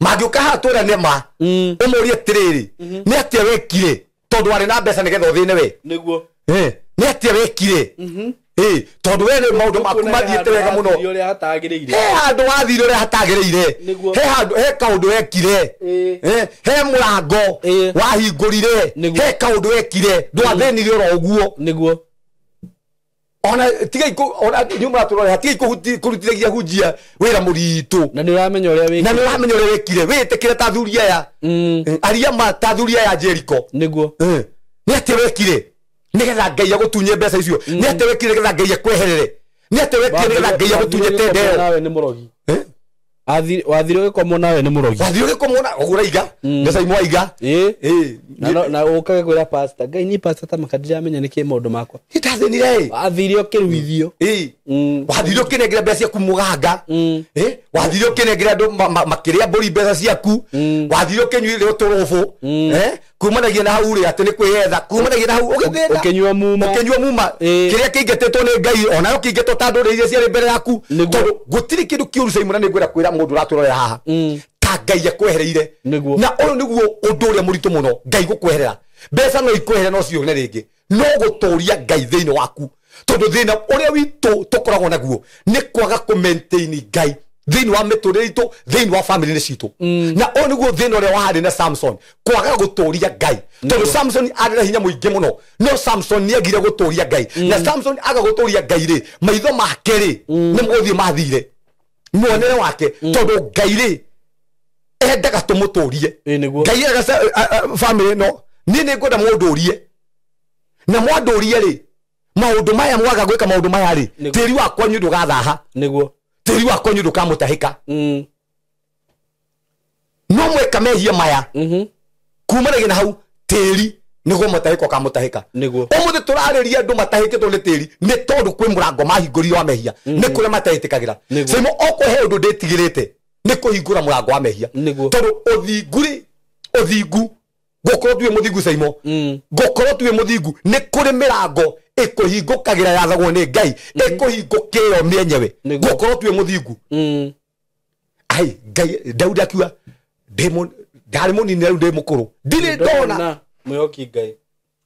mangĩũka haha twĩrane ma ũmũrie atĩrĩrĩ nĩ atĩa wekire tondũ warĩ na mbeca nĩgetha ũthĩne we. Nĩguo nĩ atĩa wekire tondũ we nĩ maũndũ maku mathiĩte wega mũno he handũ wathire ũrĩa hatagĩrĩire he handũ he kaũndũ wekire he mũrango wahingũrire he kaũndũ wekire ndwathĩnire oro ũguo. Nĩguo ona tigai ona inyuĩ mũratũrora tigai kũrutithagia hunjia wĩra mũritũ na nĩ ũramenya ũrĩa wĩkire na nĩ ũramenya ũrĩa wĩkire wĩtĩkĩre ta athuri aya aria ma ta athuri aya Jericho. Nĩguo nĩ atĩa wekire nĩgetha Ngai agũtunye mbeca icio nĩ atĩa wekire nĩgetha Ngai akweherere nĩ atĩa wekire nĩgetha Ngai agũtunye tende ĩyo nawe nĩ mũrogi. Wathire ũgĩkomwo nawe nĩ mũrogi wathire ũgĩkomwo na ũguo ũraiga nĩ Saimo aiga na ũkage kwĩra pastor Ngai niĩ pastor ta maka ndiramenya nĩkĩ maũndũ makwa nĩndathĩnire wathire ũkĩruithio wathire ũkĩnengera mbeca ciaku mũganga wathire ũkĩnengera andũ makĩrĩa mbũri mbeca ciaku wathire ũkĩnyuĩra ũtũrũbũ kumanagia na hau rĩ atĩ nĩ kwĩyetha kumanagia na hau ũgĩthĩna ũkĩnyua muma kĩrĩa kĩingatĩtwo nĩ Ngai onayo kĩingatwo ta ndũrĩrĩ iria ciarĩ mbere yaku tondũ gũtirĩ kĩndũ kĩũru Saimo na nĩngwenda kwĩra mũndũ ũratũrorera haha ta Ngai akwehereire na ũyũ nĩguo ũndũ ũrĩa mũritũ mũno Ngai gũkweherera mbeca no ikwehere no cione rĩngĩ no gũtũria Ngai thĩinĩ waku tondũ thĩna ũrĩa witũ tũkoragwo naguo nĩ kwaga kũ maintain Ngai Thĩinĩ wa mĩtũrĩre itũ, thĩinĩ wa family-inĩ citũ. Na ũyũ nĩguo thĩna ũrĩa warĩ na Samson, kwaga gũtũria Ngai. Tondũ Samson arĩ na hinya mũingĩ mũno, no Samson nĩagire gũtũria Ngai. Na Samson aga gũtũria Ngai rĩ, maitho make rĩ, nĩ mũgũthiĩ mathire. Muonere wake, tondũ Ngai rĩ, endaga tũmũtũrie. Ngai endaga family ĩno, niĩ nĩ ngwenda mũndũrie. Na mwandũrie rĩ, maũndũ maya mwaga gwĩka maũndũ maya rĩ, tĩri wa kwanyu ndũgathaha. Nĩguo. Tĩri wa kwanyu ndũkamũtahĩka. No mweka mehia maya, kumanagia na hau tĩri nĩguo mũtahĩka ũkamũtahĩka. Nĩguo. Ũmũthĩ tũrarĩria andũ matahĩkĩtwo nĩ tĩri nĩ tondũ kwĩ mũrango mahingũrire wa mehia, nĩ kũrĩa mateĩtĩkagĩra. Saimo okorwo he ũndũ ndĩtigĩrĩte nĩ kũhingũra mũrango wa mehia. Tondũ ũthingu rĩ, ũthingu gũkorwo tuĩ mũthingu Saimo, gũkorwo tuĩ mũthingu nĩ kũrĩ mĩrango ĩkũhingũkagĩra yathagwo nĩ Ngai, ĩkũhingũkĩo mĩenyewe. Gũkorwo tuĩ mũthingu. Ai Ngai, Daudi akiuga ndarĩ mũnini rĩu ndĩ mũkũrũ, ndirĩ ndona mwĩhoki Ngai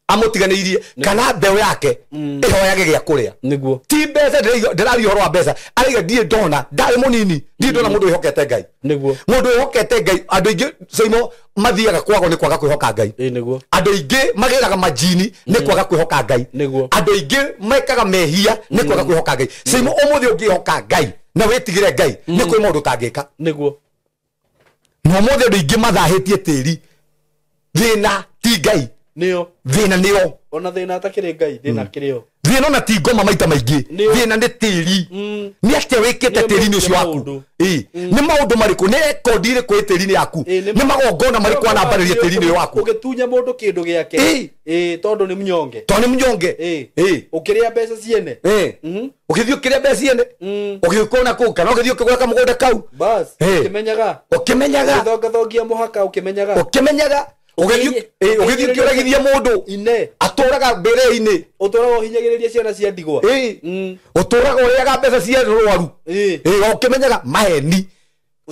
amũtiganĩirie kana mbeũ yake ĩhoyage gĩa kũrĩa. Nĩguo. Ti mbeca, ndĩraria ũhoro wa mbeca, araiga ndirĩ ndona, ndarĩ mũnini, ndirĩ ndona mũndũ wĩhokete Ngai. Nĩguo. Mũndũ wĩhokete Ngai, andũ aingĩ Saimo mathiaga kwagwo nĩ kwaga kwĩhoka Ngai. Nĩguo. Andũ aingĩ magĩraga majini nĩ kwaga kwĩhoka Ngai. Nĩguo. Andũ aingĩ mekaga mehia nĩ kwaga kwĩhoka Ngai. Saimo ũmũthĩ ũngĩhoka Ngai na wĩtigĩre Ngai, nĩ kwĩ maũndũ ũtangĩka. Nĩguo. Na ũmũthĩ andũ aingĩ mathahĩtie tĩri. Thĩna ti Ngai. Nĩo. Thĩna nĩo. Ona thĩna atakĩrĩ Ngai, thĩna akĩrĩ o. Thĩna ona ti ngoma maita maingĩ. Thĩna nĩ tĩri. Nĩ atĩa wĩkĩte tĩri-inĩ ũcio waku? Nĩ maũndũ marĩkũ? Nĩ rekondi ĩrĩkũ ĩ tĩri-inĩ yaku? Nĩ magongona marĩkũ wanambarĩria tĩri-inĩ ũyũ waku? Ũgĩtunya mũndũ kĩndũ gĩake. Tondũ nĩ mnyonge. Tondũ nĩ mnyonge. Ũkĩrĩa mbeca ciene. Ũgĩthiĩ ũkĩrĩa mbeca ciene. Ũgĩũka na kũu kana ũgĩthiĩ ũkĩgũra kamũgũnda kau. Bas, ũkĩmenyaga. Ũkĩmenyaga. Ũgĩthongathongia mũhaka ũkĩmenyaga. Ũkĩmenyaga. Ũgĩthiĩ ũkĩũragithia mũndũ. Ine. Atũraga mbĩrĩra-inĩ. Ũtũraga ũhinyagĩrĩria ciana cia ndigwa. Ũtũraga ũrĩaga mbeca cia rũaru. Ũkĩmenyaga maheni.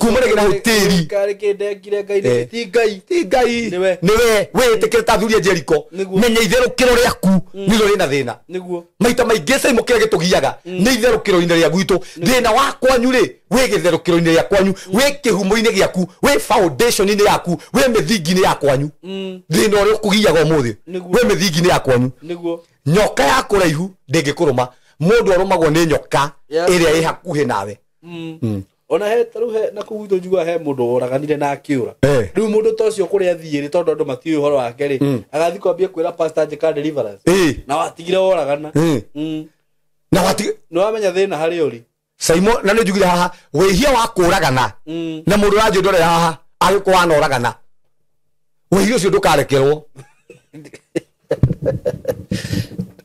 Kumanagia na hau tĩri. Karĩ kĩndekire Ngai nĩ ti Ngai. Ti Ngai. Nĩwe. Nĩwe wĩtĩkĩre ta athuri a Jeriko. Menya itherũkĩro rĩaku nĩrĩo rĩna thĩna. Nĩguo. Maita maingĩ Saimo kĩrĩa gĩtũgiaga nĩ itherũkĩro-inĩ rĩa gwitũ. Thĩna wa kwanyu rĩ, wĩ gĩtherũkĩro-inĩ rĩa kwanyu, wĩ kĩhumo-inĩ gĩaku, wĩ foundation-inĩ yaku, wĩ mĩthingi-inĩ ya kwanyu. Thĩna ũrĩa ũkũgiaga ũmũthĩ, wĩ mĩthingi-inĩ ya kwanyu. Nĩguo. Nyoka ya kũraihu ndĩngĩkũrũma. Mũndũ arũmagwo nĩ nyoka ĩrĩa ĩ hakuhĩ nawe. Ona he taru he na kuu njugua he mundu oraganire na akiura riu mundu ta ucio kuria athie ri tondu andu matiũĩ ũhoro wake ri agathi kwambia kwira pastor njika deliverance na watigire oragana na watigire ni wamenya thina hari uri Saimo na nĩ njugire haha wĩhia wa kũragana na mũndũ ũranjĩ ndore haha agĩkorwo anoragana wĩhia ũcio ndũkarekerwo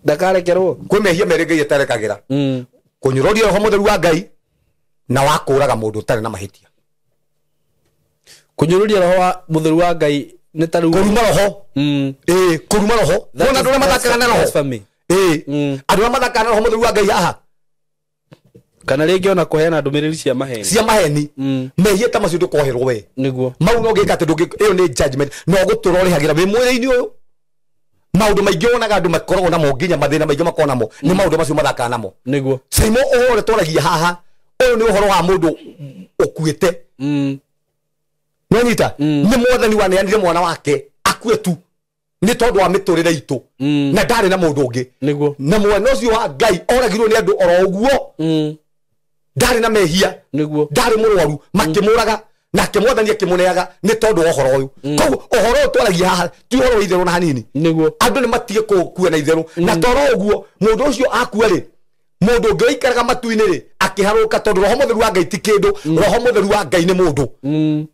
ndakarekerwo kwĩ mehia merĩ Ngai atarekagĩra kũnyũrũria roho mũtheru wa Ngai na wa kũraga mũndũ ũtarĩ na mahĩtia. Kũnyũrũria roho wa mũtheru wa Ngai nĩ ta rĩu kũruma roho. Kũruma roho. Wona andũ arĩa mathakaga na roho. Andũ arĩa mathakaga na roho mũtheru wa Ngai haha kana rĩngĩ ona kũheana ndũmĩrĩri cia maheni. Cia maheni. Mehia ta macio ndũkoherwo we. Nĩguo. Mau no ngĩka atĩ ĩyo nĩ judgment no gũtũra ũrĩhagĩra wĩ mwĩrĩ-inĩ ũyũ. Maũndũ maingĩ wonaga andũ makoragwo namo nginya mathĩna maingĩ makoragwo namo nĩ maũndũ macio mathakaga namo. Nĩguo. Saimo ũhoro ũrĩa twaragia haha ũyũ nĩ ũhoro wa mũndũ ũkuĩte. Nĩwanyita? Nĩ mwathani waneanire mwana wake akue tu nĩ tondũ wa mĩtũrĩre itũ na ndarĩ na mũndũ ũngĩ. Nĩguo. Na mwana ũcio wa Ngai oragirwo nĩ andũ oro ũguo. Ndarĩ na mehia. Nĩguo. Ndarĩ mũrwaru makĩmũraga nake mwathani akĩmũneaga nĩ tondũ wa ũhoro ũyũ. Koguo ũhoro ũyũ twaragia haha ti ũhoro wa itherũ na hanini. Nĩguo. Andũ nĩ matige kũkua na itherũ na toro ũguo mũndũ ũcio akua rĩ mũndũ ũngĩ ũikaraga matu-inĩ rĩ akĩharũka tondũ roho mũtheru wa Ngai ti kĩndũ. Roho mũtheru wa Ngai nĩ mũndũ.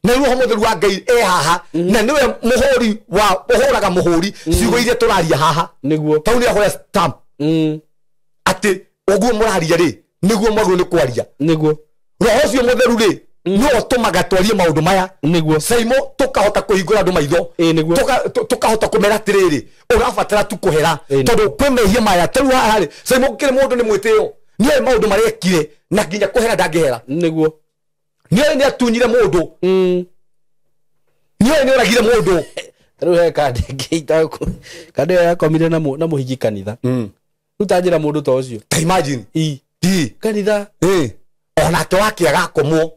Na roho mũtheru wa Ngai e haha na nĩwe mũhũri wa ũhũraga mũhũri ciugo iria tũraria haha. Nĩguo. Tau nĩ ahũra stamp atĩ ũguo mũraria rĩ nĩguo mwagĩrĩirwo nĩ kwaria. Nĩguo. Roho ũcio mũtheru rĩ nĩwe ũtũmaga twarie maũndũ maya. Nĩguo. Saimo tũkahota kũhingũra andũ maitho. Nĩguo. Tũkahota kũmera atĩrĩrĩ ũrabatara tu kũhera tondũ kwĩ mehia maya ta rĩu haha rĩ Saimo gũkĩrĩ mũndũ nĩ mwĩtĩo nĩoĩ maũndũ marĩa ekire na nginya kũhera ndangĩhera. Nĩguo. Nĩoĩ nĩ atunyire mũndũ. Nĩoĩ nĩ oragire mũndũ. Ta rĩu he kandi ĩngĩ kandi ĩyo yakomire na mũhiki kanitha. Rĩu ta njĩra mũndũ ta ũcio. Ta imagine. Kanitha. Onake wake agakomwo.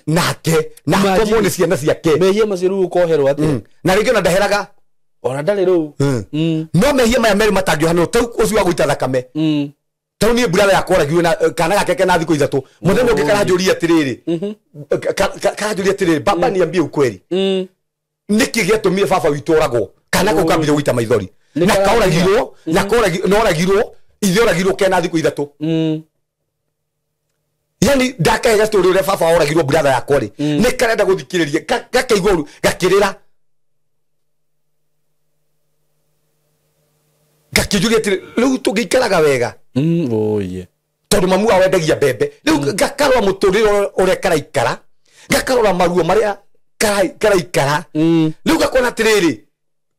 Nake na akomwo nĩ ciana ciake. Mehia macio rĩu ũkoherwo atĩa? Na rĩngĩ ona ndaheraga. Ona ndarĩ rĩu. No mehia maya merĩ matangĩohanĩrwo tau ũcio wa gũita thakame. Tau niĩ brother yakwa oragirwo na kana gake kena thikũ 3. Mũthenya ũngĩ karanjũria atĩrĩrĩ. Karanjũria atĩrĩrĩ, baba niambie ukweli. Nĩkĩ gĩatũmire baba witũ oragwo? Kana kau kambire gũita maithori. Na kaoragirwo, na koragirwo, ithe oragirwo kena thikũ 3. Yani ndakahe story ũrĩa baba oragirwo brother yakwa rĩ. Nĩ karenda gũthikĩrĩria, gakaigua ũru, gakĩrĩra. Gakĩnjũria atĩrĩ, rĩu tũngĩikaraga wega. Tondũ mamu wao endagia mbembe. Rĩu gakarora mũtũrĩre ũrĩa karaikara, gakarora maruo marĩa karaikara. Rĩu gakona atĩrĩrĩ,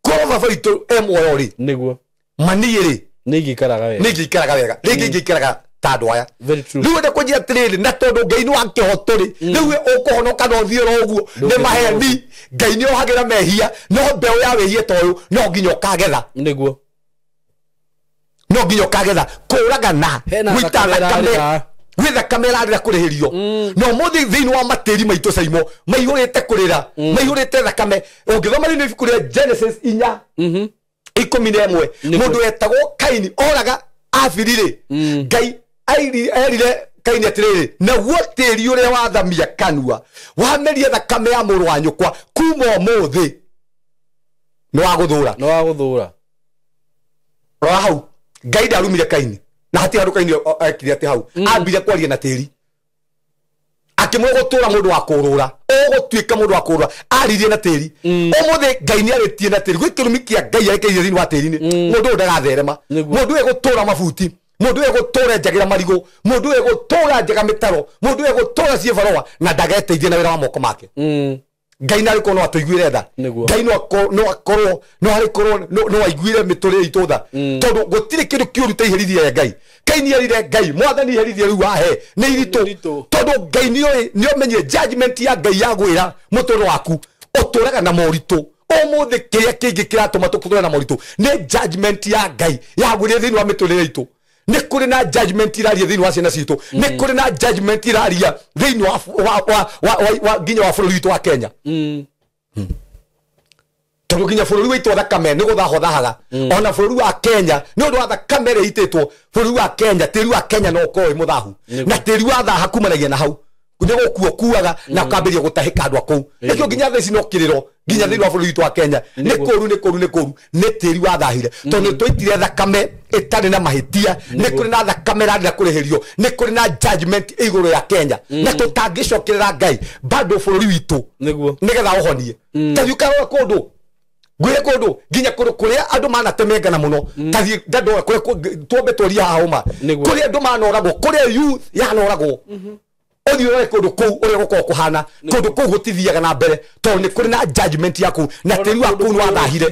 korwo baba witũ e muoyo rĩ, nĩguo maniĩ rĩ, nĩ ingĩikaraga wega. Nĩ ingĩikaraga wega. Rĩngĩ ingĩikaraga ta andũ aya. Very true. Rĩu ende kũnjĩra atĩrĩrĩ, na tondũ Ngai nĩ wa kĩhoto rĩ, rĩu ũkũhonoka na ũthiĩ oro ũguo, nĩ maheni. Ngai nĩ ohagĩra mehia, no mbeũ ya wĩhia ta ũyũ no nginya ũkagetha. Nĩguo. No nginya ũkagetha. Kũragana, gũita thakame, gwĩ thakame ĩrarĩra kũrĩhĩrio. Na ũmũthĩ thĩinĩ wa matĩri maitũ Caimo, maihũrĩte kũrĩra, maihũrĩte thakame. Ũngĩthoma thĩinĩ wa ibuku rĩa Genesis 4 11, mũndũ wetagwo Kaini oraga Abili rĩ, Ngai erire Kaini atĩrĩrĩ, naguo tĩri ũrĩa wathamia kanua wameria thakame ya mũrũ wa nyũkwa kuma ũmũthĩ nĩ wa gũthũra. Nĩ wa gũthũra. Rora hau, Ngai ndarumire Kaini na hatirĩ handũ Kaini ekire atĩ hau. Ambire kwaria na tĩri, akĩmwĩra gũtũra mũndũ wa kũrũra, ũgũtuĩka mũndũ wa kũrũra. Aririe na tĩri. Ũmũthĩ Ngai nĩ arĩtie na tĩri. Gwĩ kĩrumi kĩa Ngai arekeire thĩinĩ wa tĩri-inĩ. Mũndũ ũyũ ndagatherema. Mũndũ ũyũ egũtũra mabuti, mũndũ ũyũ egũtũra njagĩra marigũ, mũndũ ũyũ egũtũra njega mĩtaro, mũndũ ũyũ egũtũra ciĩbarũa, na ndageteithie na wĩra wa moko make. Ngai narĩ korwo no atũiguĩre tha. Ngai no akorwo no harĩ korwo no aiguĩre mĩtũrĩre itũ tha. Tondũ gũtirĩ kĩndũ kĩũru ta iherithia rĩa Ngai. Kaini erire Ngai, mwathani iherithia rĩu wahe nĩ iritũ. Tondũ Ngai nĩoĩ, nĩomenyire judgment ya Ngai ya gwĩra mũtũrĩre waku ũtũraga na moritũ. Ũmũthĩ kĩrĩa kĩngĩ kĩratũma tũtũre na moritũ nĩ judgment ya Ngai ya gwĩra thĩinĩ wa mĩtũrĩre itũ. Nĩ kũrĩ na judgment iraria thĩinĩ wa ciana citũ. Nĩ kũrĩ na judgment iraria thĩinĩ wa nginya wa bũrũri witũ wa Kenya. Tondũ nginya bũrũri witũ wa thakame nĩ gũthahwo thahaga. Ona bũrũri wa Kenya nĩ ũndũ wa thakame ĩrĩa ĩitĩtwo, bũrũri wa Kenya, tĩri wa Kenya no ũkorwo wĩ mũthahu. Na tĩri wa thaha kumanagia na hau. Nĩ gũkuo kuaga na ũkambĩrĩria gũtahĩka andũ a kũu. Nĩkĩo nginya thaa ici no kĩrĩro nginya thĩinĩ wa bũrũri witũ wa Kenya. Nĩ kũru, nĩ kũru, nĩ kũru, nĩ tĩri wathahire. Tondũ nĩ twaitire thakame ĩtarĩ na mahĩtia, nĩ kũrĩ na thakame ĩrarĩra kũrĩhĩrio, nĩ kũrĩ na judgment igũrũ ya Kenya. Na tũtangĩcokerera Ngai bado bũrũri witũ nĩgetha ũhonie. Ta thiĩ ũkarora kũndũ, ngwĩre kũndũ nginya kũndũ kũrĩa andũ manatemengana mũno, ta thiĩ ndandora kũrĩa twambe twarie haha ũma, kũrĩa andũ manoragwo, kũrĩa youth yanoragwo. Ũthiĩ ũrore kũndũ kũu ũrĩa gũkoragwo kũhana, kũndũ kũu gũtithiaga na mbere tondũ nĩ kũrĩ na judgment ya kũu, na tĩri wa kũu nĩ wathahire.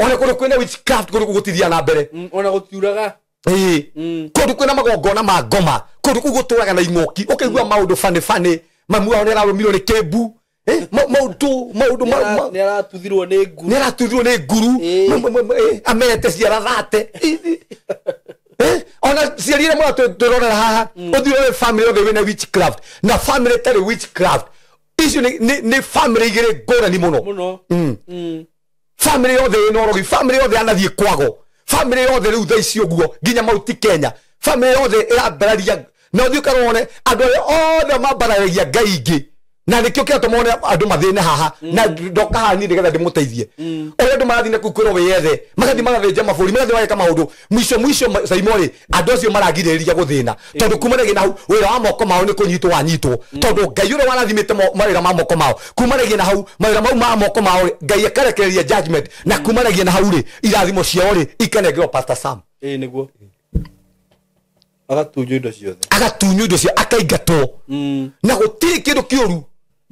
Ona kũndũ kwĩna witchcraft kũndũ kũu gũtithiaga na mbere. Ona gũtiuraga. Kũndũ kwĩna magongona ma ngoma, kũndũ kũu gũtũraga na ing'ũki, ũkaigua maũndũ bani bani, mamu wao nĩ ararũmirwo nĩ kĩmbu. Maũndũ nĩ aratuthirwo nĩ nguru. Nĩ aratuthirwo nĩ nguru. Amenyete ciara thate. Ona ciari iria mũratwĩrorera haha, ũthiĩ ũrore family yothe wĩna witchcraft, na family ĩtarĩ witchcraft, icio nĩ family igĩrĩ ngũrani mũno. Family yothe ĩna ũrogi, family yothe yanathiĩ kwago, family yothe rĩu thaa ici ũguo nginya Mount Kenya, family yothe ĩrambararia. Na ũthiĩ ũkarore andũ arĩa othe mambararagia Ngai ingĩ, na nĩkĩo kĩratũma one andũ mathĩne haha, na ndoka haha niĩ nĩgetha ndĩmũteithie. Ũrĩa andũ marathiĩ na kũu kwĩrwo wĩyethe, magathiĩ magathĩnja mabũrũri, magathiĩ mageka maũndũ, mwico mwico Caimo rĩ, andũ acio maragirĩrĩria gũthĩna. Tondũ kumanagia na hau wĩra wa moko mao nĩ kũnyitwo wanyitwo. Tondũ Ngai ũrĩa warathimĩte mawĩra ma moko mao, kumanagia na hau mawĩra mau ma moko mao rĩ, Ngai akarekereria judgment, na kumanagia na hau rĩ, irathimo ciao rĩ ikanengerwo Pastor Sam. Nĩguo. Agatunywo indo ciothe. Agatunywo indo ciothe, akaingatwo. Na gũtirĩ kĩndũ kĩũru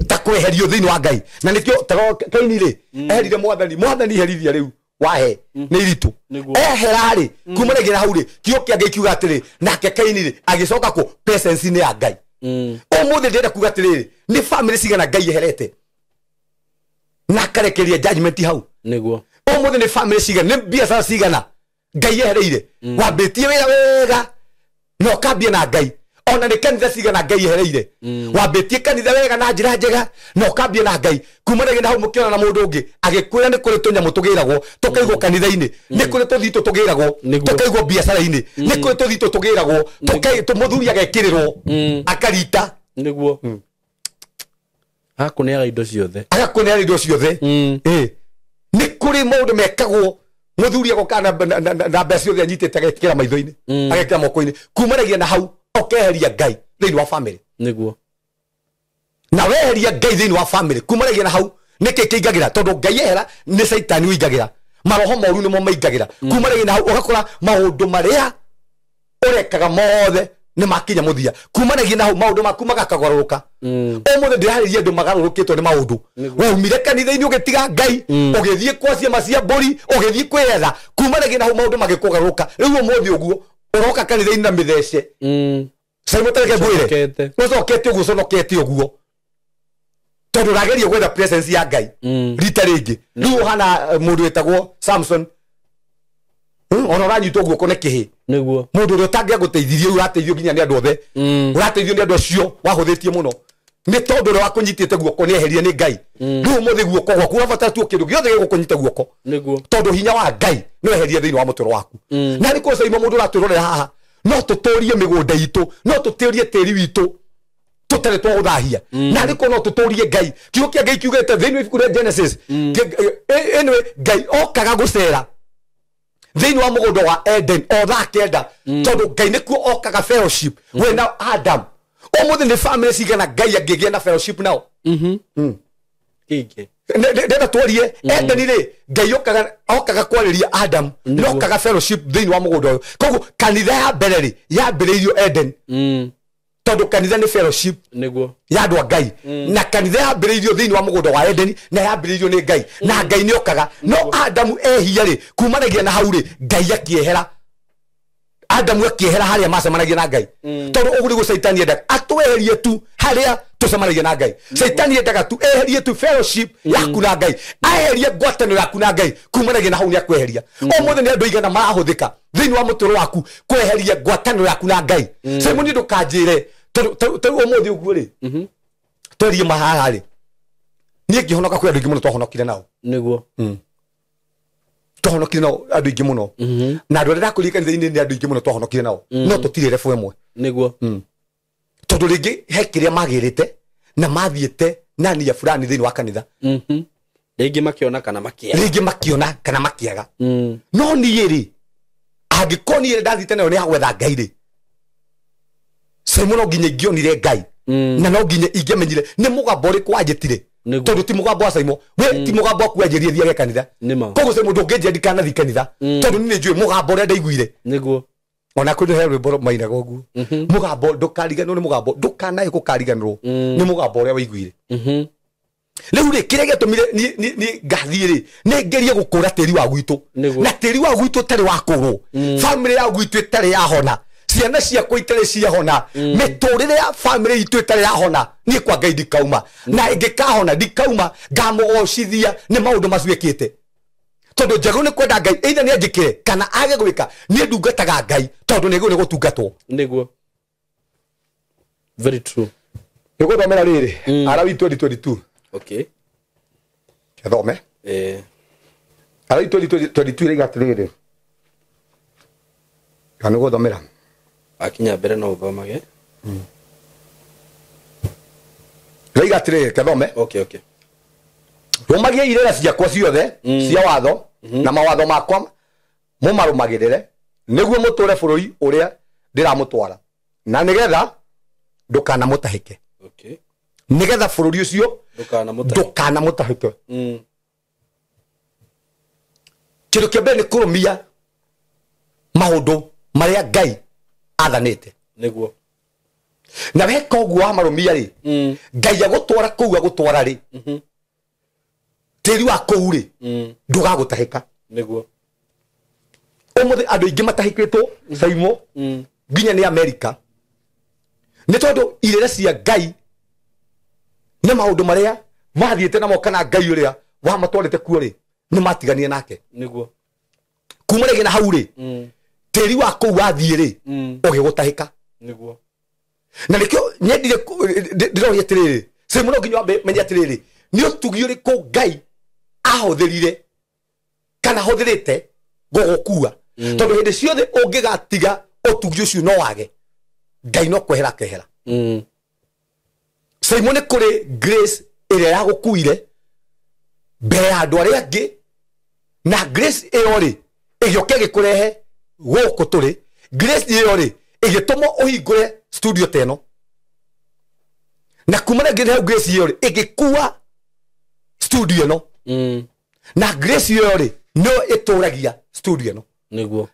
ta kweherio thĩinĩ wa Ngai. Na nĩkĩo Kaini rĩ, eherire mwathani, mwathani herithia rĩu wahe nĩ iritũ. Ehera rĩ, kumanagia na hau rĩ, kĩo kĩa Ngai kiuga atĩrĩ, nake Kaini rĩ agĩcoka kũ presence-inĩ ya Ngai. Ũmũthĩ ndĩrenda kuga atĩrĩrĩ, nĩ family cigana Ngai eherete na akarekereria judgment hau. Nĩguo. Ũmũthĩ nĩ family cigana, nĩ biacara cigana Ngai ehereire. Wambĩtie wĩra wega na ũkambia na Ngai. Ona nĩ kanitha cigana Ngai ehereire. Wambĩtie kanitha wega na njĩra njega na ũkambia na Ngai. Kumanagia na hau mũkĩona na mũndũ ũngĩ agĩkwĩra nĩ kũrĩ tũnyamũ tũgĩragwo tũkaigwo kanitha-inĩ, nĩ kũrĩ tũthitũ tũgĩragwo tũkaigwo biacara-inĩ, nĩ kũrĩ tũthitũ tũgĩragwo mũthuri agekĩrĩrwo akarita. Nĩguo. Akũneaga indo ciothe. Agakũneaga indo ciothe. Nĩ kũrĩ maũndũ mekagwo mũthuri agoka na mbeca ciothe anyitĩte agekĩra maitho-inĩ, agekĩra moko-inĩ. Kumanagia na hau ũkeheria Ngai thĩinĩ wa family. Nĩguo. Na weheria Ngai thĩinĩ wa family kumanagia na hau nĩkĩ kĩingagĩra, tondũ Ngai ehera nĩ Caitani ũingagĩra, maroho moru nĩmo maingagĩra. Kumanagia na hau ũgakora maũndũ marĩa ũrekaga mothe nĩ makinya mũthia. Kumanagia na hau maũndũ maku magakagarũrũka. Ũmũthĩ ndĩrarĩria andũ magarũrũkĩtwo nĩ maũndũ. Waumire kanitha-inĩ ũgĩtiga Ngai, ũgĩthiĩ kwa ciama cia mbũri, ũgĩthiĩ kwĩyetha. Kumanagia na hau maũndũ magĩkũgarũrũka. Rĩu ũmũthĩ ũguo ũroka kanitha-inĩ na mĩthece. Simon tareke ngwĩre, ũcokete ũguo, ũconokete ũguo, tondũ ũrageria gwetha presence ya Ngai rita rĩngĩ. Rĩu ũhana mũndũ wĩtagwo Samson, ona ũranyitwo guoko nĩ kĩhĩ. Nĩguo. Mũndũ ũrĩa ũtangĩagũteithirie rĩu ũrateithio nginya nĩ andũ othe. Ũrateithio nĩ andũ acio wahũthĩtie mũno, nĩ tondũ ũrĩa wakũnyitĩte guoko nĩ eherie nĩ Ngai. Rĩu ũmũthĩ guoko gwaku ũrabatara tu kĩndũ gĩothe gĩgũkũnyita guoko. Nĩguo. Tondũ hinya wa Ngai nĩ weherie thĩinĩ wa mũtũrĩre waku. Na nĩ kũrĩ Simon mũndũ ũratwĩrorera haha, no tũtũrie mĩgũnda itũ, no tũtũrie tĩri witũ tũtarĩ twagũthahia. Na nĩ kũrĩ no tũtũrie Ngai. Kiugo kĩa Ngai kiugĩte thĩinĩ wa ibuku rĩa Genesis, anyway, Ngai okaga gũcera thĩinĩ wa mũgũnda wa Eden o thaa kenda, tondũ Ngai nĩkuo okaga fellowship we na Adam. Ũmũthĩ nĩ family cigana Ngai angĩgĩa na fellowship nao? Kĩingĩ. Ndenda twarie Eden rĩ, Ngai okaga kwarĩria Adam, nokaga fellowship thĩinĩ wa mũgũnda ũyũ. Koguo kanitha ya mbere rĩ yambĩrĩirio Eden, tondũ kanitha nĩ fellowship. Nĩguo. Ya andũ a Ngai. Na kanitha yambĩrĩirio thĩinĩ wa mũgũnda wa Eden na yambĩrĩirio nĩ Ngai, na Ngai nĩ okaga. No Adamu ehia rĩ, kumanagia na hau rĩ, Ngai akĩehera. Adamu akĩehera harĩa macemanagia na Ngai. Tondũ ũguo nĩguo Caitani endaga atweherie tu harĩa tũcemanagia na Ngai. Caitani endaga tu eherie tu fellowship yaku na Ngai, aeherie ngwatanĩro yaku na Ngai. Kumanagia na hau nĩ akweheria. Ũmũthĩ nĩ andũ aigana marahũthĩka thĩinĩ wa mũtũrĩre waku kweheria ngwatanĩro yaku na Ngai. Simon ndũkanjĩre tondũ ũmũthĩ ũguo rĩ, twerie mahaha rĩ, niĩ ngĩhonoka kwĩ andũ aingĩ mũno twahonokire nao. Nĩguo. Twahonokire nao andũ aingĩ mũno. Na andũ arĩa ndakũrire kanitha-inĩ nĩ andũ aingĩ mũno twahonokire nao. No tũtirĩ rebu ĩmwe. Nĩguo. Tondũ rĩngĩ he kĩrĩa magĩrĩte na mathiĩte na nia fulani thĩinĩ wa kanitha. Rĩngĩ makĩona kana makĩaga. Rĩngĩ makĩona kana makĩaga. No niĩ rĩ, angĩkorwo niĩ ndathiĩte nayo nĩ ya gwetha Ngai rĩ, Simon no nginya ingĩonire Ngai. Na no nginya ingĩamenyire nĩ mũgambo ũrĩkũ wanjĩtire. Tondũ ti mũgambo wa Simon, we ti mũgambo waku wanjĩrire thiage kanitha. Koguo Simon ndũngĩnjĩra ndikanathiĩ kanitha, tondũ niĩ nĩnjũĩ mũgambo ũrĩa ndaiguire. Nĩguo. Ona kwĩ he rwĩmbo mainaga ũguo. Mũgambo ndũkariganĩrwo nĩ mũgambo, ndũkanae gũkariganĩrwo nĩ mũgambo ũrĩa waiguire. Rĩu rĩ, kĩrĩa gĩatũmire niĩ ngathiĩ rĩ, nĩ ngerie gũkũra tĩri wa gwitũ. Na tĩri wa gwitũ ũtarĩ wa kũrwo, family ya gwitũ ĩtarĩ yahona, ciana ciakwa itarĩ ciahona, mĩtũrĩre ya family itũ ĩtarĩ yahona, niĩ kwa Ngai ndikauma. Na ĩngĩkahona ndikauma, ngamũgocithia nĩ maũndũ macio ĩkĩte. Tondũ njagĩrĩirwo nĩ kwenda Ngai, either nĩ anjĩkĩre kana age gwĩka, niĩ ndungataga Ngai tondũ nĩ agĩrĩirwo nĩ gũtungatwo. Nĩguo. Very true. Nĩgũthomera rĩrĩ, Alawi 2022. Okay. Thome. Alawi 2022 ĩraiga atĩrĩrĩ. Kana nĩgũthomera? Akinya mbere no ũthomage. Ĩraiga atĩrĩrĩ, kethome. Okay, okay. Rũmagia irĩra ciakwa ciothe cia watho na mawatho makwa mũmarũmagĩrĩre, nĩguo mũtũre bũrũri ũrĩa ndĩramũtwara, na nĩgetha ndũkanamũtahĩke. Okay. Nĩgetha bũrũri ũcio ndũkanamũtahĩke. Kĩndũ kĩa mbere nĩ kũrũmia maũndũ marĩa Ngai athanĩte. Nĩguo. Na weka ũguo wamarũmia rĩ, Ngai agũtwara kũu agũtwara rĩ, tĩri wa kũu rĩ, ndũgagũtahĩka. Nĩguo. Ũmũthĩ andũ aingĩ matahĩkĩtwo Saimo nginya nĩ Amerika, nĩ tondũ irĩra cia Ngai nĩ maũndũ marĩa mathiĩte namo kana Ngai ũrĩa wamatwarĩte kuo rĩ, nĩ matiganire nake. Nĩguo. Kuma rĩngĩ na hau rĩ, tĩri wa kũu wathiĩ rĩ, ũgĩgũtahĩka. Nĩguo. Na nĩkĩo nyendire ndĩroria atĩrĩrĩ, Simon no nginya wambe menye atĩrĩrĩ, nĩ ũtugi ũrĩkũ Ngai ahũthĩrire kana ahũthĩrĩte gũgũkua. Tondũ hĩndĩ ciothe ũngĩgatiga ũtugi ũcio no wage, Ngai no kwehera kehera. Simon nĩ kũrĩ grace ĩrĩa yagũkuire mbere ya andũ arĩa angĩ, na grace ĩyo rĩ ĩgĩũka ĩgĩkũrehe gũkũ tũrĩ. Grace ĩyo rĩ ĩgĩtũma ũhingũre studio ta ĩno, na kumana na grace ĩyo rĩ ĩgĩkua studio ĩno. Na grace ĩyo rĩ nĩyo ĩtũragia studio ĩno. Nĩguo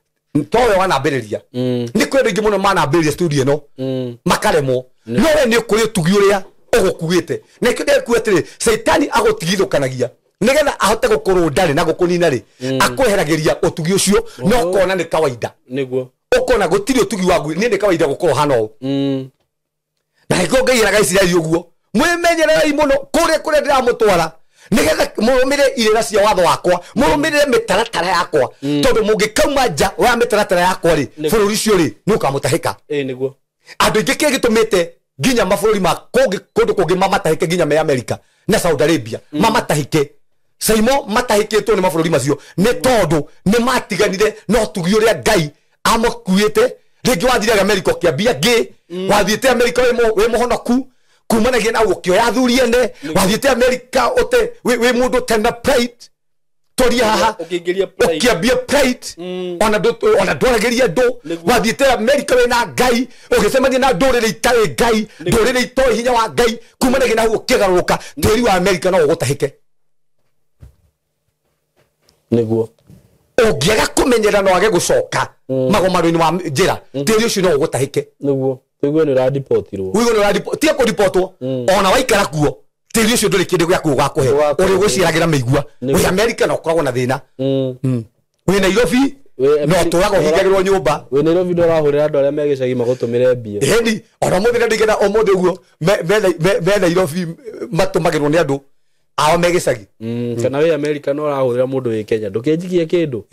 towe wanambĩrĩria. Nĩ kũrĩ andũ aingĩ mũno manambĩrĩria studio ĩno makaremwo, no we nĩ kũrĩ ũtugi ũrĩa ũgũkuĩte. Na nĩkĩo ndĩrekuga atĩrĩ, Caitani agũtigithũkanagia nĩgetha ahote gũkũrũnda rĩ na gũkũnina rĩ, akweheragĩria ũtugi ũcio, no ũkona nĩ kawaida. Nĩguo ũkona gũtirĩ ũtugi waku, niĩ nĩ kawaida gũkorwo hana ũũ. Na nĩkĩo Ngai eraga Isiraeli ũguo, mwĩmenyererei mũno kũrĩa kũrĩa ndĩramũtwara, nĩgetha mũrũmĩrĩre irĩra cia watho wakwa, mũrũmĩrĩre mĩtaratara yakwa, tondũ mũngĩkauma nja wa mĩtaratara yakwa rĩ, bũrũri ũcio rĩ nĩ ũkamũtahĩka. Nĩguo andũ aingĩ kĩrĩa gĩtũmĩte nginya mabũrũri ma kũndũ kũngĩ mamatahĩke, nginya me America na Saudi Arabia mamatahĩke. Saimo matahĩkĩtwo nĩ mabũrũri macio nĩ tondũ nĩ matiganire na ũtugi ũrĩa Ngai amakuĩte. Rĩngĩ wathire America ũkĩambia ngĩ, wathiĩte America wĩ mũhonoku kumanagia na ũkĩoya athuri ene, wathiĩte America ũte wĩ mũndũ ũtena pride, toria haha ũkĩambia pride, ona ndwaragĩria andũ. Wathiĩte America wĩna Ngai, ũgĩcemania na ndũrĩrĩ itarĩ Ngai, ndũrĩrĩ itoĩ hinya wa Ngai, kumanagia na hau ũkĩgarũrũka, tĩri wa America no ũgũtahĩke. Nĩguo ũngĩaga kũmenyera no wage gũcoka magomano-inĩ ma njĩra, tĩri ũcio no ũgũtahĩke. Nĩguo ũigue nĩ ũradipotirwo, ũigue nĩ ũradipo, tiga kũripotwo, ona waikara kuo tĩri ũcio ndũrĩ kĩndũ gĩaku ũgakũhe, ũrĩgũciaragĩra mĩigua. Wĩ America na ũkoragwo na thĩna, wĩ Nairobi no ũtũraga ũhingagĩrwo nyũmba, wĩ Nairobi ndũrahũrĩra andũ arĩa me gĩcagi magũtũmĩre mbia. Ĩni ona ũmũthĩ nĩndigena ũmũthĩ ũguo me Nairobi matũmagĩrwo nĩ andũ ao me gĩcagi. Kana wĩ America no ũrahũrĩra mũndũ wĩ Kenya, ndũkĩnjikie kĩndũ.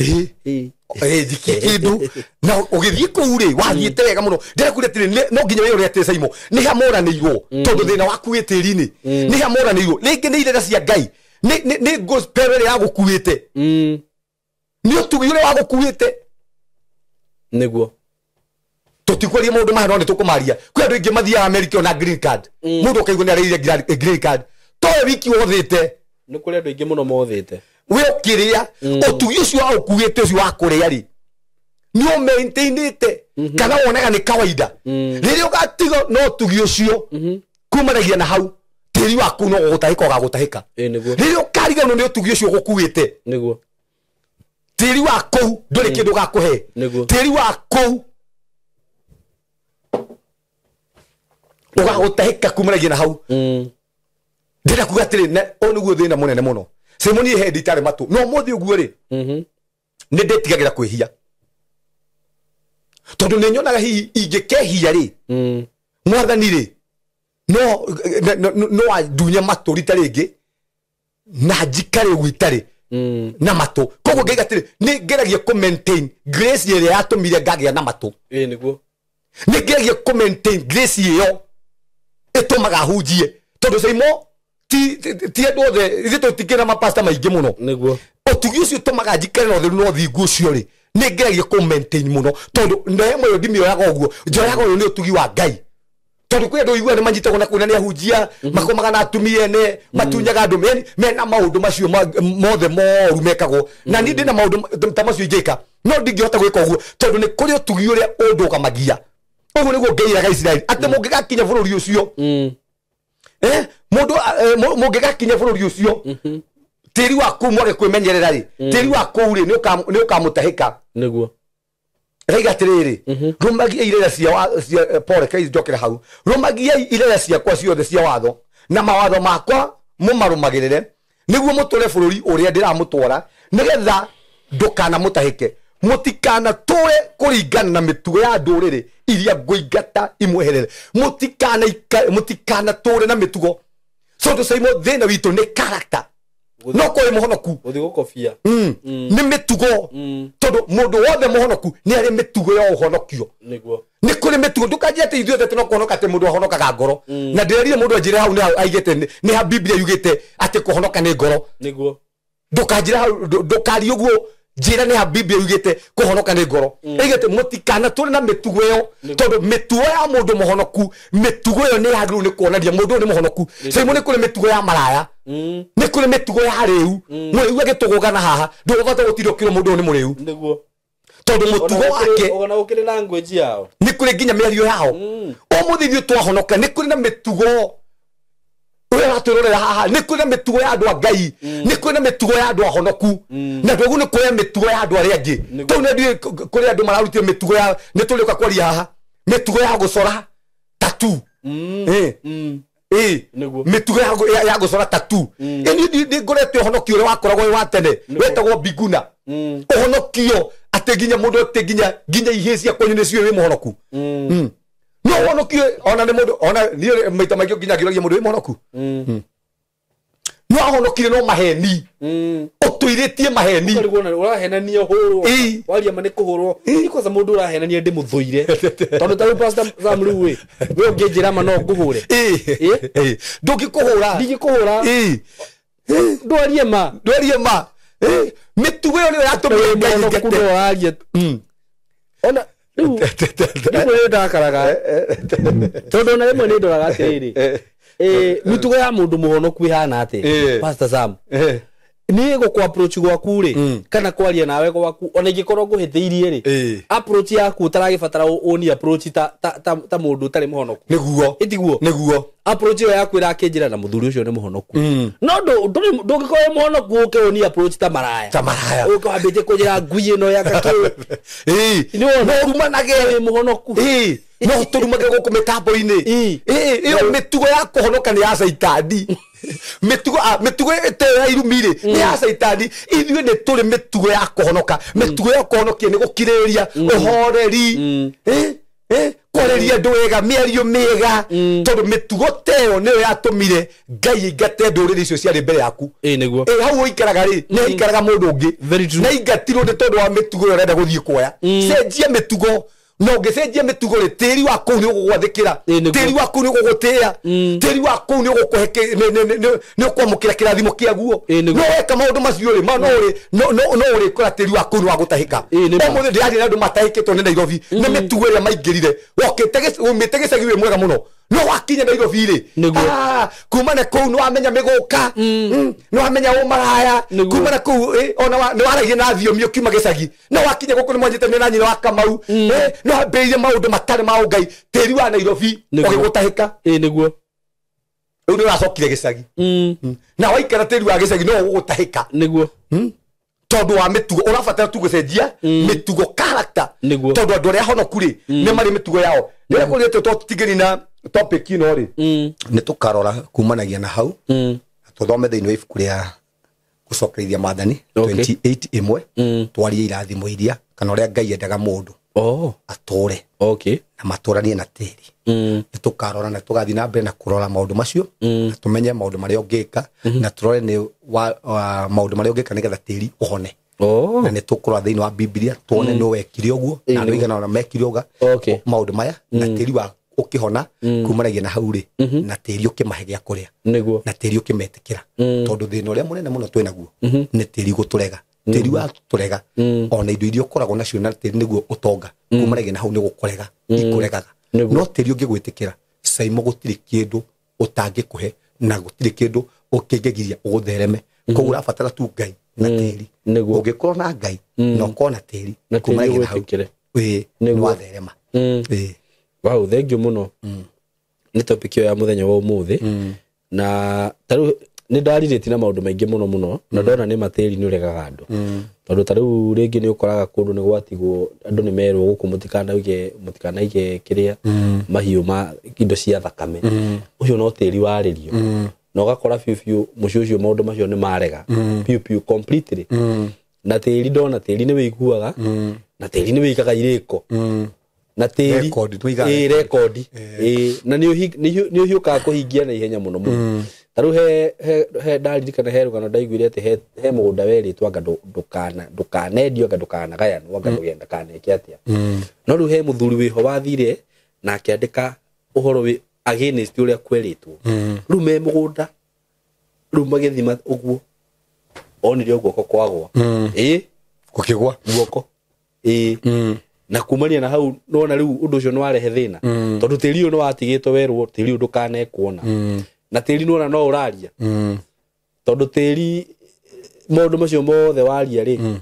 Njikie kĩndũ. Na ũgĩthiĩ kũu rĩ wathiĩte wega mũno. Ndĩrakwĩra atĩrĩ, no nginya wĩyũrie atĩrĩ, Saimo, nĩ ha moranĩirwo, tondũ thĩna waku wĩ tĩri-inĩ. Nĩ ha moranĩirwo, rĩngĩ nĩ irĩra cia Ngai, nĩ gospel ĩrĩa yagũkuĩte, nĩ ũtugi ũrĩa wagũkuĩte. Nĩguo tũtikwaria maũndũ maya no nĩ tũkũmaria. Kwĩ andũ aingĩ mathiaga America ona green card, mũndũ ũkaigua nĩ arĩire green card, towe wiki wothĩte. Nĩ kũrĩ andũ aingĩ mũno mothĩte. We ũkĩrĩa ũtugi ũcio waũkuĩte ũcio wa kũrĩa rĩ nĩ ũmaintainĩte, kana wonaga nĩ kawaida. Rĩrĩa ũgatiga na ũtugi ũcio kumanagia na hau, tĩri waku no gũgũtahĩka ũgagũtahĩka. Rĩrĩa ũkariganĩrwo nĩ ũtugi ũcio ũgũkuĩte, nĩguo tĩri wa kũu ndũrĩ kĩndũ ũgakũhe. Tĩri wa kũu ũgagũtahĩka kumanagia na hau. Ndĩrenda kuga atĩrĩ, ũyũ nĩguo thĩna mũnene mũno. Simon niĩ hĩndĩ itarĩ matũ, no ũmũthĩ ũguo rĩ nĩ ndĩtigagĩra kwĩhia, tondũ nĩ nyonaga hihi ingĩkehia rĩ, mwathani rĩ no andunye matũ rita rĩngĩ na njikare ũguo itarĩ na matũ. Koguo ngaiga atĩrĩ, nĩ ngeragia kũ maintain grace ĩrĩa yatũmire ngagĩa na matũ. Nĩguo nĩ ngeragia kũ maintain grace ĩyo ĩtũmaga hunjie, tondũ Saimo ti andũ othe, ithuĩ tũtikĩrĩ na mapasta maingĩ mũno. Nĩguo ũtugi ũcio ũtũmaga njikare na ũtheru na ũthingu ũcio rĩ, nĩ ngeragia kũ maintain mũno, tondũ neema ĩyo ndimĩoyaga ũguo, njoyaga ũyũ nĩ ũtugi wa Ngai. Tondũ kwĩ andũ ũiguaga nĩ manyitagwo na kuona nĩ ahunjia, makomaga na atumia ene, matunyaga andũ mena maũndũ macio mothe moru mekagwo. Na niĩ ndĩna maũndũ ta macio ingĩka, no ndingĩhota gwĩka ũguo, tondũ nĩ kũrĩ ũtugi ũrĩa ũndũgamagia. Ũguo nĩguo Ngai eraga Isiraeli atĩ mũngĩgakinya bũrũri ũcio, mũndũ mũngĩgakinya bũrũri ũcio, tĩri waku mwage kwĩmenyerera rĩ, tĩri waku rĩ nĩ ũkamũtahĩka. Nĩguo Raiga atĩrĩrĩ, rũmagiai irĩra cia pole, kai njokere hau, rũmagiai irĩra ciakwa ciothe cia watho na mawatho makwa mũmarũmagĩrĩre, nĩguo mũtũre bũrũri ũrĩa ndĩramũtwara, nĩgetha ndũkanamũtahĩke. Mũtikanatũre kũringana na mĩtugo ya ndũrĩrĩ iria ngũingata imweherere. Mũtikanatũre na mĩtugo. So tũcaimo thĩna witũ nĩ character, no kũrĩ mũhonoku ũthiĩ gũkobia nĩ mĩtugo, tondũ mũndũ wothe mũhonoku nĩ arĩ mĩtugo ya ũhonokio. Nĩguo Nĩ kũrĩ mĩtugo ndũkanjie atĩ ithuĩ othe tũno kũhonoka atĩ mũndũ ahonokaga ngoro. Na ndĩrerire mũndũ anjĩre hau nĩ aigĩte nĩ ha Biblia yugĩte atĩ kũhonoka nĩ ngoro. Nĩguo. Ndũkanjĩre hau ndũkarie ũguo njĩra nĩ ha Biblia yugĩte kũhonoka nĩ ngoro. Ĩgĩte mũtikana tũrĩ na mĩtugo ĩyo tondũ mĩtugo ya mũndũ mũhonoku mĩtugo ĩyo nĩ yagĩrĩirwo nĩ kuonania mũndũ ũyũ nĩ mũhonoku. Saimo nĩ kũrĩ mĩtugo ya maraya. Nĩ kũrĩ mĩtugo ya rĩu. Mũrĩu agĩtũgũgana haha ndũgũbata gũtinda ũkĩrwo mũndũ ũyũ nĩ mũrĩu. Nĩguo. Tondũ mũtugo wake ona gũkĩrĩ language yao. Nĩ kũrĩ nginya mĩario yao. Ũmũthĩ ithuĩ twahonoka nĩ kũrĩ na mĩtugo ũrĩa ũratwĩrorera haha nĩ kũrĩ na mĩtugo ya andũ a Ngai. Nĩ kũrĩ na mĩtugo ya andũ ahonoku. Na ndũgu nĩ kuoya mĩtugo ya andũ arĩa angĩ. Tondũ nĩ ndiũĩ kũrĩ andũ mararutire mĩtugo ya nĩ tũrĩũka kwaria haha mĩtugo ya gũcora tattoo. Mĩtugo ya gũcora tattoo. Ĩ nĩ ngorete ũhonokio ũrĩa wakoragwo wĩ wa tene wetagwo biguna. Ũhonokio atĩ nginya mũndũ atĩ nginya ihĩĩ cia kwanyu nĩcio wĩ mũhonoku. No ũhonokio ona nĩ mũndũ ona niĩ maita maingĩ nginya ngĩũragia mũndũ wĩ mũhonoku. No ahonokire no maheni. Ũtũirĩtie maheni. Ũkarigwo na ũrahenania ũhũrwo. Waria ma nĩ kũhũrwo. Ni kwanza mũndũ ũrahenania ndĩmũthũire. Tondũ ta rĩu Pastor Sam rĩu ĩ, we ũngĩnjĩra ma no ngũhũre. Ndũngĩkũhũra. Ndingĩkũhũra. Ndwarie ma. Ndwarie ma. Mĩtugo ĩyo nĩyo yatũmire Ngai ingate. Ona rĩu rĩmwe nĩ ndakaraga. Tondũ ona rĩmwe nĩ ndoraga atĩrĩrĩ. Mĩtugo ya mũndũ mũhonoku ĩhana atĩa? Pastor Sam. Niĩ gũkũ approach gwaku rĩ kana kwaria nawe gwaku ona ingĩkorwo ngũhĩtĩirie rĩ approach yaku ũtaragĩbatara ũni approach ta mũndũ ũtarĩ mũhonoku. Nĩguo. Ĩtiguo. Nĩguo. Approach ĩyo yaku ĩrakĩnjĩra na mũthuri ũcio nĩ mũhonoku. No ndũngĩkorwo wĩ mũhonoku ũke ũni approach ta maraya. Ta maraya. Ũke wambĩtie kũnjĩra ngui ĩno ya gakĩ. No ũrumanage wĩ mũhonoku. No tũrumage gũkũ mĩtambo-inĩ. Ĩyo mĩtugo ya kũhonoka nĩ ya caitani. Mĩtugo mĩtugo ĩteo ya irumi rĩ nĩ ya caitani. Ithuĩ nĩ tũrĩ mĩtugo ya kũhonoka. Mĩtugo ya kũhonokia nĩ gũkirĩrĩria, ũhoreri, kwarĩria andũ wega, mĩario mĩega. Tondũ mĩtugo ta ĩyo nĩyo yatũmire Ngai aingate ndũrĩrĩ icio ciarĩ mbere yaku. Nĩguo. Hau ũikaraga rĩ nĩ haikaraga mũndũ ũngĩ. Na aingatirwo nĩ tondũ wa mĩtugo ĩyo ũrenda gũthiĩ kuoya. Cenjia mĩtugo. Na ũngĩcenjia mĩtugo rĩ tĩri wa kũu nĩ ũgũgwathĩkĩra. Tĩri wa kũu nĩ ũgũgũtĩĩa. Tĩri wa kũu nĩ ũgũkũhe nĩ ũkwamũkĩra kĩrathimo kĩaguo. No weka maũndũ macio rĩ no ũrĩkora tĩri wa kũu nĩ wagũtahĩka. Ũmũthĩ ndĩraria na andũ matahĩkĩtwo nĩ Nairobi nĩ mĩtugo ĩrĩa maingĩrire. Wokĩte umĩte gĩcagi wĩ mwega mũno. No wakinya Nairobi rĩ kuma na kũu nĩ wamenya mĩgũka, nĩ wamenya ũmaraya, kuma na kũu ona nĩ waragia na thiomi ũkiuma gĩcagi. No wakinya gũkũ nĩ mwanyitanĩire na nyina wa Kamau. No wambĩrĩirie maũndũ matarĩ ma ũngai tĩri wa Nairobi ũgĩgũtahĩka. Nĩguo. Rĩu nĩ ũracokire gĩcagi. Na waikara tĩri wa gĩcagi no ũgũgũtahĩka. Nĩguo. Tondũ wa mĩtugo ũrabatara tu gũcenjia mĩtugo character. Tondũ andũ arĩa ahonoku rĩ nĩ marĩ mĩtugo yao. Rĩrĩa kũrĩte tũtingĩnina topic ĩno rĩ nĩ tũkarora kumanagia na hau tũthome thĩinĩ wa ibuku rĩa gũcokerithia maathani 28 ĩmwe twarie irathimo iria kana ũrĩa Ngai endaga mũndũ atũre na matũranie na tĩri. Nĩ tũkarora na tũgathiĩ na mbere na kũrora maũndũ macio na tũmenye maũndũ marĩa ũngĩka na tũrore nĩ maũndũ marĩa ũngĩka nĩgetha tĩri ũhone. Na nĩ tũkũrora thĩinĩ wa Biblia tuone nũ wekire ũguo na andũ aigana ũna mekire ũguo maũndũ maya na tĩri wa ũkĩhona kumanagia na hau rĩ na tĩri ũkĩmahe gĩa kũrĩa na tĩri ũkĩmetĩkĩra. Tondũ thĩna ũrĩa mũnene mũno twĩ naguo nĩ tĩri gũtũrega. Tĩri wa tũrega ona indo iria ũkoragwo nacio na tĩri nĩguo ũtonga kumanagia na hau nĩ gũkũrega ikũregaga. No tĩri ũngĩgwĩtĩkĩra Saimo gũtirĩ kĩndũ ũtangĩkũhe na gũtirĩ kĩndũ ũkĩngĩgiria ũgũthereme. Koguo ũrabatara tu Ngai na tĩri. Ũngĩkorwo na Ngai na ũkorwo na tĩri kumanagia na hau nĩ watherema. Wow, thank you mũno. Nĩ topic ĩyo ya mũthenya wa ũmũthĩ. Na tarĩu nĩ ndarirĩtie na maũndũ maingĩ mũno mũno na ndona nĩ matĩri nĩ ũregaga andũ. Tondũ tarĩu rĩngĩ nĩ ũkoraga kũndũ nĩ gwatigwo andũ nĩ merwo gũkũ mũtikanaige kĩrĩa mahiũ ma indo cia thakame. Ũcio no tĩri warĩrio. Na ũgakora biũ biũ mũciĩ ũcio maũndũ macio nĩ marega. Biũ biũ completely. Na tĩri ndona tĩri nĩ wĩiguaga na tĩri nĩ wĩikaga irĩko. Na tĩri rekondi na nĩ ũhiũkaga kũhingia na ihenya mũno mũno. Ta rĩu he ndaririkana he rũgano ndaiguire atĩ he mũgũnda werĩtwo anga ndũkanendio anga ndũkanagayanwo anga ndũkaneke atĩa. No rĩu he mũthuri wĩho wathire na akĩandĩka ũhoro wĩ against ũrĩa kwerĩtwo. Rĩu me mũgũnda rĩu magĩthima ũguo onire guoko kwagwa. Ĩĩ gũkĩgwa guoko. Ĩĩ na kumania na hau nona rĩu ũndũ ũcio nĩwarehe thĩna tondũ tĩri ũyũ nĩwatigĩtwo werwo tĩri ũyũ ndũkanekuona na tĩri nĩwona no ũraria tondũ tĩri maũndũ macio mothe waria rĩ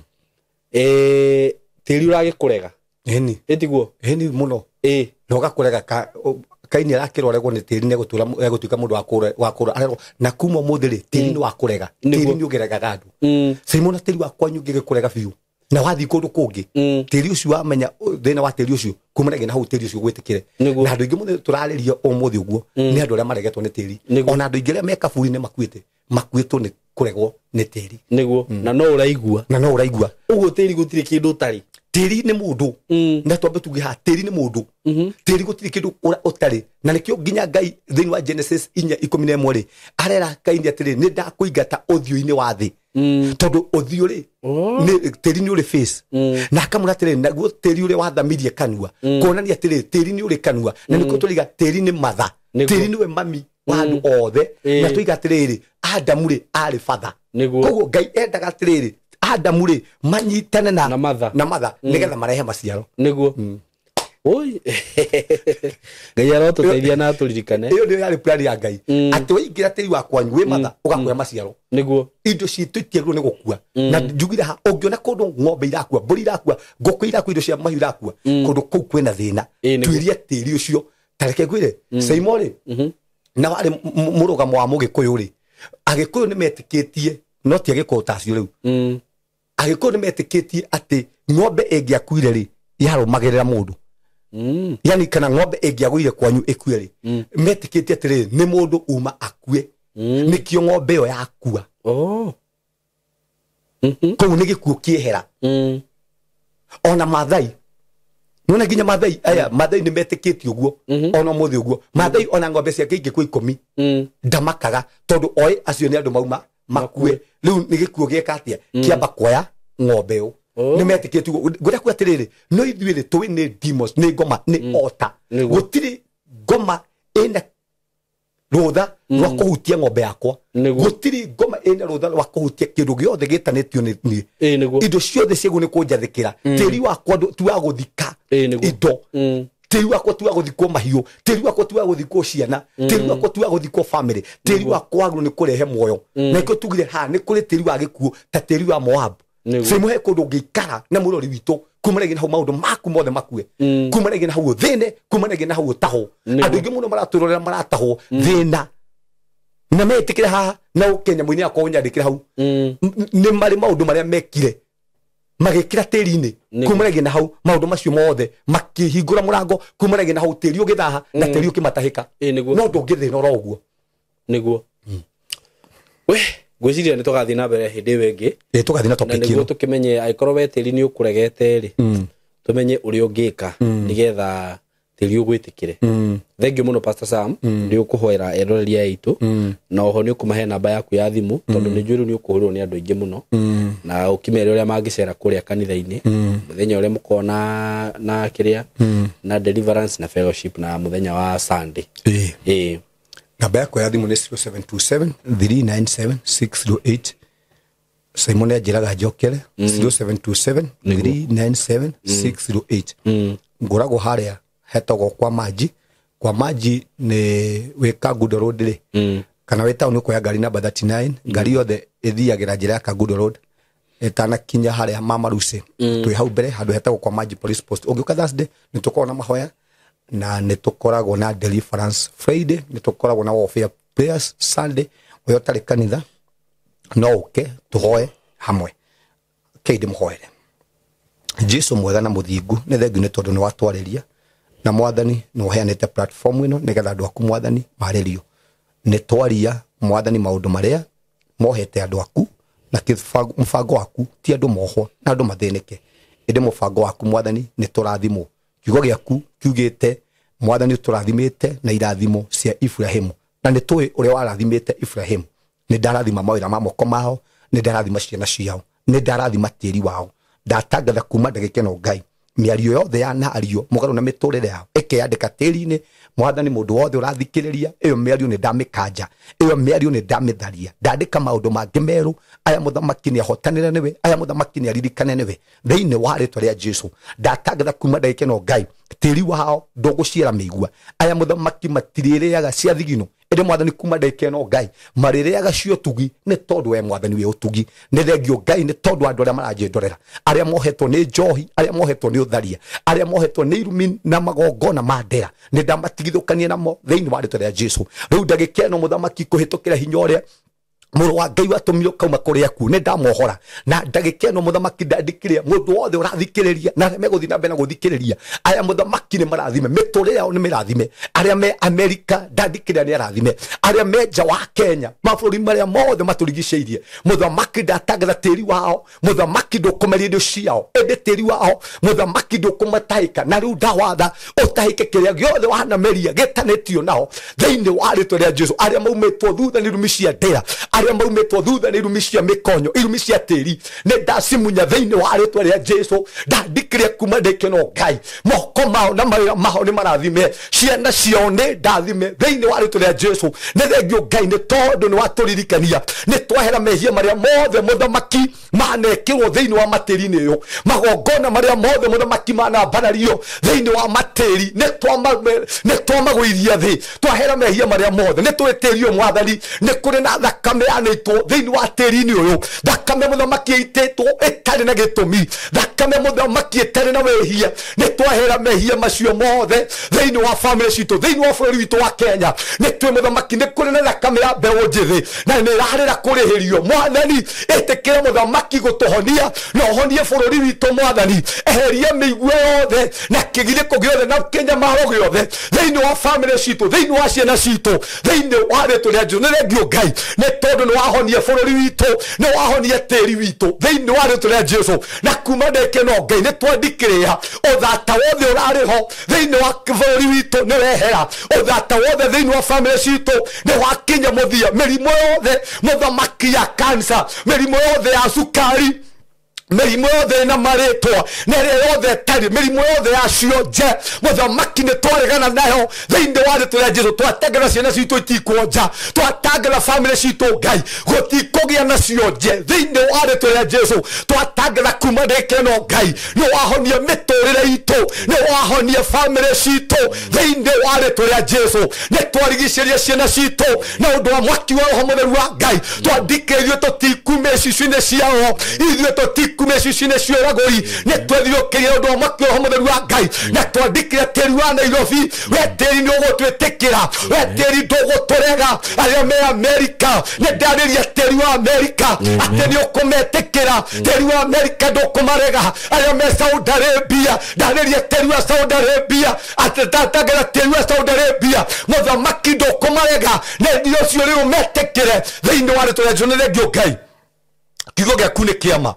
tĩri ũragĩkũrega. Ĩni ĩtiguo ĩni mũno. Ĩĩ na ũgakũrega Kaini arakĩrwo aregwo nĩ tĩri nĩ egũtuĩka mũndũ wa kũra arerwo na kuma ũmũthĩ rĩ tĩri nĩ wa kũrega. Tĩri nĩ ũgeregaga andũ. Simona tĩri wa kwanyu ũngĩgĩkũrega biũ na wathiĩ kũndũ kũngĩ tĩri ũcio wamenya thĩna wa tĩri ũcio kumanagia na hau tĩri ũcio gwĩtĩkĩre. Na andũ aingĩ mũno tũrarĩria ũmũthĩ ũguo nĩ andũ arĩa maregetwo nĩ tĩri. Ona andũ aingĩ arĩa me kaburi-inĩ makuĩtwo nĩ kũregwo nĩ tĩri. Nĩguo na no ũraigua. Na no ũraigua. Ũguo tĩri gũtirĩ kĩndũ ũtarĩ. Tĩri nĩ mũndũ. Na twambe tuge haha tĩri nĩ mũndũ. Tĩri gũtirĩ kĩndũ ũtarĩ. Na nĩkĩo nginya Ngai thĩinĩ wa Genesis 4:11 rĩ arera Kaini atĩrĩ nĩ ndakũingata ũthiũ-inĩ wa thĩ. Tondũ ũthiũ rĩ tĩri nĩ ũrĩ face. Na akamwĩra atĩrĩ naguo tĩri ũrĩa wathamirie kanua kuonania atĩrĩ tĩri nĩ ũrĩ kanua. Na nĩkĩo tũriga tĩri nĩ matha. Tĩri nĩwe mami wa andũ othe. Na tũiga atĩrĩrĩ Adamu rĩ arĩ batha. Koguo Ngai endaga atĩrĩrĩ Adamu rĩ manyitane na matha nĩgetha marehe maciaro. Nĩguo. Oi Ngai arotũteithia na atũririkane. Ĩyo nĩyo yarĩ plan ya Ngai. Atĩ waingĩra tĩri wa kwanyu wĩ matha ũgakũhe maciaro. Nĩguo. Indo citũ itiagĩrĩirwo nĩ gũkua. Na njugire ha ũngĩona kũndũ ng'ombe irakua, mbũri irakua, ngũkũ irakua, indo cia mahiũ irakua, kũndũ kũu kwĩna thĩna. Tuĩria tĩri ũcio. Ta reke ngwĩre, Saimo rĩ, na warĩ mũrũgamo wa Mũgĩkũyũ rĩ, Agĩkũyũ nĩ metĩkĩtie, no ti Agĩkũyũ ta acio rĩu. Agĩkũyũ nĩ metĩkĩtie atĩ ng'ombe ĩngĩakuire rĩ, yarũmagĩrĩra mũndũ. Yani kana ng'ombe ĩngĩagũire kwanyu ĩkue rĩ, metĩkĩtie atĩrĩrĩ nĩ mũndũ uma akue. Nĩkĩo ng'ombe ĩyo yakua. Kũu nĩ gĩkuũ kĩehera. Ona Maathai nĩwona nginya Maathai aya Maathai nĩ metĩkĩtie ũguo ona ũmũthĩ ũguo. Maathai ona ng'ombe ciake ingĩkua 10 ndamakaga tondũ oĩ acio nĩ andũ mauma makue. Rĩu nĩ gĩkuũ gĩeka atĩa kĩamba kuoya ng'ombe ĩyo. Nĩ metĩkĩtie ũguo. Ngwenda kuga atĩrĩrĩ no ithuĩ rĩ tũĩ nĩ demons nĩ ngoma nĩ ota. Gũtirĩ ngoma ĩna rũtha rwa kũhutia ng'ombe yakwa. Gũtirĩ ngoma ĩna rũtha rwa kũhutia kĩndũ gĩothe gĩtanĩtio nĩ niĩ. Indo ciothe ciagwo nĩ kũnjathĩkĩra. Tĩri wakwa ti wa gũthika indo. Tĩri wakwa ti wa gũthikwo mahiũ. Tĩri wakwa ti wa gũthikwo ciana. Tĩri wakwa ti wa gũthikwo family. Tĩri wakwa wagĩrĩirwo nĩ kũrehe muoyo. Na nĩkĩo tugire haha nĩ kũrĩ tĩri wa gĩkuũ ta tĩri wa Moab. Sehemu he kũndũ ũngĩikara na mũrori witũ kumanagia na hau maũndũ maku mothe makue. Kumanagia na hau ũthĩne, kumanagia na hau ũtahwo. Andũ aingĩ mũno maratwĩrorera maratahwo thĩna. Na metĩkĩre haha na ũke nyamũ-inĩ yakwa ũnyandĩkĩre hau. Nĩ marĩ maũndũ marĩa mekire magĩkĩra tĩri-inĩ kumanagia na hau maũndũ macio mothe makĩhingũra mũrango kumanagia na hau tĩri ũgĩthaha na tĩri ũkĩmatahĩka. No ndũngĩthĩna oro ũguo. Nĩguo. We ngwĩciria nĩ tũgathiĩ na mbere hĩndĩ ĩyo ĩngĩ. Ĩĩ tũgathiĩ na topic ĩno. Nĩguo tũkĩmenye angĩkorwo we tĩri nĩ ũkũregete rĩ, tũmenye ũrĩa ũngĩka nĩgetha tĩri ũgwĩtĩkĩre. Thank you mũno Pastor Sam, nĩ ũkũhoera eroreri aitũ na oho nĩ ũkũmahe namba yaku ya thimũ tondũ nĩ njũĩ rĩu nĩ ũkũhũrĩrwo nĩ andũ aingĩ mũno na ũkĩmere ũrĩa mangĩcera kũrĩa kanitha-inĩ mũthenya ũrĩa mũkona na kĩrĩa na deliverance na fellowship na mũthenya wa Sunday. Ĩĩ. Namba yakwa ya thimũ nĩ 0727 397 608. Simon anjĩraga njokere 0727 397 608. Ngoragwo harĩa hetagwo kwa Maji. Kwa Maji nĩ wĩ Kangundo Road rĩ, kana wĩ taũni ũkoya ngari namba 39, ngari yothe ĩthiagĩra njĩra ya Kangundo Road ĩtanakinya harĩa Mama Lucy. Twĩ hau mbere handũ hetagwo kwa Maji Police Post. Ũngĩũka Thursday nĩ tũkoragwo na mahoya na nĩ tũkoragwo na deliverance. Friday nĩ tũkoragwo na warfare prayers. Sunday ũrĩa ũtarĩ kanitha no ũke tũhoe hamwe. Kei ndĩmũhoere. Jesu mwega na mũthingu nĩ thengiũ nĩ tondũ nĩ watwarĩria na mwathani nĩ ũheanĩte platform ĩno nĩgetha andũ aku mwathani marĩrio. Nĩ twaria mwathani maũndũ marĩa mohete andũ aku na mũbango waku ti andũ mohwo na andũ mathĩnĩke, ĩndĩ mũbango waku mwathani nĩ tũrathimwo. Kiugo gĩaku kiugĩte mwathani tũrathimĩte na irathimo cia Ibrahimu. Na nĩ tũĩ ũrĩa warathimĩte Ibrahim. Nĩ ndarathima mawĩra ma moko mao, nĩ ndarathima ciana ciao, nĩ ndarathima tĩri wao. Ndatangatha kuma ndagĩka ĩno Ngai, mĩario yothe yanario mũgarũ na mĩtũrĩre yao ĩkeyandĩka tĩri-inĩ. Mwathani, mũndũ wothe ũrathikĩrĩria ĩyo mĩario nĩ ndamĩkanja, ĩyo mĩario nĩ ndamĩtharia. Ndandĩka maũndũ mangĩ merũ. Aya mũthamaki nĩ ahotanĩre nĩwe, aya mũthamaki nĩ aririkane nĩwe, thĩinĩ wa rĩtwa rĩa Jesu. Ndatangatha kuma ndagĩka ĩno Ngai, tĩri wao ndũgũciara mĩigua. Aya mũthamaki matirĩrĩaga cia thigino, ĩndĩ mwathani kuma ndagĩka ĩno Ngai marĩrĩaga cia ũtugi, nĩ tondũ we mwathani wĩ ũtugi. Nĩ thengio Ngai nĩ tondũ andũ arĩa maranjĩndorera, arĩa mohetwo nĩ njohi, arĩa mohetwo nĩ ũtharia, arĩa mohetwo nĩ irumi na magongona ma ndera, nĩ ndamatigithũkania namo thĩinĩ wa rĩtwa rĩa Jesu. Rĩu ndagĩka ĩno mũthamaki, kũhĩtũkĩra hinya ũrĩa mũrũ wa Ngai watũmire kauma kũrĩ akuũ, nĩ ndamohora. Na ndagĩka ĩno mũthamaki ndandĩkĩrĩa mũndũ wothe ũrathikĩrĩria na arĩa megũthiĩ na mbere na gũthikĩrĩria, aya mũthamaki nĩ marathime, mĩtũrĩre yao nĩ mĩrathime. Arĩa me Amerika ndandĩkĩrĩa nĩ arathime, arĩa me nja wa Kenya, mabũrũri marĩa mothe matũrigicĩirie, mũthamaki ndatangatha tĩri wao, mũthamaki ndũkũmeria indo ciao, ĩndĩ tĩri wao mũthamaki ndũkũmatahĩka. Na rĩu ndawatha ũtahĩke kĩrĩa gĩothe wanameria gĩtanĩtio nao thĩinĩ wa rĩtwa rĩa Jesu. Arĩa maumĩtwo thutha nĩ irumi cia ndĩra, arĩa maumĩtwo thutha nĩ irumi cia mĩkonyo, irumi cia tĩri, nĩ ndacimunya thĩinĩ wa rĩtwa rĩa Jesu. Ndandĩkĩria kuma ndĩke no Ngai, moko mao na mawĩra mao nĩ marathime, ciana ciao nĩ ndathime thĩinĩ wa rĩtwa rĩa Jesu. Nĩ thengio Ngai nĩ tondũ nĩ watũririkania, nĩ twahera mehia marĩa mothe mũthamaki manekĩrwo thĩinĩ wa matĩri-inĩ ũyũ, magongona marĩa mothe mũthamaki manambarario thĩinĩ wa matĩri, nĩ twamagũithia thĩ, twahera mehia marĩa mothe. Nĩ tũĩ tĩri ũyũ mwathani nĩ kũrĩ na thakame yanĩtwo thĩinĩ wa tĩri-inĩ ũyũ, thakame mũthamaki ĩitĩtwo ĩtarĩ na gĩtũmi, thakame mũthamaki ĩtarĩ na wĩhia. Nĩ twahera mehia macio mothe thĩinĩ wa famĩlĩ citũ, thĩinĩ wa bũrũri witũ wa Kenya. Nĩ twĩ mũthamaki nĩ kũrĩ na thakame ya mbeũ njĩthĩ na nĩ ĩrarĩra kũrĩhĩrio. Mwathani, ĩtĩkĩra mũthamaki gũtũhonia na ũhonie bũrũri witũ. Mwathani, eheria mĩigua yothe na kĩgirĩko gĩothe na kĩnyamaro gĩothe thĩinĩ wa famĩlĩ citũ, thĩinĩ wa ciana citũ, thĩinĩ wa rĩtwa rĩa Jesu. Nĩ thengio Ngai nĩ tondũ nĩ wahonia bũrũri witũ, nĩ wahonia tĩri witũ thĩinĩ wa rĩtwa rĩa Jesu. Na kuma ndĩke no Ngai nĩ twandikĩrĩa ũthata wothe ũrarĩ ho thĩinĩ wa bũrũri witũ nĩ wehera, ũthata wothe thĩinĩ wa famĩlĩ citũ nĩ wakinya mũthia. Mĩrimũ yothe mũthamaki ya kansa, mĩrimũ yothe ya cukari, mĩrimũ yothe na marĩtwa na ĩrĩa yothe ĩtarĩ, mĩrimũ yothe ya cionje mũthamaki nĩ twaregana nayo thĩinĩ wa rĩtwa rĩa Jesu. Twatengera ciana citũ itikuonja, twatangera famĩlĩ citũ Ngai gũtikũgĩa na cionje thĩinĩ wa rĩtwa rĩa Jesu. Twatangera kuma ndĩke no Ngai nĩ wahonia mĩtũrĩre itũ, nĩ wahonia famĩlĩ citũ thĩinĩ wa rĩtwa rĩa Jesu. Nĩ twarigicĩria ciana citũ na ũndũ wa mwaki wa Roho Mũtheru wa Ngai, twandikĩrĩrio tũtikume icicio-inĩ ciao, ithuĩ tũtikume icicio-inĩ cia ũragũri. Nĩ twethiũkĩria ũndũ wa mwaki wa Roho Mũtheru wa Ngai na twandĩkĩre tĩri wa Nairobi, we tĩri nĩ ũgũtwĩtĩkĩra, we tĩri ndũgũtũrega. Arĩa me Amerika nĩ ndarĩria tĩri wa Amerika atĩ nĩ ũkũmetĩkĩra, tĩri wa Amerika ndũkũmarega. Arĩa me Saudi Arabia ndarĩria tĩri wa Saudi Arabia atĩ ndatangera tĩri wa Saudi Arabia mũthamaki ndũkũmarega, nĩ ũcio rĩu metĩkĩre thĩinĩ wa rĩtwa rĩa Jesu. Nĩ thengio Ngai, kiugo gĩaku nĩ kĩama,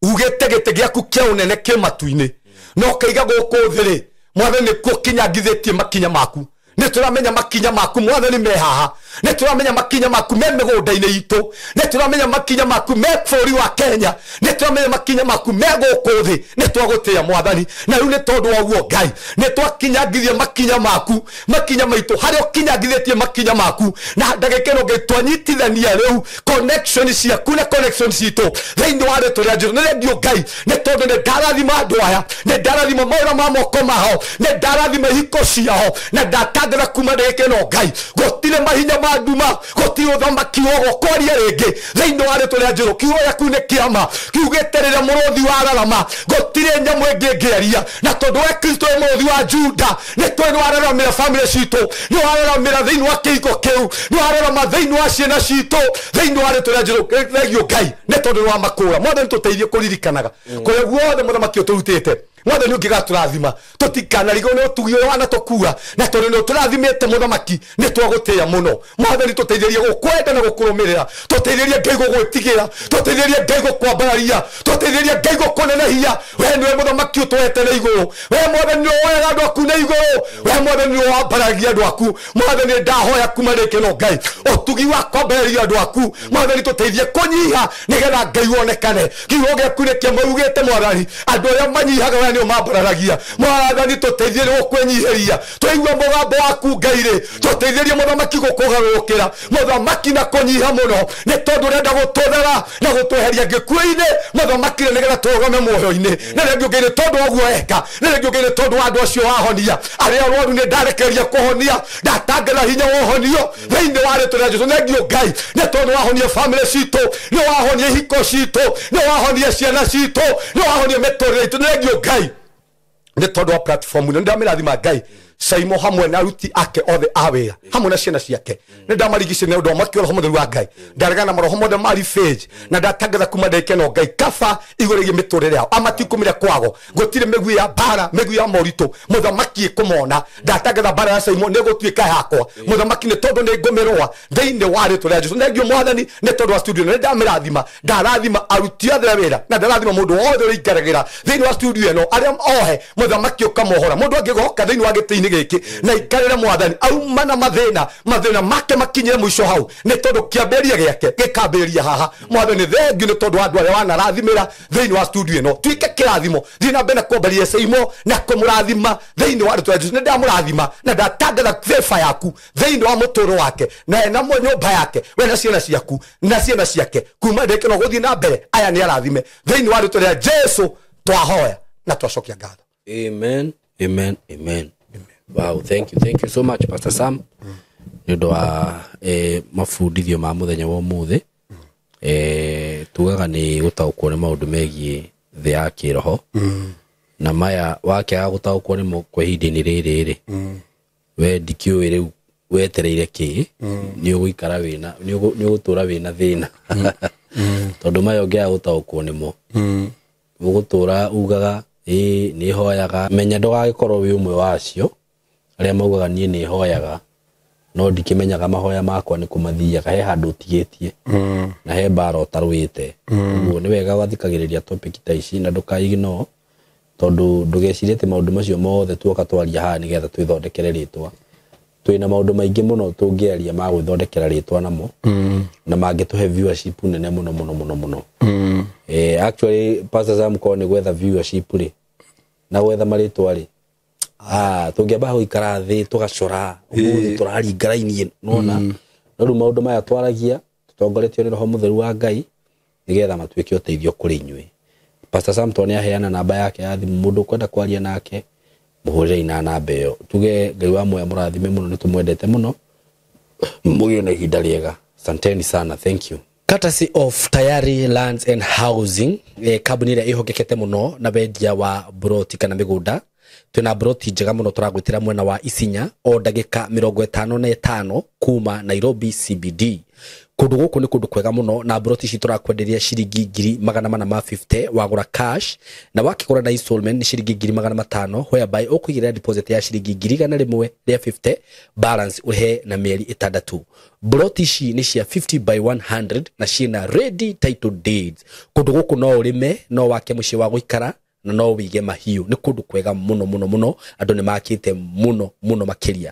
ugĩte gĩtĩ gĩaku kĩa ũnene kĩ matu-inĩ na ũkaiga gũkũ thĩ rĩ, mwathani nĩkuo kinyangithĩtie makinya maku. Nĩ tũramenya makinya maku mwathani me haha, nĩ tũramenya makinya maku me mĩgũnda-inĩ itũ, nĩ tũramenya makinya maku me bũrũri wa Kenya, nĩ tũramenya makinya maku me gũkũ thĩ. Nĩ twagũtĩĩa mwathani, na rĩu nĩ tondũ wa ũguo Ngai nĩ twakinyangithia makinya maku, makinya maitũ harĩa ũkinyangithĩtie makinya maku. Na ndagĩka ĩno Ngai twanyitithania rĩu connection ciaku na connection citũ thĩinĩ wa rĩtwa rĩa Jesu. Nĩ thengio Ngai nĩ tondũ nĩ ndarathima andũ aya, nĩ ndarathima mawĩra ma moko mao, nĩ ndarathima ihiko ciao, na ndatangĩra kuma ndagĩka ĩno Ngai gũtirĩ mahinya ma nduma, gũtirĩ ũthamaki wogũkwaria rĩngĩ thĩinĩ wa rĩtwa rĩa Jesu. Kiugo gĩaku nĩ kĩama, kiugĩte rĩrĩa mũrũthi wararama gũtirĩ nyamũ ĩngĩ ĩngĩaria, na tondũ we Kristo wĩ mũrũthi wa Juda nĩ tũĩ nĩ wararamĩra famĩlĩ citũ, nĩ wararamĩra thĩinĩ wa kĩhiko kĩu, nĩ wararama thĩinĩ wa ciana citũ thĩinĩ wa rĩtwa rĩa Jesu. Thengio Ngai nĩ tondũ nĩ wamakũũra. Mwathani tũteithie kũririkanaga kũrĩa guothe mũthamaki ũtũrutĩte. Mwathani ũngĩgatũrathima tũtikanarigwo nĩ ũtugi ũrĩa wanatũkua na tondũ nĩ ũtũrathimĩte mũthamaki nĩ twagũtĩĩa mũno. Mwathani tũteithĩrie gũkwenda na gũkũrũmĩrĩra, tũteithĩrie Ngai gũgwĩtigĩra, tũteithĩrie Ngai gũkwambararia, tũteithĩrie Ngai gũkũnenehia. We nĩwe mũthamaki ũtwete na igũrũ, we mwathani nĩ woyaga andũ aku na igũrũ, we mwathani nĩ wambaragia andũ aku. Mwathani ndahoya kuma rĩkĩno Ngai ũtugi wa kwambararia andũ aku. Mwathani tũteithie kũnyiha nĩgetha Ngai wonekane. Kiugo gĩaku nĩkĩo maugĩte mwathani, andũ arĩa manyihaga we nĩo mambararagia. Mwathani tũteithie nĩ gũkwĩnyihĩria, twaigua mũgambo waku Ngai rĩ, tũteithĩrie mũthamaki gũkũgarũrũkĩra, mũthamaki na kũnyiha mũno, nĩ tondũ ũrenda gũtũthera na gũtweheria gĩkuũ-inĩ mũthamaki nĩgetha tũrũgame muoyo-inĩ. Na rĩngĩ Ngai nĩ tondũ wa ũguo eka, na rĩngĩ Ngai nĩ tondũ wa andũ acio wahonia arĩa arwaru, nĩ ndarekereria kũhonia, ndatangatha hinya wa ũhonio thĩinĩ wa rĩtwa rĩa Jesũ. Thengiũ Ngai nĩ tondũ wahonia famĩlĩ citũ, nĩ wahonia ihiko citũ, nĩ wahonia ciana citũ, nĩ wahonia mĩtũrĩre itũ. Thengiũ Ngai nĩ tondũ wa platform ĩno, nĩndamĩrathima Ngai Saimo hamwe na aruti ake othe a wĩra hamwe na ciana ciake, nĩ ndamarigicĩria nĩ ũndũ wa mwaki wa roho mũtheru wa Ngai. Ndaregana na maroho mothe ma revenge na ndatangatha kuma ndagĩka ĩno Ngai kaba igũrũ rĩgiĩ mĩtũrĩre yao, amatikumĩre kwago, gũtirĩ mĩguĩ ya mbara, mĩguĩ ya moritũ mũthamaki ĩkũmona. Ndatangatha mbara ya Saimo nĩ ĩgũtuĩka yakwa mũthamaki, nĩ tondũ nĩ ngũmĩrũa thĩinĩ wa rĩtwa rĩa Jesũ. Thengiũ mwathani nĩ tondũ wa studio nĩ ndamĩrathima, ndarathima aruti othe a wĩra na ndarathima mũndũ wothe ũrĩikaragĩra thĩinĩ wa studio ĩno, arĩa ohe mũthamaki ũkamohora. Mũndũ angĩgoka thĩinĩ wa gĩtĩ-inĩ gĩkĩ na ikarĩre mwathani auma na mathĩna, mathĩna make makinyĩre mũico hau, nĩ tondũ kĩambĩrĩria gĩake gĩkambĩrĩria haha. Mwathani thengiũ nĩ tondũ wa andũ arĩa wanarathimĩra thĩinĩ wa studio ĩno, tuĩke kĩrathimo, thiĩ na mbere na kwambaria Saimo na kũmũrathima thĩinĩ wa rĩtwa rĩa Jesũ. Nĩ ndamũrathima na ndatangatha favor yaku thĩinĩ wa mũtũrĩre wake na ena nyũmba yake, we na ciana ciaku na ciana ciake, kuma ndĩkĩno gũthiĩ na mbere. Aya nĩ arathime thĩinĩ wa rĩtwa rĩa Jesũ, twahoya na twacokia ngatho. Amen, amen, amen. Wow, thank you so much, Pastor Sam, nĩ ũndũ wa mabundithio ma mũthenya wa ũmũthĩ. Tugaga nĩ gũtaũkwo nĩ maũndũ megiĩ thĩ ya kĩroho, na maya wakĩaga gũtaũkwo nĩmo kwa ihinda-inĩ rĩrĩ rĩ, we ndikĩũĩ rĩu wetereire kĩ, nĩ ũgũikara wĩna nĩ ũgũtũra wĩna thĩna, tondũ maya ũngĩaga gũtaũkwo nĩmo ũgũtũra ugaga ĩĩ nĩ hoyaga. Menya ndũgagĩkorwo wĩ ũmwe wa acio arĩa maugaga niĩ nĩ hoyaga no ndikĩmenyaga mahoya makwa nĩ kũmathiaga, he handũ ũtigĩtie na he mbara ũtarũĩte. Ũguo nĩ wega wathikagĩrĩria topic ta ici na ndũka-ignore, tondũ ndũgecirie atĩ maũndũ macio mothe tuoka twaria haha nĩgetha twĩthondekere rĩtwa. Twĩna maũndũ maingĩ mũno tũngĩaria ma gwĩthondekera rĩtwa namo na mangĩtũhe viewership nene mũno mũno mũno mũno. Actually Pastor Sam, korwo nĩ gwetha viewership rĩ na gwetha marĩtwa rĩ, tũngĩamba gũikara thĩ tũgacora ũmũthĩ tũraringa raini ĩno nona. No rĩu maũndũ maya twaragia tũtongoretio nĩ roho mũtheru wa Ngai nĩgetha matuĩke ũteithio kũrĩ inyuĩ. Pastor Sam to nĩ aheana namba yake ya thimũ, mũndũ ũkwenda kwaria nake mũhũrĩrei na namba ĩyo. Tuge Ngai wa muoya mũrathime mũno, nĩ tũmwendete mũno, mũgĩe na ihinda rĩega. Asanteni sana, thank you. Courtesy of Tayari Lands and Housing, kambuni ĩrĩa ĩhokekete mũno na wendia wa broti kana mĩgũnda. Twĩna broti njega mũno tũragwĩtĩra mwena wa Isinya, o ndagĩka 55 kuma Nairobi CBD. Kũndũ gũkũ nĩ kũndũ kwega mũno, na broti ici tũrakwenderia ciringi 450,000 wagũra cash, na wakĩgũra na installment nĩ ciringi 500,000, whereby ũkũigĩrĩra deposit ya ciringi 150,000, balance ũrĩhe na mĩeri 6. Broti ici nĩ cia 50 by 100 na ciĩna ready title deeds. Kũndũ gũkũ no ũrĩme, no wake mũciĩ wa gũikara na no wĩige mahiũ. Nĩ kũndũ kwega mũno mũno mũno, andũ nĩ makĩte mũno mũno makĩria.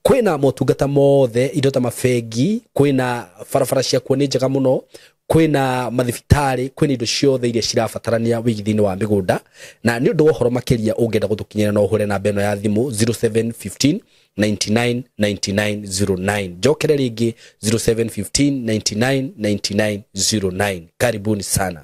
Kwĩna motungata mothe, indo ta mabengi, kwĩna barabara ciakuo nĩ njega mũno, kwĩna mathibitarĩ, kwĩna indo ciothe iria cirabatarania wĩigithia-inĩ wa mĩgũnda. Na nĩ ũndũ wa ũhoro makĩria ũngĩenda gũtũkinyĩra no ũhũre namba ĩno ya thimũ 0715 99 99 09. Njokere rĩngĩ, 0715 99 99 09. Karibuni sana.